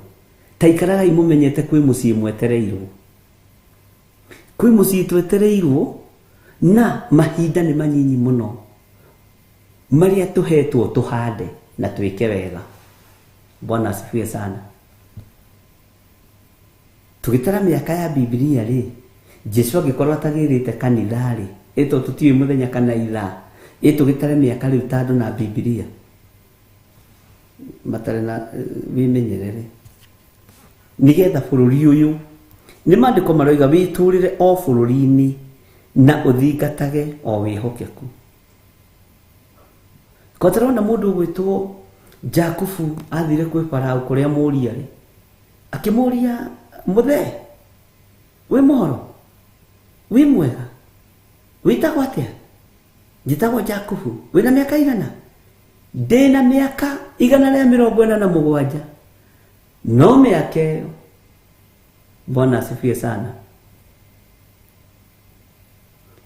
Ta ikaragai mũmenyete kwĩ mũciĩ mwetereirwo. Kwĩ mũciĩ twetereirwo na mahinda nĩ manyinyi mũno marĩa tũhetwo tũhande na twĩke wega. Bwana asifiwe sana. Tũgĩtara mĩaka ya Bibilia rĩ, Jesu angĩkorwo atagĩrĩte kanitha rĩ, ĩ tondũ tũtiũĩ mũthenya kana ithaa, ĩ tũgĩtare mĩaka rĩu ta andũ na Bibilia. Matarĩ na wĩmenyerere. Nĩgetha bũrũri ũyũ, nĩ maandĩko maroiga wĩtũrĩre o bũrũri-inĩ na ũthingatage o wĩhokeku. Ko tũrona mũndũ ũgwĩtwo Jakubu athire kwĩ Farao kũrĩa mũria rĩ, akĩmũria mũthee, wĩ mũhoro, wĩ mwega, wĩtagwo atĩa? Njĩtagwo Jakubu. Wĩna mĩaka igana? Ndĩna mĩaka 147. No mĩaka ĩyo, Bwana asifiwe sana,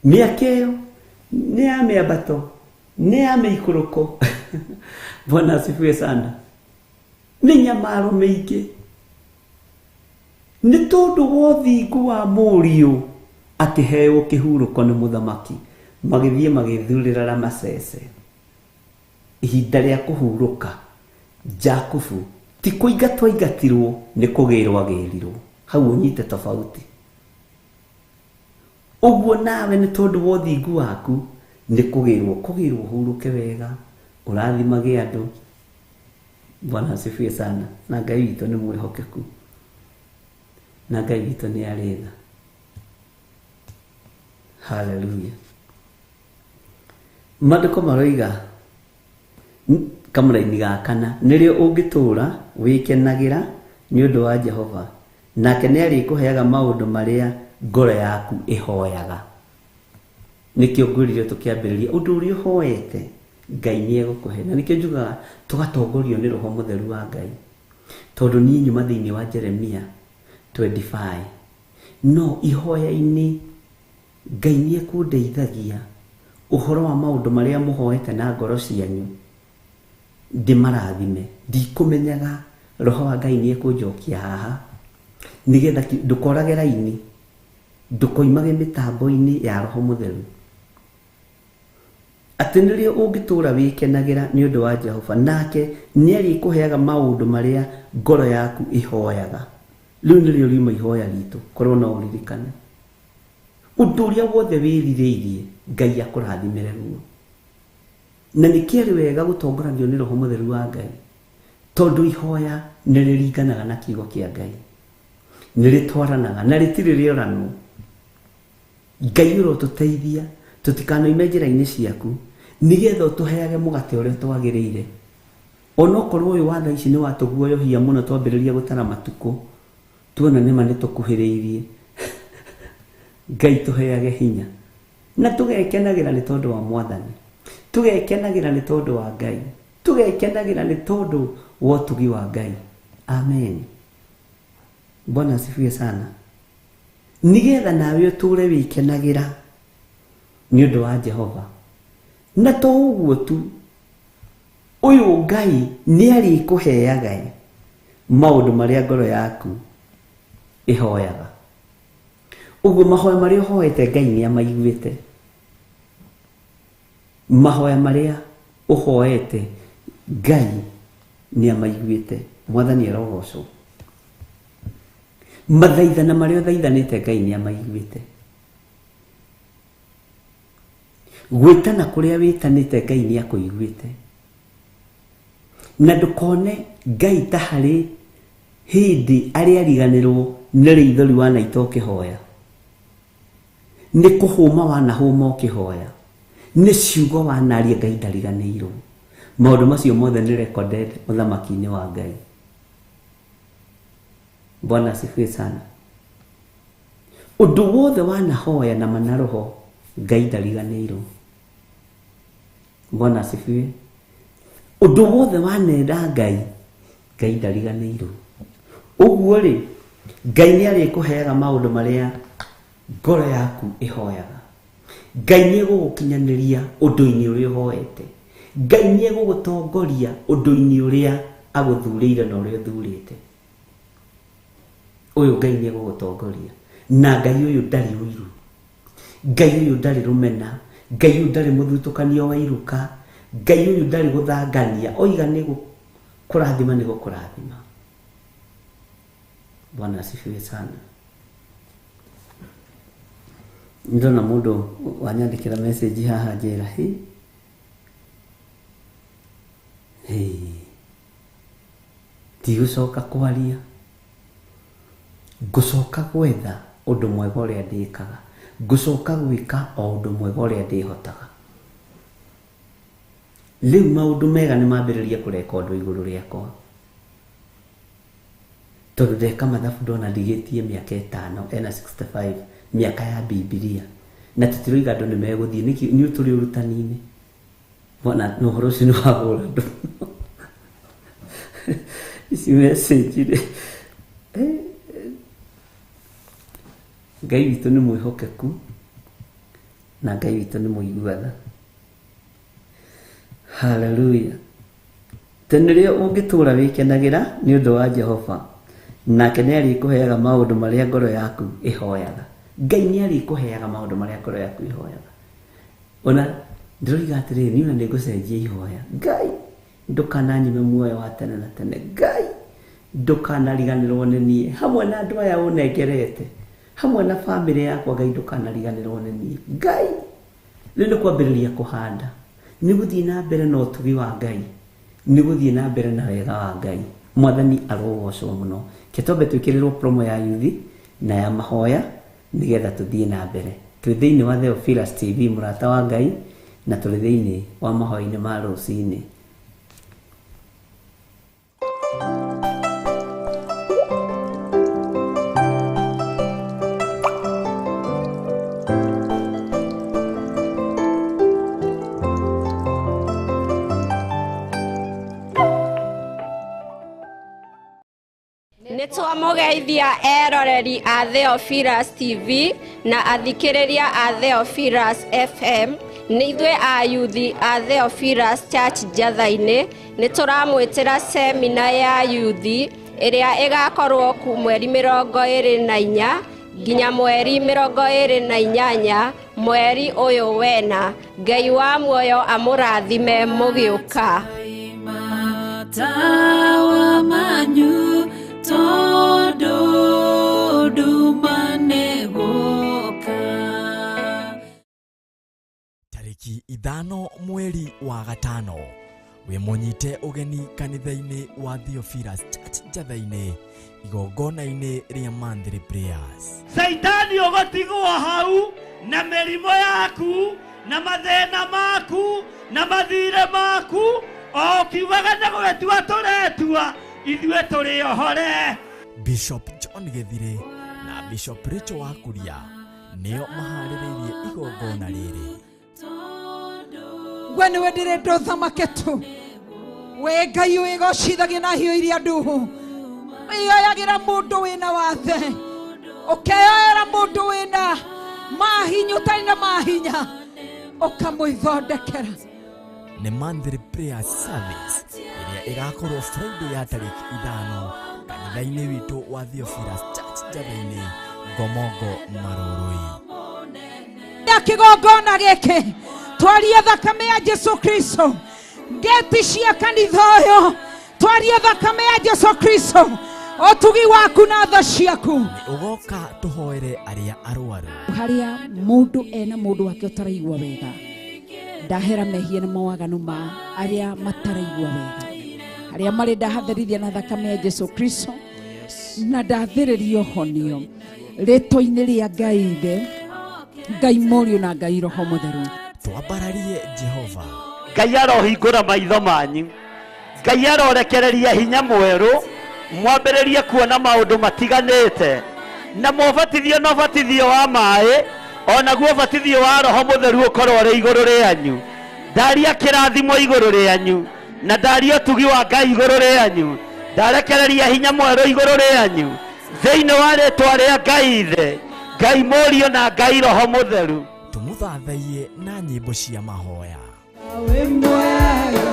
mĩaka ĩyo nĩ ya mĩambato, nĩ ya mĩikũrũko. Bwana asifiwe sana. Mĩnyamaro mĩingĩ. Nĩ tondũ wa ũthingu wa mũriũ akĩheo kĩhurũko nĩ mũthamaki, magĩthiĩ magĩthurĩra Ramesese. Ihinda rĩa kũhurũka, Jakubu Ti kũingatwo aingatirwo, nĩ kũgĩrwo agĩrirwo. Hau ũnyite tofauti. Ũguo nawe nĩ tondũ wa ũthingu waku nĩ kũgĩrwo, kũgĩrwo ũhurũke wega, ũrathimage andũ. Bwana asifiwe sana. Na Ngai witũ nĩ mwĩhokeku, na Ngai witũ nĩ arĩ tha. Haleluya. Maandĩko maroiga kamũraini ga kana, nĩrĩo ũngĩtũũra wĩkenagĩra nĩ ũndũ wa Jehova, nake nĩ arĩkũheaga maũndũ marĩa ngoro yaku ĩhoyaga. Nĩkĩo ngwĩrire tũkĩambĩrĩria, ũndũ ũrĩa ũhoete Ngai nĩ egũkũhe. Na nĩkĩo njugaga tũgatongorio nĩ Roho Mũtheru wa Ngai, tondũ niĩ nyuma thĩinĩ wa Jeremia 25, no ihoya-inĩ Ngai nĩ ekũndeithagia ũhoro wa maũndũ marĩa mũhoete na ngoro cianyu ndĩmarathime. Ndikũmenyaga Roho wa Ngai nĩ ekũnjokia haha, nĩgetha ndũkorage raini, ndũkoimage mĩtambo-inĩ ya Roho Mũtheru. Atĩ nĩrĩo ũngĩtũũra wĩkenagĩra nĩ ũndũ wa Jehova, nake nĩ arĩkũheaga maũndũ marĩa ngoro yaku ĩhoyaga. Rĩu nĩrĩo riuma ihoya ritũ, korwo no ũririkane. Ũndũ ũrĩa wothe wĩrirĩirie, Ngai akũrathimĩre guo. Na nĩkĩarĩ wega gũtongoragio nĩ Roho Mũtheru wa Ngai, tondũ ihoya nĩ rĩringanaga na kiugo kĩa Ngai, nĩ rĩtwaranaga na rĩtirĩ rĩoranwo. Ngai ũrotũteithia tũtikanoime njĩra-inĩ ciaku, nĩgetha ũtũheage mũgate ũrĩa twagĩrĩire. Onokorwo ũyũ wa thaa ici nĩ watũguoyohia mũno twambĩrĩria gũtara matukũ, tuona nĩma nĩ tũkuhĩrĩirie. Ngai tũheage hinya na tũgekenagĩra nĩ tondũ wa Mwathani, tũgekenagĩra nĩ tondũ wa Ngai, tũgekenagĩra nĩ tondũ wa ũtugi wa Ngai. Amen. Bwana asifiwe sana. Nĩgetha nawe ũtũũre wĩkenagĩra nĩ ũndũ wa Jehova. Na to ũguo tu, ũyũ Ngai nĩ arĩkũheaga maũndũ marĩa ngoro yaku ĩhoyaga. Ũguo mahoya marĩa ũhoete Ngai nĩ amaiguĩte. Mahoya marĩa ũhoete Ngai nĩ amaiguĩte. Mwathani arogocwo. Mathaithana marĩa ũthaithanĩte Ngai nĩ amaiguĩte. Gwĩtana kũrĩa wĩtanĩte Ngai nĩ akũiguĩte. Na ndũkone Ngai ta harĩ hĩndĩ arĩa ariganĩrwo nĩ rĩithori wanaita ũkĩhoya, nĩ kũhũma wanahũma ũkĩhoya, nĩ ciugo wanaria Ngai ndariganĩirwo. Maũndũ macio mothe nĩ recorded ũthamaki-inĩ wa Ngai. Bwana asifiwe sana. Ũndũ wothe wanahoya na manaroho Ngai ndariganĩirwo. Bwana asifiwe. Ũndũ wothe wanenda Ngai, Ngai ndariganĩirwo. Ũguo rĩ, Ngai nĩ arĩkũheaga maũndũ marĩa ngoro yaku ĩhoyaga. Ngai nĩ egũgũkinyanĩria ũndũ-inĩ ũrĩa ũhoete. Ngai nĩ egũgũtongoria ũndũ-inĩ ũrĩa agũthurĩire na ũrĩa ũthurĩte. Ũyũ Ngai nĩ egũgũtongoria. Na Ngai ũyũ ndarĩ ũiru. Ngai ũyũ ndarĩ rũmena. Ngai ũyũ ndarĩ mũthutũkanio wa iruka. Ngai ũyũ ndarĩ gũthangania. Oiga nĩ kũrathima nĩ gũkũrathima. Bwana asifiwe sana. Ndona mũndũ wanyandĩkĩra message haha njĩra, hi hi, ndigũcoka kwaria, ngũcoka gwetha ũndũ mwega ũrĩa ndĩkaga, ngũcoka gwĩka o ũndũ mwega ũrĩa ndĩhotaga. Rĩu maũndũ mega nĩ mambĩrĩria kũrekondwo igũrũ rĩakwa, tondũ ndeka mathabu ndona ndigĩtie mĩaka 5, ena 65, mĩaka ya Bibilia. Na tũtiroiga andũ nĩ megũthiĩ, nĩkĩ nĩ tũrĩ ũrutani-inĩ. Bona na ũhoro ũcio nĩ wahũra andũ. Ici message rĩ, Ngai witũ nĩ mwĩhokeku na Ngai witũ nĩ mũigua tha. Haleluya. Tene rĩo ũngĩtũũra wĩkenagĩra nĩ ũndũ wa Jehova, nake nĩ arĩkũheaga maũndũ marĩa ngoro yaku ĩhoyaga. Ngai nĩ arĩkũheaga maũndũ marĩa ngoro yaku ĩhoyaga. Ona ndĩroiga atĩrĩrĩ, niĩ ona nĩngũcenjia ihoya. Ngai, ndũkananyime muoyo wa tene na tene. Ngai, Ndũkanariganĩrwo nĩ niĩ hamwe na andũ aya ũnengerete, hamwe na bamĩrĩ yakwa. Ngai, ndũkanariganĩrwo nĩ niĩ. Ngai, rĩu nĩ kwambĩrĩria kũhanda, nĩ gũthiĩ na mbere na ũtugi wa Ngai, nĩ gũthiĩ na mbere na wega wa Ngai. Mwathani arogocwo mũno. Ke twambe twĩkĩrĩrwo promo ya yuthi na ya mahoya nĩgetha tũthiĩ na mbere. Twĩ thĩinĩ wa Theophilus TV, mũrata wa Ngai, na tũrĩ thĩinĩ wa mahoya-inĩ ma rũcinĩ. Nĩ twamũgeithia eroreri a Theophilus TV na athikĩrĩria a Theophilus FM. Nĩ ithuĩ a yuthi a Theophilus Church Njatha-inĩ. Nĩ tũramwĩtĩra semina ya yuthi ĩrĩa ĩgakorwo ku mweri 24 nginya mweri 28 mweri ũyũ wena. Ngai wa muoyo amũrathime mũgĩũka. Tawa manyu tondu nduma nĩgũka. Tarĩki 5 mweri wa 5 wĩ mũnyite ũgeni kanitha-inĩ wa Theophilus Church Njatha-inĩ, igongona-inĩ rĩa monthly prayers. Caitani ũgũtigwo hau na mĩrimũ yaku na mathĩna maku na mathirĩ maku, o ũkiugaga nĩ gwĩtua tũretua, ithuĩ tũrĩ ohore. Bishop John Gĩthirĩ na Bishop Rachel Wakuria nĩo maharĩrĩirie igongona rĩrĩ. We nĩwe ndĩrenda ũthamake tu, we Ngai wĩgocithagia na hiũ iria nduhu, wĩyoyagĩra mũndũ wĩna wathe, ũkeyoera mũndũ wĩna mahinya ũtarĩ na mahinya, ũkamwĩthondekera. Nĩ monthly prayer service ĩrĩa ĩgakorwo Friday ya tarĩki 5 kanitha-inĩ witũ wa Theophilus Church Njatha-inĩ, Ngomongo, Marũrũi. Ya kĩgongona gĩkĩ twarie thakame ya Jesu Kristo, ngeti cia kanitha ũyũ twarie thakame ya Jesu Kristo, ũtugi waku na tha ciaku. Nĩ ũgoka tũhoere arĩa arwaru. Harĩa mũndũ ena mũndũ wake ũtaraigua wega, ndahera mehia na mawaganu ma arĩa mataraigua wega, arĩa marĩ ndahatherithia na thakame ya Jesu Kristo, na ndathĩrĩrio honio rĩtwa-inĩ rĩa Ngai Ithe, Ngai Mũriũ na Ngai Roho Mũtheru. Twambararie Jehova. Ngai arohingũra maitho manyu, Ngai arorekereria hinya mwerũ, mwambĩrĩrie kuona maũndũ matiganĩte, na mũbatithio na ũbatithio wa maĩ, onaguo ũbatithio wa Roho Mũtheru ũkorwo ũrĩ igũrũ rĩanyu. Ndaria kĩrathimo igũrũ rĩanyu, na ndaria ũtugi wa Ngai igũrũ rĩanyu, ndarekereria hinya mwerũ igũrũ rĩanyu thĩinĩ wa rĩtwa rĩa Ngai Ithe, Ngai Mũriũ na Ngai Roho Mũtheru. Tũmũthathaiye na nyĩmbo cia mahoya. Wĩ mwega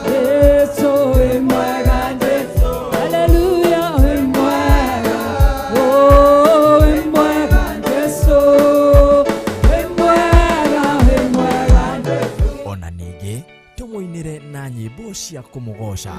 Jesu, wĩ mwega Jesu, haleluya, wĩ mwega, oh, wĩ mwega Jesu, wĩ mwega, wĩ mwega Jesu. Ona ningĩ tũmũinĩre na nyĩmbo cia kũmũgoca.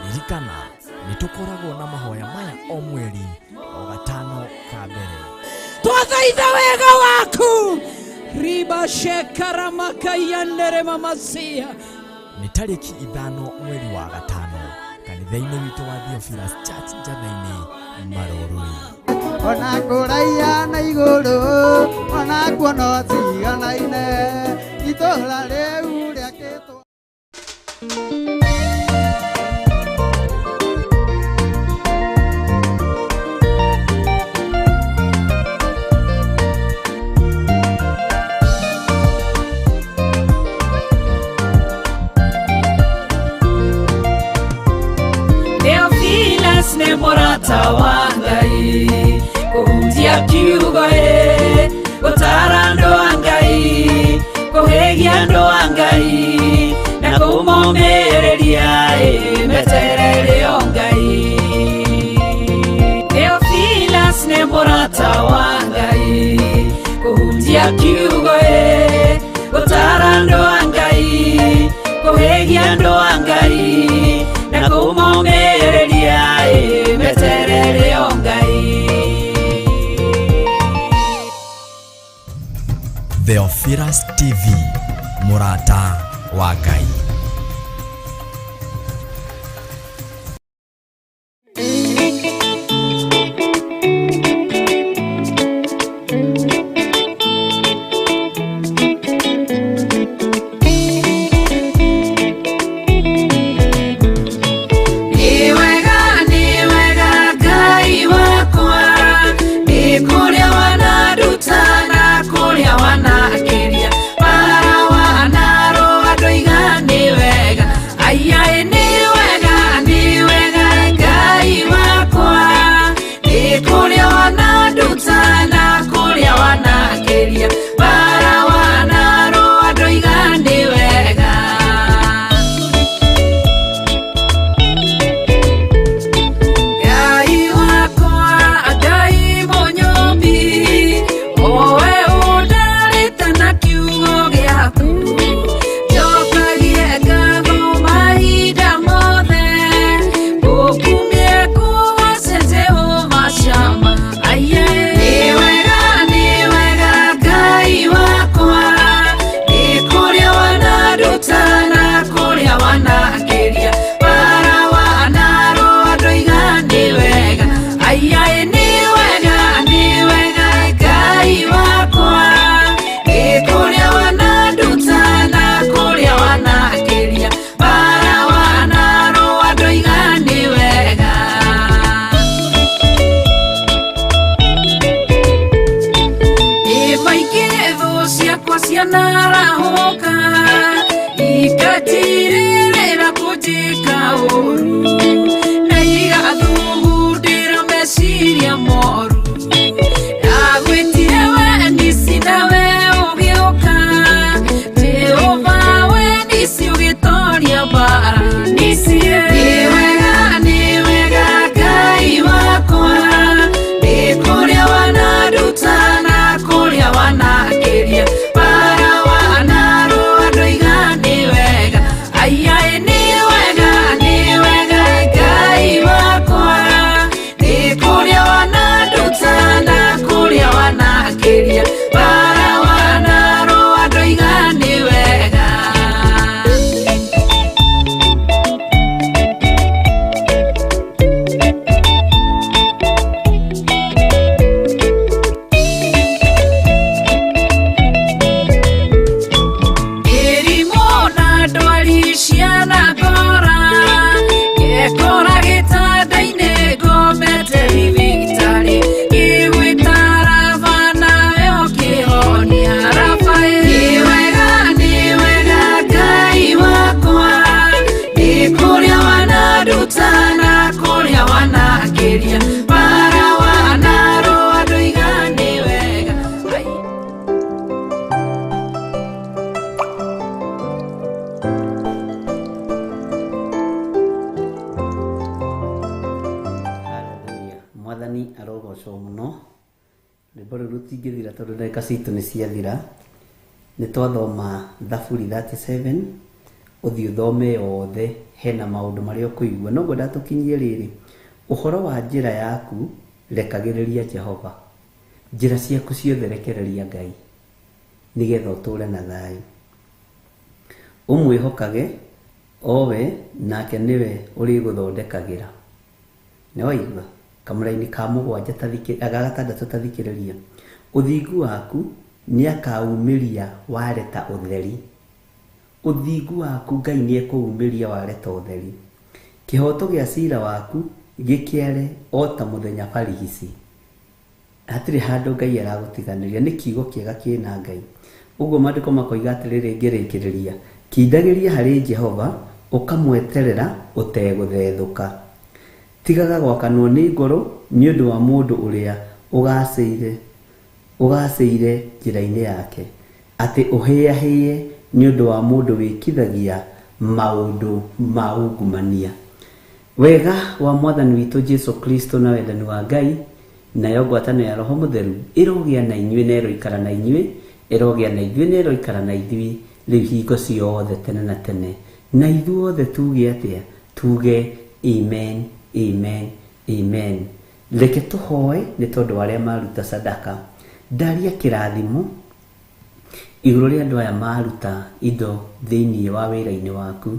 Ririkana nĩ tũkoragwo na mahoya maya o mweri o 5 ka mbere. Twathaitha wega waku riba shekaramakaiyanere mamasia. Nĩ tarĩki 5 mweri wa 5 kanitha-inĩ witũ wa Theophilus Church Njatha-inĩ, Marũrũi. Ona kũraiha na igũrũ, ona kuo no ciganaine, itũũra rĩu rĩakĩtwo. Theophilus nĩ mũrata wa Ngai. Ngai kũhunjia kiugo ĩ gũtara andũ a Ngai kũhĩgia andũ a Ngai na kũmomĩrĩria ĩ meterere o Ngai. Theophilus nĩ mũrata wa Ngai kũhunjia kiugo ĩ gũtara andũ a Ngai kũhĩgia andũ a Ngai na kũmomĩrĩria ĩ meterere o Ngai. Theophilus TV, mũrata wa Ngai. Nĩ wega, nĩ wega Ngai wakwa, nĩ kũrĩa wananduta na kũrĩa wanakĩria, bara wanarũa ndoiga nĩ wega. Aiaĩ nĩ wega, nĩ wega Ngai wakwa, nĩ kũrĩa wananduta na kũrĩa wanakĩria, bara wanarũa ndoiga nĩ wega. Ngai wakwa, Ngai mũnyũmbi, owe ũndarĩte na kiugo gĩaku, njokagie ngatho mahinda mothe, ngũkumie ngũgoce Jehova Shama. Aiye. Nĩ wega, nĩ wega Ngai wakwa, nĩ kũrĩa wananduta na kũrĩa wanakĩria, bara wanarũa ndoiga nĩ wega. Aiaĩ nĩ wega, nĩ wega Ngai wakwa, nĩ kũrĩa wananduta na kũrĩa wanakĩria, bara wanarũa ndoiga nĩ wega. Ĩ maingĩ thũ ciakwa cianarahũka ikatirĩrĩra kũnjĩka ũru na igathugundĩra meciria moru. Ndagwĩtire we nisi nawe ũgĩũka, Jehova we nisi ũgĩtoria mbara nisi. Nĩ wega, nĩ wega Ngai wakwa, nĩ kũrĩa wananduta na kũrĩa wanakĩria, bara wanarũa ndoiga nĩ wega. Aiaĩ nĩ wega, nĩ wega Ngai wakwa, nĩ kũrĩa wananduta na kũrĩa wanakĩria, bara wanarũa ndoiga nĩ wega. Mĩrimũ na ndwari cianangora, ngekora gĩtanda-inĩ ngomete thibitarĩ, ngĩgwĩta Raba nawe ũkĩhonia Rafaeli. Nĩ wega, nĩ wega Ngai wakwa, nĩ kũrĩa wananduta na kũrĩa wanakĩria, bara wanarũa ndoiga nĩ wega. Ai. Hallelujah. Mwathani arogocwo mũno. Rwĩmbo rũu rũtingĩthira tondũ ndagĩka citũ nĩ ciathira. Nĩ twathoma Thaburi 37, ũthiĩ ũthome yothe, hena maũndũ marĩa ũkũigua. No ngwenda tũkinyie rĩrĩ, ũhoro wa njĩra yaku rekagĩrĩria Jehova, njĩra ciaku ciothe rekereria Ngai, nĩgetha ũtũũre na thayũ. Ũmwĩhokage owe, nake nĩwe ũrĩgũthondekagĩra. Nĩ waigua kamũraini ka mũgwanja ga gatandatũ tathikĩrĩria. Ũthingu waku nĩakaumĩria ware ta ũtheri. Ũthingu waku Ngai nĩekũumĩria ware ta ũtheri. Kĩhoto gĩa cira waku gĩkĩare o ta mũthenya barigici. Hatirĩ handũ Ngai aragũtiganĩria, nĩ kiugo kĩega kĩna Ngai. Ũguo maandĩko makoiga atĩrĩrĩ ngĩrĩkĩrĩria, kindagĩria harĩ Jehova ũkamweterera ũtegũthethũka. Tigaga gwakanwo nĩ ngoro nĩ ũndũ wa mũndũ ũrĩa ũgaacĩire ũgaacĩire njĩra-inĩ yake, atĩ ũhĩahĩe nĩ ũndũ wa mũndũ wĩkithagia maũndũ ma ungumania. Wega wa Mwathani witũ Jesu Kristo na wendani wa Ngai nayo ngwatanĩro ya Roho Mũtheru ĩrogĩa na inyuĩ na ĩroikara na inyuĩ, ĩrogĩa na ithuĩ na ĩroikara na ithuĩ rĩu hingo ciothe tene na tene. Na ithuothe tuge atĩa? Tuge amen, amen, amen. Reke tũhoe nĩ tondũ wa arĩa maruta sadaka. Ndaria kĩrathimo igũrũ rĩa andũ aya maruta indo thĩinĩ wa wĩra-inĩ waku.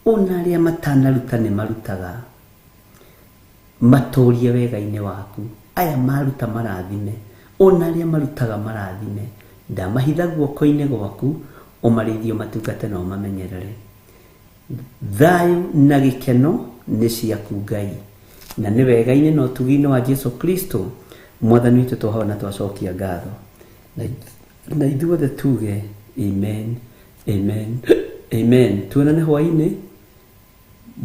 Ona arĩa matanaruta nĩ marutaga. Matũrie wega-inĩ waku. Aya maruta marathime. Ona arĩa marutaga marathime. Ndamahitha guoko-inĩ gwaku, ũmarĩithie ũmatungate na ũmamenyerere. Thayũ na gĩkeno nĩ ciaku Ngai. Na nĩ wega-inĩ na ũtugi-inĩ wa Jesu Kristo Mwathani witũ twahoya na twacokia ngatho. Na ithuothe tuge amen, amen, amen. Tuonane hwaĩ-inĩ,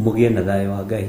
mũgĩe na thayũ wa Ngai.